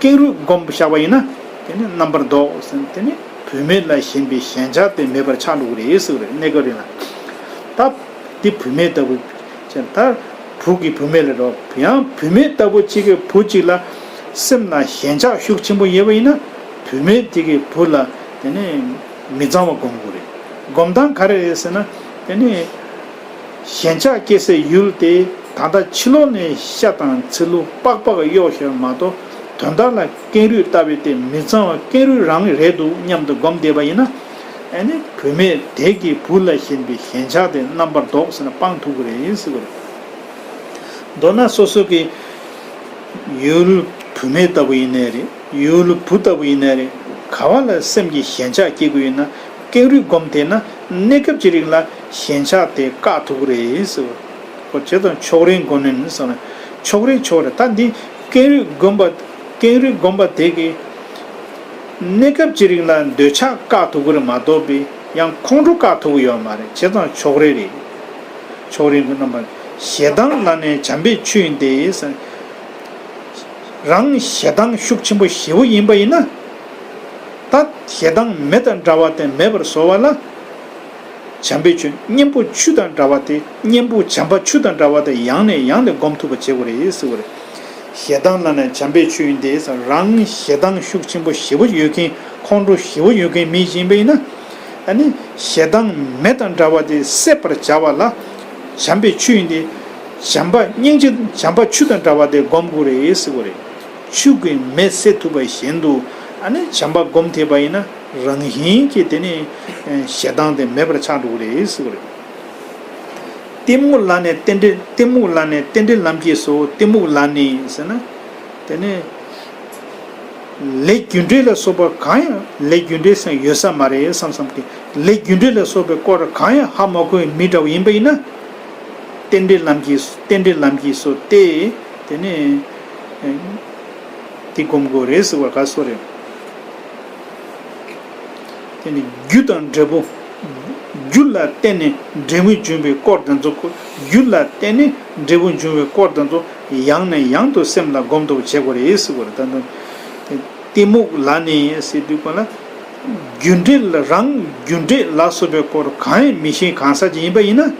ཀེང་རུས་སྒོམ་བཞག་པ་ཡིན་ན། དེ་ནི་རྣམ་པར་ལྡོག་ཟེར། དེ་ནི་བུད་མེད་ལ་ཞེན་པའི་ཞེན་ཆགས་དེ་མེད་པར་ཆགས་འགྲོ་གི་རེད་ཟེར་བ་རེད། གནས་སྐབས་རིང་ལ། ད་འདི་བུད་མེད་ལྟ་བུ་ཅན། ད་བུ་གི་བུད་མེད་ལ་རོ། ཡང་བུད་མེད་ལྟ་བུ་གཅིག་གི་བུ་གཅིག་ལ་སེམས་ལ་ཞེན་ཆགས་ཤུགས་ཆེན་པོ་ཡོད་པ་ཡིན་ན། བུད་མེད་དེ་གི་བུ་ལ་དེ་ནི་མི་གཙང་བ་སྒོམ་དགོས་རེད། སྒོམ་སྟངས་ག་རེ་རེད་ཟེར་ན། དེ་ནི། ཞེན་ཆགས་སྐྱེ་སའི་ཡུལ་དེ་ད་ལྟ་ཕྱི་ལོགས་ནས་ཤ་དང་ཚིལ་ལུ་པགས་པ་གིས་གཡོགས་ཤིང་མ་གཏོགས། དོན་དག་ལ་ཀེང་རུས་ལྟ་བུའི་དེ་མི་གཙང་བ་ཀེང་རུས་རང་རེད་འདུག་སྙམ་དུ་སྒོམ་བསྡད་པ་ཡིན་ན། ཨ་ནི་བུད་མེད་དེ་གི་བུ་ལ་ཞེན་པའི་ཞེན་ཆགས་དེ་རྣམ་པར་ལྡོག་ཟེར་ན་སྤང་ཐུབ་ཀྱི་རེད་ཟེར་བ་རེད། མདོར་ན་སོ་སོ་གི་ཡུལ་བུད་མེད་ལྟ་བུ་ཡིན་ནའི་རེད། ཡུལ་བུ་ལྟ་བུ་ཡིན་ནའི་རེད། ག་བ་ལ་སེམས་ཀྱི་ཞེན་ཆགས་སྐྱེ་དགོས་ཡོད་ན། ཀེང་རུས་སྒོམ་བསྡད་ན་གནས་སྐབས་ཀྱི་རིང་ལ་ཞེན་ཆགས་དེ་བཀག་ཐུབ་ཀྱི་རེད་ཟེར་བ། ཁོ་བྱས་ཙང་ཕྱོགས་རིས་མགོ་གནོན་ཟེར་ན་ཕྱོགས་རིས་ཕྱོགས་རིས། ད་འདི་ཀེང་རུས་སྒོམ་པ། ཀེང་རུས་སྒོམ་པ་དེ་གིས་གནས་སྐབས་ཀྱི་རིང་ལ་འདོད་ཆགས་བཀག་ཐུབ་ཀྱི་རེད་མ་གཏོགས་པའི་ཡང་ཁོང་ཁྲོ་བཀག་ཐུབ་ཀྱི་ཡོད་མ་རེད། བྱས་ཙང་ཕྱོགས་རིས་རེད། ཕྱོགས་རིས་ཀྱི་རྣམ་པ། ཞེ་སྡང་ལ་ནི་བྱམས་པའི་ཆུ་ཡིས་འདེབས། རང་ཞེ་སྡང་ཤུགས་ཆེན་པོ་ཞེ་པོ་ཡིན་པ་ཡིན་ན། ད་ཞེ་སྡང་མེ་དང་འདྲ་བ་དེ་མེད་པར་བཟོ་བ་ལ། བྱམས་པའི་ཆུ། གཉེན་པོ་ཆུ་དང་འདྲ་བ་དེ། གཉེན་པོ་བྱམས་པ་ཆུ་དང་འདྲ་བ་དེ་ཡང་ནས་ཡང་ནས་སྒོམ་ཐུབ་པ་བྱེད་དགོས་རེད་ཟེར་བ་རེད། ཞེ་སྡང་ལ་ནི་བྱམས་པའི་ཆུ་ཡིས་འདེབས། རང་ཞེ་སྡང་ཤུགས་ཆེན་པོ་ཞེ་པོ་ཡོད་མཁན། ཁོང་ཁྲོ་ཞེ་པོ་ཡོད་མཁན་མི་ཞིག་ཡིན་པ་ཡིན་ན། ཨ་ནི་ཞེ་སྡང་མེ་དང་འདྲ་བ་དེ་བསད་པར་བྱ་བ་ལ། བྱམས་པའི་ཆུ་ཡིས་འདེབས། བྱམས་པ་སྙིང་རྗེ་བྱམས་པ་ཆུ་དང་འདྲ་བ་དེ་སྒོམ་དགོས་རེད་ཟེར་བ་རེད། ཆུ་གིས་མེ་བསད་ཐུབ་པ་བཞིན་དུ། ཨ་ནི་བྱམས་པ་སྒོམ་ཐེབས་པ་ཡིན་ན་རང་བཞིན་གྱིས་དེ་ནི་ཞེ་སྡང་དེ་མེད་པར་ཆགས་འགྲོ་གི་རེད་ཟེར་བ་རེད། གཏི་མུག་ལ་ནི་རྟེན་འབྲེལ། གཏི་མུག་ལ་ནི་རྟེན་འབྲེལ་ལམ་གྱིས་སོ། གཏི་མུག་ལ་ནི་ཟེར་ན། དེ་ནི་ལས་རྒྱུ་འབྲས་ལ་སོགས་པ་གང་ཡང་། ལས་རྒྱུ་འབྲས་སུ་ཡོད་ས་མ་རེད་བསམ་བསམ་གྱི། ལས་རྒྱུ་འབྲས་ལ་སོགས་པའི་སྐོར་གང་ཡང་ཧ་མ་གོ་བའི་མི་འདྲ་བ་ཡིན་པ་ཡིན་ན། རྟེན་འབྲེལ་ལམ་གྱིས། རྟེན་འབྲེལ་ལམ་གྱིས་སོ་སྟེ། དེ་ནི། དེ་སྒོམ་དགོས་རེད་ཟེར་བ་ག་སོ་རེད། དེ་ནི་རྒྱུ་དང་འབྲས་བུ། རྒྱུ་ལ་བརྟེན་ནས་འབྲས་བུ་འབྱུང་བའི་སྐོར་དེ་ཚོ། རྒྱུ་ལ་བརྟེན་ནས་འབྲས་བུ་འབྱུང་བའི་སྐོར་དེ་ཚོ་ཡང་ནས་ཡང་དུ་སེམས་ལ་སྒོམ་ཐུབ་པ་བྱེད་དགོས་རེད་ཟེར་བ་རེད། ད་ལྟ་གཏི་མུག་ལ་ནི་ཟེར་དུས་ག་ལ། རྒྱུ་འབྲས་ལ་རང་རྒྱུ་འབྲས་ལ་སོགས་པའི་སྐོར་གང་ཡང་མི་ཤེས་གང་ཟག་ཅིག་ཡིན་པ་ཡིན་ན།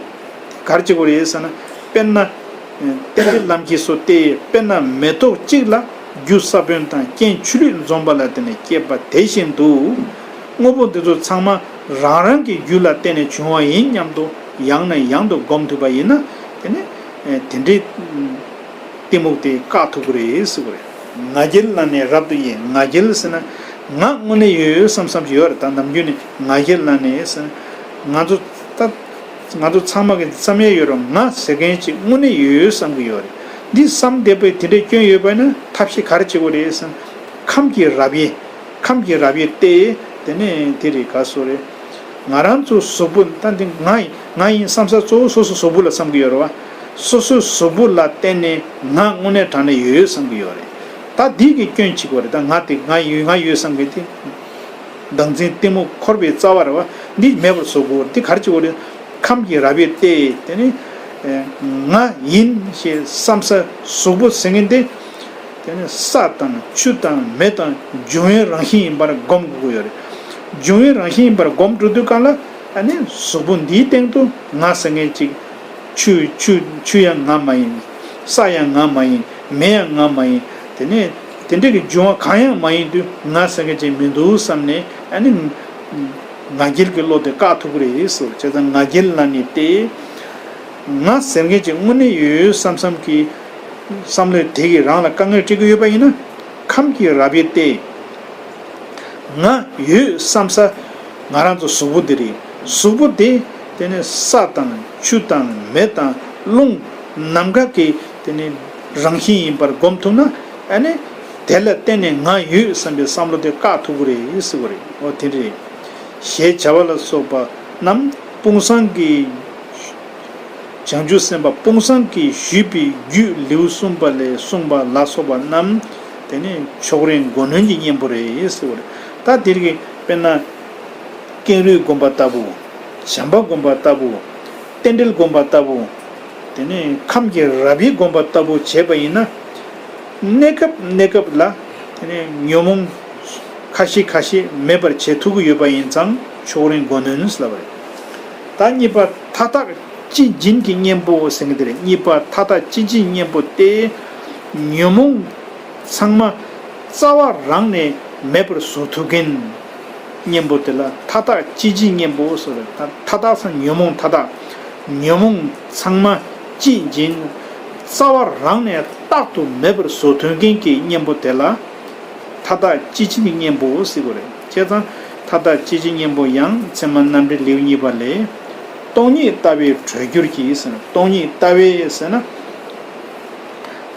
ག་རེ་བྱེད་དགོས་རེད་ཟེར་ན། དཔེར་ན། རྟེན་འབྲེལ་ལམ་གྱིས་སོ་སྟེ། དཔེར་ན་མེ་ཏོག་གཅིག་ལ་རྒྱུ་ས་བོན་དང་རྐྱེན་ཆུ་ལུད་འཛོམས་པ་ལ་བརྟེན་ནས་སྐྱེས་པ་དེ་བཞིན་དུ། དངོས་པོ་འདི་ཚོ་ཚང་མ་རང་རང་གི་རྒྱུ་ལ་བརྟེན་ནས་བྱུང་བ་ཡིན་སྙམ་དུ་ཡང་ནས་ཡང་དུ་སྒོམ་ཐུབ་པ་ཡིན་ན། དེ་ནི་དེ་འདྲའི་གཏི་མུག་དེ་བཀག་ཐུབ་ཀྱི་རེད་ཟེར་གྱི་རེད། ང་རྒྱལ་ལ་ནི་རབ་ཏུ་དབྱེ། ང་རྒྱལ་ཟེར་ན། ང་དངོས་གནས་ཡོད་ཡོད་བསམ་བསམ་ཞིག་ཡོད་རེད། ད་ནམ་རྒྱུན་ནས་ང་རྒྱལ་ལ་ནི་ཟེར་ན། ང་ཚོ་ད། ང་ཚོ་ཚང་མ་གི་བསམ་ཡས་ཡོད་རུང་ང་ཟེར་མཁན་ཅིག་དངོས་གནས་ཡོད་ཡོད་བསམ་གྱི་ཡོད་རེད། འདི་བསམ་བསྡད་པའི་དེ་འདྲའི་སྐྱོན་ཡོད་པ་ན་ཐབས་ཤེས་ག་རེ་བྱེད་དགོས་རེད་ཟེར་ན། ཁམས་ཀྱི་རབ་དབྱེ། ཁམས་ཀྱི་རབ་དབྱེ་སྟེ། དེ་ནས་དེ་རེད་ག་སོ་རེད། ང་རང་ཚོ་གཟུགས་པོ་ད་འདི་ང་ཡིན་ང་ཡིན་བསམ་ས་གཙོ་བོ་སོ་སོ་གཟུགས་པོ་ལ་བསམ་གྱི་ཡོད་རེད་བ། སོ་སོའི་གཟུགས་པོ་ལ་བརྟེན་ནས་ང་དངོས་གནས་དྲང་གནས་ཡོད་ཡོད་བསམ་གྱི་ཡོད་རེད། ད་འདི་གི་སྐྱོན་གཅིག་པ་རེད། ད་ང་དེ་ང་ཡོད་ང་ཡོད་བསམ་གྱི་དེ། བདག་འཛིན་གཏི་མུག་འཁོར་བའི་རྩ་བ་རེད་བ། འདི་མེད་པར་བཟོ་དགོས། འདི་ག་རེ་བྱེད་དགོས་རེད། ཁམས་ཀྱི་རབ་དབྱེ་སྟེ། དེ་ནི་ང་ཡིན་ཞེས་བསམ་ས་གཟུགས་པོ་ཟེར་མཁན་དེ། དེ་ནི་ས་དང་ཆུ་དང་མེ་དང་འབྱུང་བའི་རང་བཞིན་ཡིན་པར་སྒོམ་དགོས་ཀྱི་ཡོད་རེད། འབྱུང་བའི་རང་བཞིན་ཡིན་པར་སྒོམ་འགྲོ་དུས་གང་ལ་ཨ་ནི་གཟུགས་པོ་འདིའི་སྟེང་དུ་ང་ཟེར་མཁན་ཅིག་ཆུ་ཆུ་ཆུ་ཡང་ང་མ་ཡིན། ས་ཡང་ང་མ་ཡིན། མེ་ཡང་ང་མ་ཡིན། དེ་ནས་དེ་འདྲ་གི་འབྱུང་བ་གང་ཡང་མ་ཡིན་དུས་ང་ཟེར་མཁན་ཅིག་མི་འདུག་བསམ་ནས་ཨ་ནི་ང་རྒྱལ་གྱི་བློ་དེ་བཀག་ཐུབ་ཀྱི་རེད་ཟེར། བྱས་ཙང་ང་རྒྱལ་ལ་ནི་སྟེ། ང་ཟེར་མཁན་ཅིག་དངོས་གནས་ཡོད་ཡོད་བསམ་བསམ་གྱི་བསམ་བློས་དེ་གིས་རང་ལ་དཀའ་ངལ་སྤྲད་ཀྱི་ཡོད་པ་ཡིན་ན། ཁམས་ཀྱི་རབ་དབྱེ་སྟེ། ང་ཡོད་བསམ་ས་ང་རང་ཚོ་གཟུགས་པོ་འདི་རེད། གཟུགས་པོ་དེ་དེ་ནི་ས་དང་ཆུ་དང་མེ་དང་རླུང་ནམ་མཁའ་གི་དེ་ནི་རང་བཞིན་ཡིན་པར་སྒོམ་ཐུབ་ན། ཨ་ནི་དེ་ལ་བརྟེན་ནས་ང་ཡོད་བསམ་པའི་བསམ་བློ་དེ་བཀག་ཐུབ་ཀྱི་རེད་ཟེར་བ་རེད། འོ་དེ་འདྲ་རེད། ཞེས་བྱ་བ་ལ་སོགས་པ་རྣམས་དཔུང་བཟང་གི། བྱང་ཆུབ་སེམས་དཔའ་དཔུང་བཟང་གིས་ཞུས་པའི་རྒྱུད་ལེའུ་གསུམ་པ་ལས་གསུངས་པ་ལ་སོགས་པ་རྣམས་དེ་ནི་ཕྱོགས་རིས་མགོ་གནོན་གྱི་གཉེན་པོ་རེད་ཟེར་བ་རེད། ད་དེ་རིགས་དཔེར་ན། ཀེང་རུས་སྒོམ་པ་ལྟ་བུ། བྱམས་པ་སྒོམ་པ་ལྟ་བུ། རྟེན་འབྲེལ་སྒོམ་པ་ལྟ་བུ། དེ་ནས་ཁམས་ཀྱི་རབ་དབྱེ་སྒོམ་པ་ལྟ་བུ་བྱས་པ་ཡིན་ན། གནས་སྐབས་གནས་སྐབས་ལ་དེ་ནས་ཉོན་མོངས་ཁ་ཤས་ཁ་ཤས་མེད་པར་བྱེད་ཐུབ་ཀྱི་ཡོད་པ་ཡིན་ཙང་ཕྱོགས་རིས་མགོ་གནོན་ཟེར་ལབ་པ་རེད། ད་གཉིས་པ་མཐའ་དག་སྤྱི་སྦྱིན་གྱི་གཉེན་པོ་ཟེར་མཁན་དེ་རེད། གཉིས་པ་མཐའ་དག་སྤྱི་སྦྱིན་གཉེན་པོ་སྟེ། ཉོན་མོངས་ཚང་མ་རྩ་བ་རང་ནས་མེད་པར་བཟོ་ཐུབ་མཁན་གཉེན་པོ་དེ་ལ་མཐའ་དག་སྤྱི་སྦྱིན་གཉེན་པོ་ཟེར་བ་རེད། ད་མཐའ་དག་ཟེར་ན་ཉོན་མོངས་མཐའ་དག་ཉོན་མོངས་ཚང་མ་སྤྱི་སྦྱིན། རྩ་བ་རང་ནས་རྟག་ཏུ་མེད་པར་བཟོ་ཐུབ་མཁན་གྱི་གཉེན་པོ་དེ་ལ་མཐའ་དག་སྤྱི་སྦྱིན་གྱི་གཉེན་པོ་ཟེར་དགོས་རེད། བྱས་ཙང་མཐའ་དག་སྤྱི་སྦྱིན་གཉེན་པོ་ཡང་ཚད་མ་རྣམ་འགྲེལ་ལེའུ་གཉིས་པ་ལས། སྟོང་ཉིད་ལྟ་བས་གྲོལ་འགྱུར་གྱི་ཟེར་ན། སྟོང་ཉིད་ལྟ་བས་ཟེར་ན།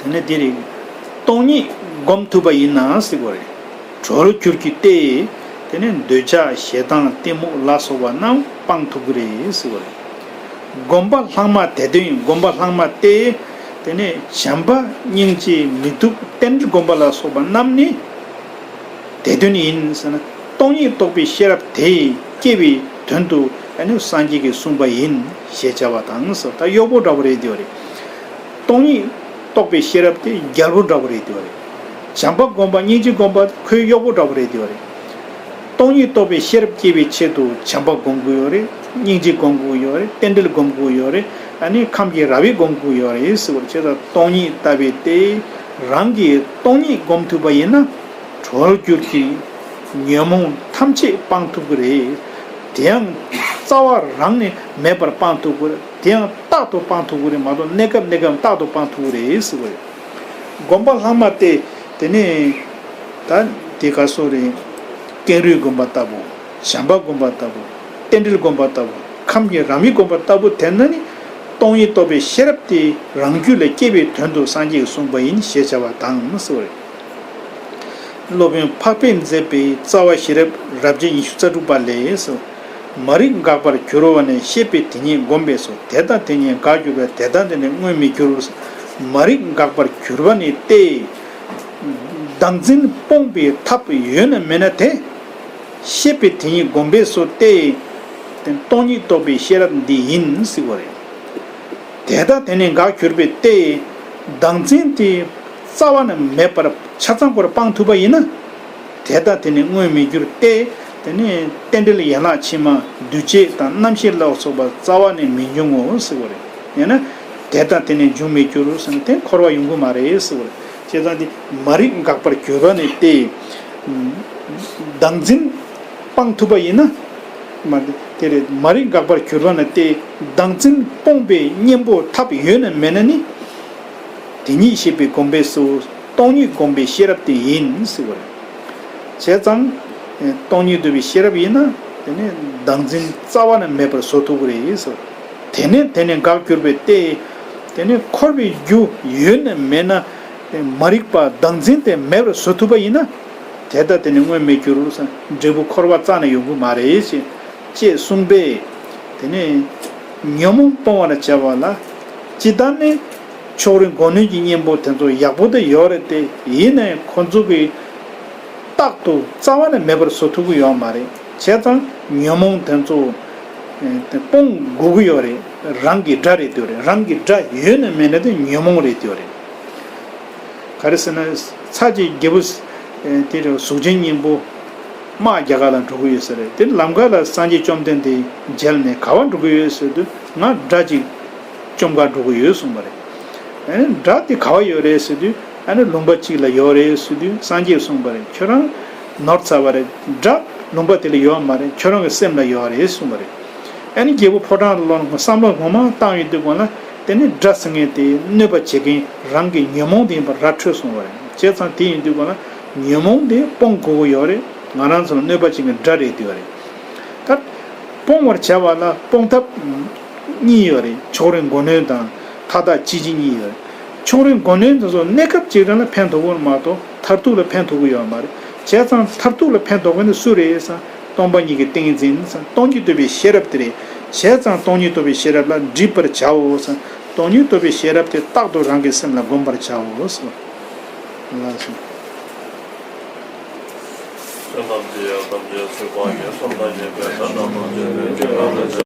དེ་ནས་འདི་རེད། སྟོང་ཉིད་སྒོམ་ཐུབ་པ་ཡིན་ན་ཟེར་དགོས་རེད། གྲོལ་འགྱུར་གྱི་སྟེ། དེ་ནས་འདོད་ཆགས་ཞེ་སྡང་གཏི་མུག་ལ་སོགས་པ་རྣམས་སྤང་ཐུབ་ཀྱི་རེད་ཟེར་བ་རེད། སྒོམ་པ་ལྷག་མ་དེ་དོན་ཡིན། སྒོམ་པ་ལྷག་མ་སྟེ། དེ་ནས་བྱམས་པ་སྙིང་རྗེ་མི་སྡུག་རྟེན་འབྲེལ་སྒོམ་པ་ལ་སོགས་པ་རྣམས་ནི་དེ་དོན་ཡིན་ཟེར་ན། སྟོང་ཉིད་རྟོགས་པའི་ཤེས་རབ་དེ་སྐྱེ་བའི་དོན་དུ་ཨ་ནི་སངས་རྒྱས་ཀྱིས་གསུངས་པ་ཡིན་ཞེས་བྱ་བ་དང་ཟེར། ད་གཡོག་པོ་འདྲ་བོ་རེད་དེ་བ་རེད། སྟོང་ཉིད་རྟོགས་པའི་ཤེས་རབ་དེ་རྒྱལ་པོ་འདྲ་བོ་རེད་དེ་བ་རེད། བྱམས་པ་སྒོམ་པ་སྙིང་རྗེ་སྒོམ་པ་ཁོའི་གཡོག་པོ་འདྲ་བོ་རེད་དེ་བ་རེད། སྟོང་ཉིད་རྟོགས་པའི་ཤེས་རབ་སྐྱེ་བའི་ཆེད་དུ་བྱམས་པ་སྒོམ་དགོས་ཡོད་རེད། སྙིང་རྗེ་སྒོམ་དགོས་ཡོད་རེད། རྟེན་འབྲེལ་སྒོམ་དགོས་ཡོད་རེད། ཨ་ནི་ཁམས་ཀྱི་རབ་དབྱེ་སྒོམ་དགོས་ཡོད་རེད་ཟེར་བ་རེད། བྱས་ཙང་སྟོང་ཉིད་ལྟ་བས་ཏེ། རང་གིས་སྟོང་ཉིད་སྒོམ་ཐུབ་པ་ཡིན་ན། གྲོལ་འགྱུར་གྱི་ཉོན་མོངས་ཐམས་ཅད་སྤང་ཐུབ་ཀྱི་རེད། དེ་ཡང་རྩ་བ་རང་ནས་མེད་པར་སྤང་ཐུབ་ཀྱི་རེད། དེ་ཡང་རྟག་ཏུ་སྤང་ཐུབ་ཀྱི་རེད་མ་གཏོགས་གནས་སྐབས་གནས་སྐབས་རྟག་ཏུ་སྤང་ཐུབ་ཀྱི་རེད་ཟེར་བ་རེད། སྒོམ་པ་ལྷག་མ་སྟེ། དེ་ནས་ད་དེ་ག་སོ་རེད། ཀེང་རུས་སྒོམ་པ་ལྟ་བུ། བྱམས་པ་སྒོམ་པ་ལྟ་བུ། རྟེན་འབྲེལ་སྒོམ་པ་ལྟ་བུ། ཁམས་ཀྱི་རབ་དབྱེ་སྒོམ་པ་ལྟ་བུ་དེ་ན་ནི། སྟོང་ཉིད་རྟོགས་པའི་ཤེས་རབ་དེ་རང་རྒྱུད་ལ་སྐྱེ་བའི་དོན་དུ་སངས་རྒྱས་ཀྱིས་གསུངས་པ་ཡིན་ཞེས་བྱ་བ་དང་ཟེར་བ་རེད། སློབ་དཔོན་འཕགས་པས་མཛད་པའི་རྩ་བ་ཤེས་རབ་རབ་བྱེད་ཉི་ཤུ་རྩ་དྲུག་པ་ལས་སོ། མ་རིག་འགག་པར་གྱུར་པ་ནས་ཤེས་པས་དེ་ཉིད་བསྒོམས་པས་སོ། དེ་དང་དེ་ཉིད་འགག་གྱུར་པས་དེ་དང་དེ་ནི་དངོས་མི་འགྱུར། མ་རིག་འགག་པར་གྱུར་པ་ནི་སྟེ། བདག་འཛིན་སྤོང་བའི་ཐབས་ཡོད་ན་མེད་ན་དེ། ཤེས་པས་དེ་ཉིད་བསྒོམ་པས་སོ་སྟེ། དེ་སྟོང་ཉིད་རྟོགས་པའི་ཤེས་རབ་འདི་ཡིན་ཟེར་བ་རེད། དེ་ལྟ་དེ་ནི་འགགས་གྱུར་པས་ཏེ། བདག་འཛིན་དེ་རྩ་བ་ནས་མེད་པར་ཆ་ཚང་སྐོར་སྤང་ཐུབ་པ་ཡིན་ན། དེ་ལྟ་དེ་ནི་དངོས་མི་འགྱུར་ཏེ། དེ་ནི་རྟེན་འབྲེལ་ཡན་ལག་ཕྱི་མ་འདུས་བྱས་དང་རྣམ་ཤེས་ལ་སོགས་པ་རྩ་བ་ནས་མི་འབྱུང་ངོ་ཟེར་བ་རེད། ཡང་ན་དེ་ལྟ་དེ་ནི་འབྱུང་མི་འགྱུར་ཟེར་ན་དེ་འཁོར་བ་ཡོང་གི་མ་རེད་ཟེར་བ་རེད། བྱས་ཙང་དེ་མ་རིག་འགག་པར་གྱུར་པ་ནི་སྟེ། བདག་འཛིན་སྤང་ཐུབ་པ་ཡིན་ན། མ་དེ་རེད། མ་རིག་འགག་པར་གྱུར་པ་ན་སྟེ། བདག་འཛིན་སྤོང་བའི་གཉེན་པོ་ཐབས་ཡོད་ན་མེད་ན་ནི། དེ་ཉིད་ཤེས་པས་བསྒོམ་པས་སོ། སྟོང་ཉིད་བསྒོམ་པའི་ཤེས་རབ་དེ་ཡིན་ཟེར་བ་རེད། བྱས་ཙང་། སྟོང་ཉིད་རྟོགས་པའི་ཤེས་རབ་ཡིན་ན། དེ་ནི་བདག་འཛིན་རྩ་བ་ནས་མེད་པར་བཟོ་ཐུབ་ཀྱི་རེད་ཟེར། དེ་ནས་དེ་ནི་འགག་གྱུར་པས་ཏེ། དེ་ནི་འཁོར་བའི་རྒྱུ་ཡོད་ན་མེད་ན། མ་རིག་པ་བདག་འཛིན་དེ་མེད་པར་བཟོ་ཐུབ་པ་ཡིན་ན། དེ་ལྟ་དེ་ནི་དངོས་མི་འགྱུར་ཟེར། འབྲས་བུ་འཁོར་བ་རྩ་ནས་ཡོང་གི་མ་རེད་ཅེས། ཅེས་གསུངས་པས། དེ་ནས་ཉོན་མོངས་སྤོང་བར་བྱ་བ་ལ། ཇི་ལྟར་ནི་ཕྱོགས་རིས་མགོ་གནོན་གྱི་གཉེན་པོ་དེ་ཚོ་ཡག་པོ་དེ་ཡོད་རེད་དེ། ཡིན་ནའི་ཁོ་ཚོ་གིས་རྟག་ཏུ་རྩ་བ་ནས་མེད་པར་བཟོ་ཐུབ་ཀྱི་ཡོད་མ་རེད། བྱས་ཙང་ཉོན་མོངས་དེ་ཚོ་དེ་སྤོང་དགོས་ཀྱི་ཡོད་རེད། རང་གི་དགྲ་རེད་དེ་རེད། རང་གི་དགྲ་ཡོད་ན་མེད་ན་དེ་ཉོན་མོངས་རེད་དེ་རེད། ག་རེ་ཟེར་ན། ཚ་གྱང་རྒྱལ་པོ་དེ་རེད། གཟུགས་ཅན་གཉེན་པོ་དམག་རྒྱག་ག་ལ་འགྲོ་གི་ཡོད་ས་རེད། དེ་ལམ་ཁ་ལ་སངས་རྒྱས་བཅོམ་ལྡན་འདས་མཇལ་ནས་ག་པར་འགྲོ་གི་ཡོད་ཟེར་དུས། ང་དགྲ་ཅིག་བཅོམ་ག་འགྲོ་གི་ཡོད་གསུངས་པ་རེད། ཨ་ནི་དགྲ་དེ་ག་པར་ཡོད་རེད་ཟེར་དུས། ཨ་ནི་ལུང་པ་གཅིག་ལ་ཡོད་རེད་ཟེར་དུས། སངས་རྒྱས་གསུངས་པ་རེད། ཁྱོད་རང་ནོར་ཚར་བ་རེད། དགྲ་ལུང་པ་དེ་ལ་ཡོད་མ་རེད། ཁྱོད་རང་གི་སེམས་ལ་ཡོད་རེད་གསུངས་པ་རེད། ཨ་ནི་རྒྱལ་པོ་ཕོ་བྲང་ལ་ལོག་ནས་བསམ་བློ་ངོ་མ་བཏང་ཡོང་དུས་སྒང་ལ། དེ་ནི་དགྲ་ཟེར་མཁན་དེ་གནོད་པ་བྱེད་མཁན་རང་གི་ཉོན་མོངས་དེ་ཡིན་པ་ར་འཕྲོད་སོང་བ་རེད། བྱས་ཙང་དེ་ཡིན་དུས་སྒང་ལ་ཉོན་མོངས་དེ་སྤོང་དགོས་ཀྱི་ཡོད་རེད། ང་རང་ཚོ་ལ་གནོད་པ་བྱེད་མཁན་དགྲ་རེད་དེ་བ་རེད། ད་སྤོང་བར་བྱ་བ་ལ་སྤོང་ཐབས་གཉིས་ཡོད་རེད། ཕྱོགས་རིས་མགོ་གནོན་དང་མཐའ་དག་གཅོད་བྱེད་གཉིས་ཡོད་རེད། ཕྱོགས་རིས་མགོ་གནོན་དེ་ཚོ་གནས་སྐབས་གཅིག་རང་ལ་ཕན་ཐོགས་ཀྱི་མ་གཏོགས་མཐར་ཐུག་ལ་ཕན་ཐོགས་ཀྱི་ཡོད་མ་རེད། བྱས་ཙང་མཐར་ཐུག་ལ་ཕན་ཐོགས་མཁན་དེ་སུ་རེད་ཟེར་ན། སྟོང་པ་ཉིད་ཀྱི་ཏིང་ངེ་འཛིན་ཟེར། སྟོང་ཉིད་རྟོགས་པའི་ཤེས་རབ་དེ་རེད། བྱས་ཙང་སྟོང་ཉིད་རྟོགས་པའི་ཤེས་རབ་ལ་འདྲིས་པར་བྱའོ་ཟེར། སྟོང་ཉིད་རྟོགས་པའི་ཤེས་རབ་དེ་རྟག་ཏུ་རང་གི་སེམས་ལ་བསྒོམ་པར་བྱའོ་ཟེར། ལགས་སོ། བསོད་ནམས་འདི་ཡང་ཐམས་ཅད་གཟིགས་པ་ཉིད། བསམ་དང་བརྙེས་པའི་ལྷ་རྣམས་ཀྱིས།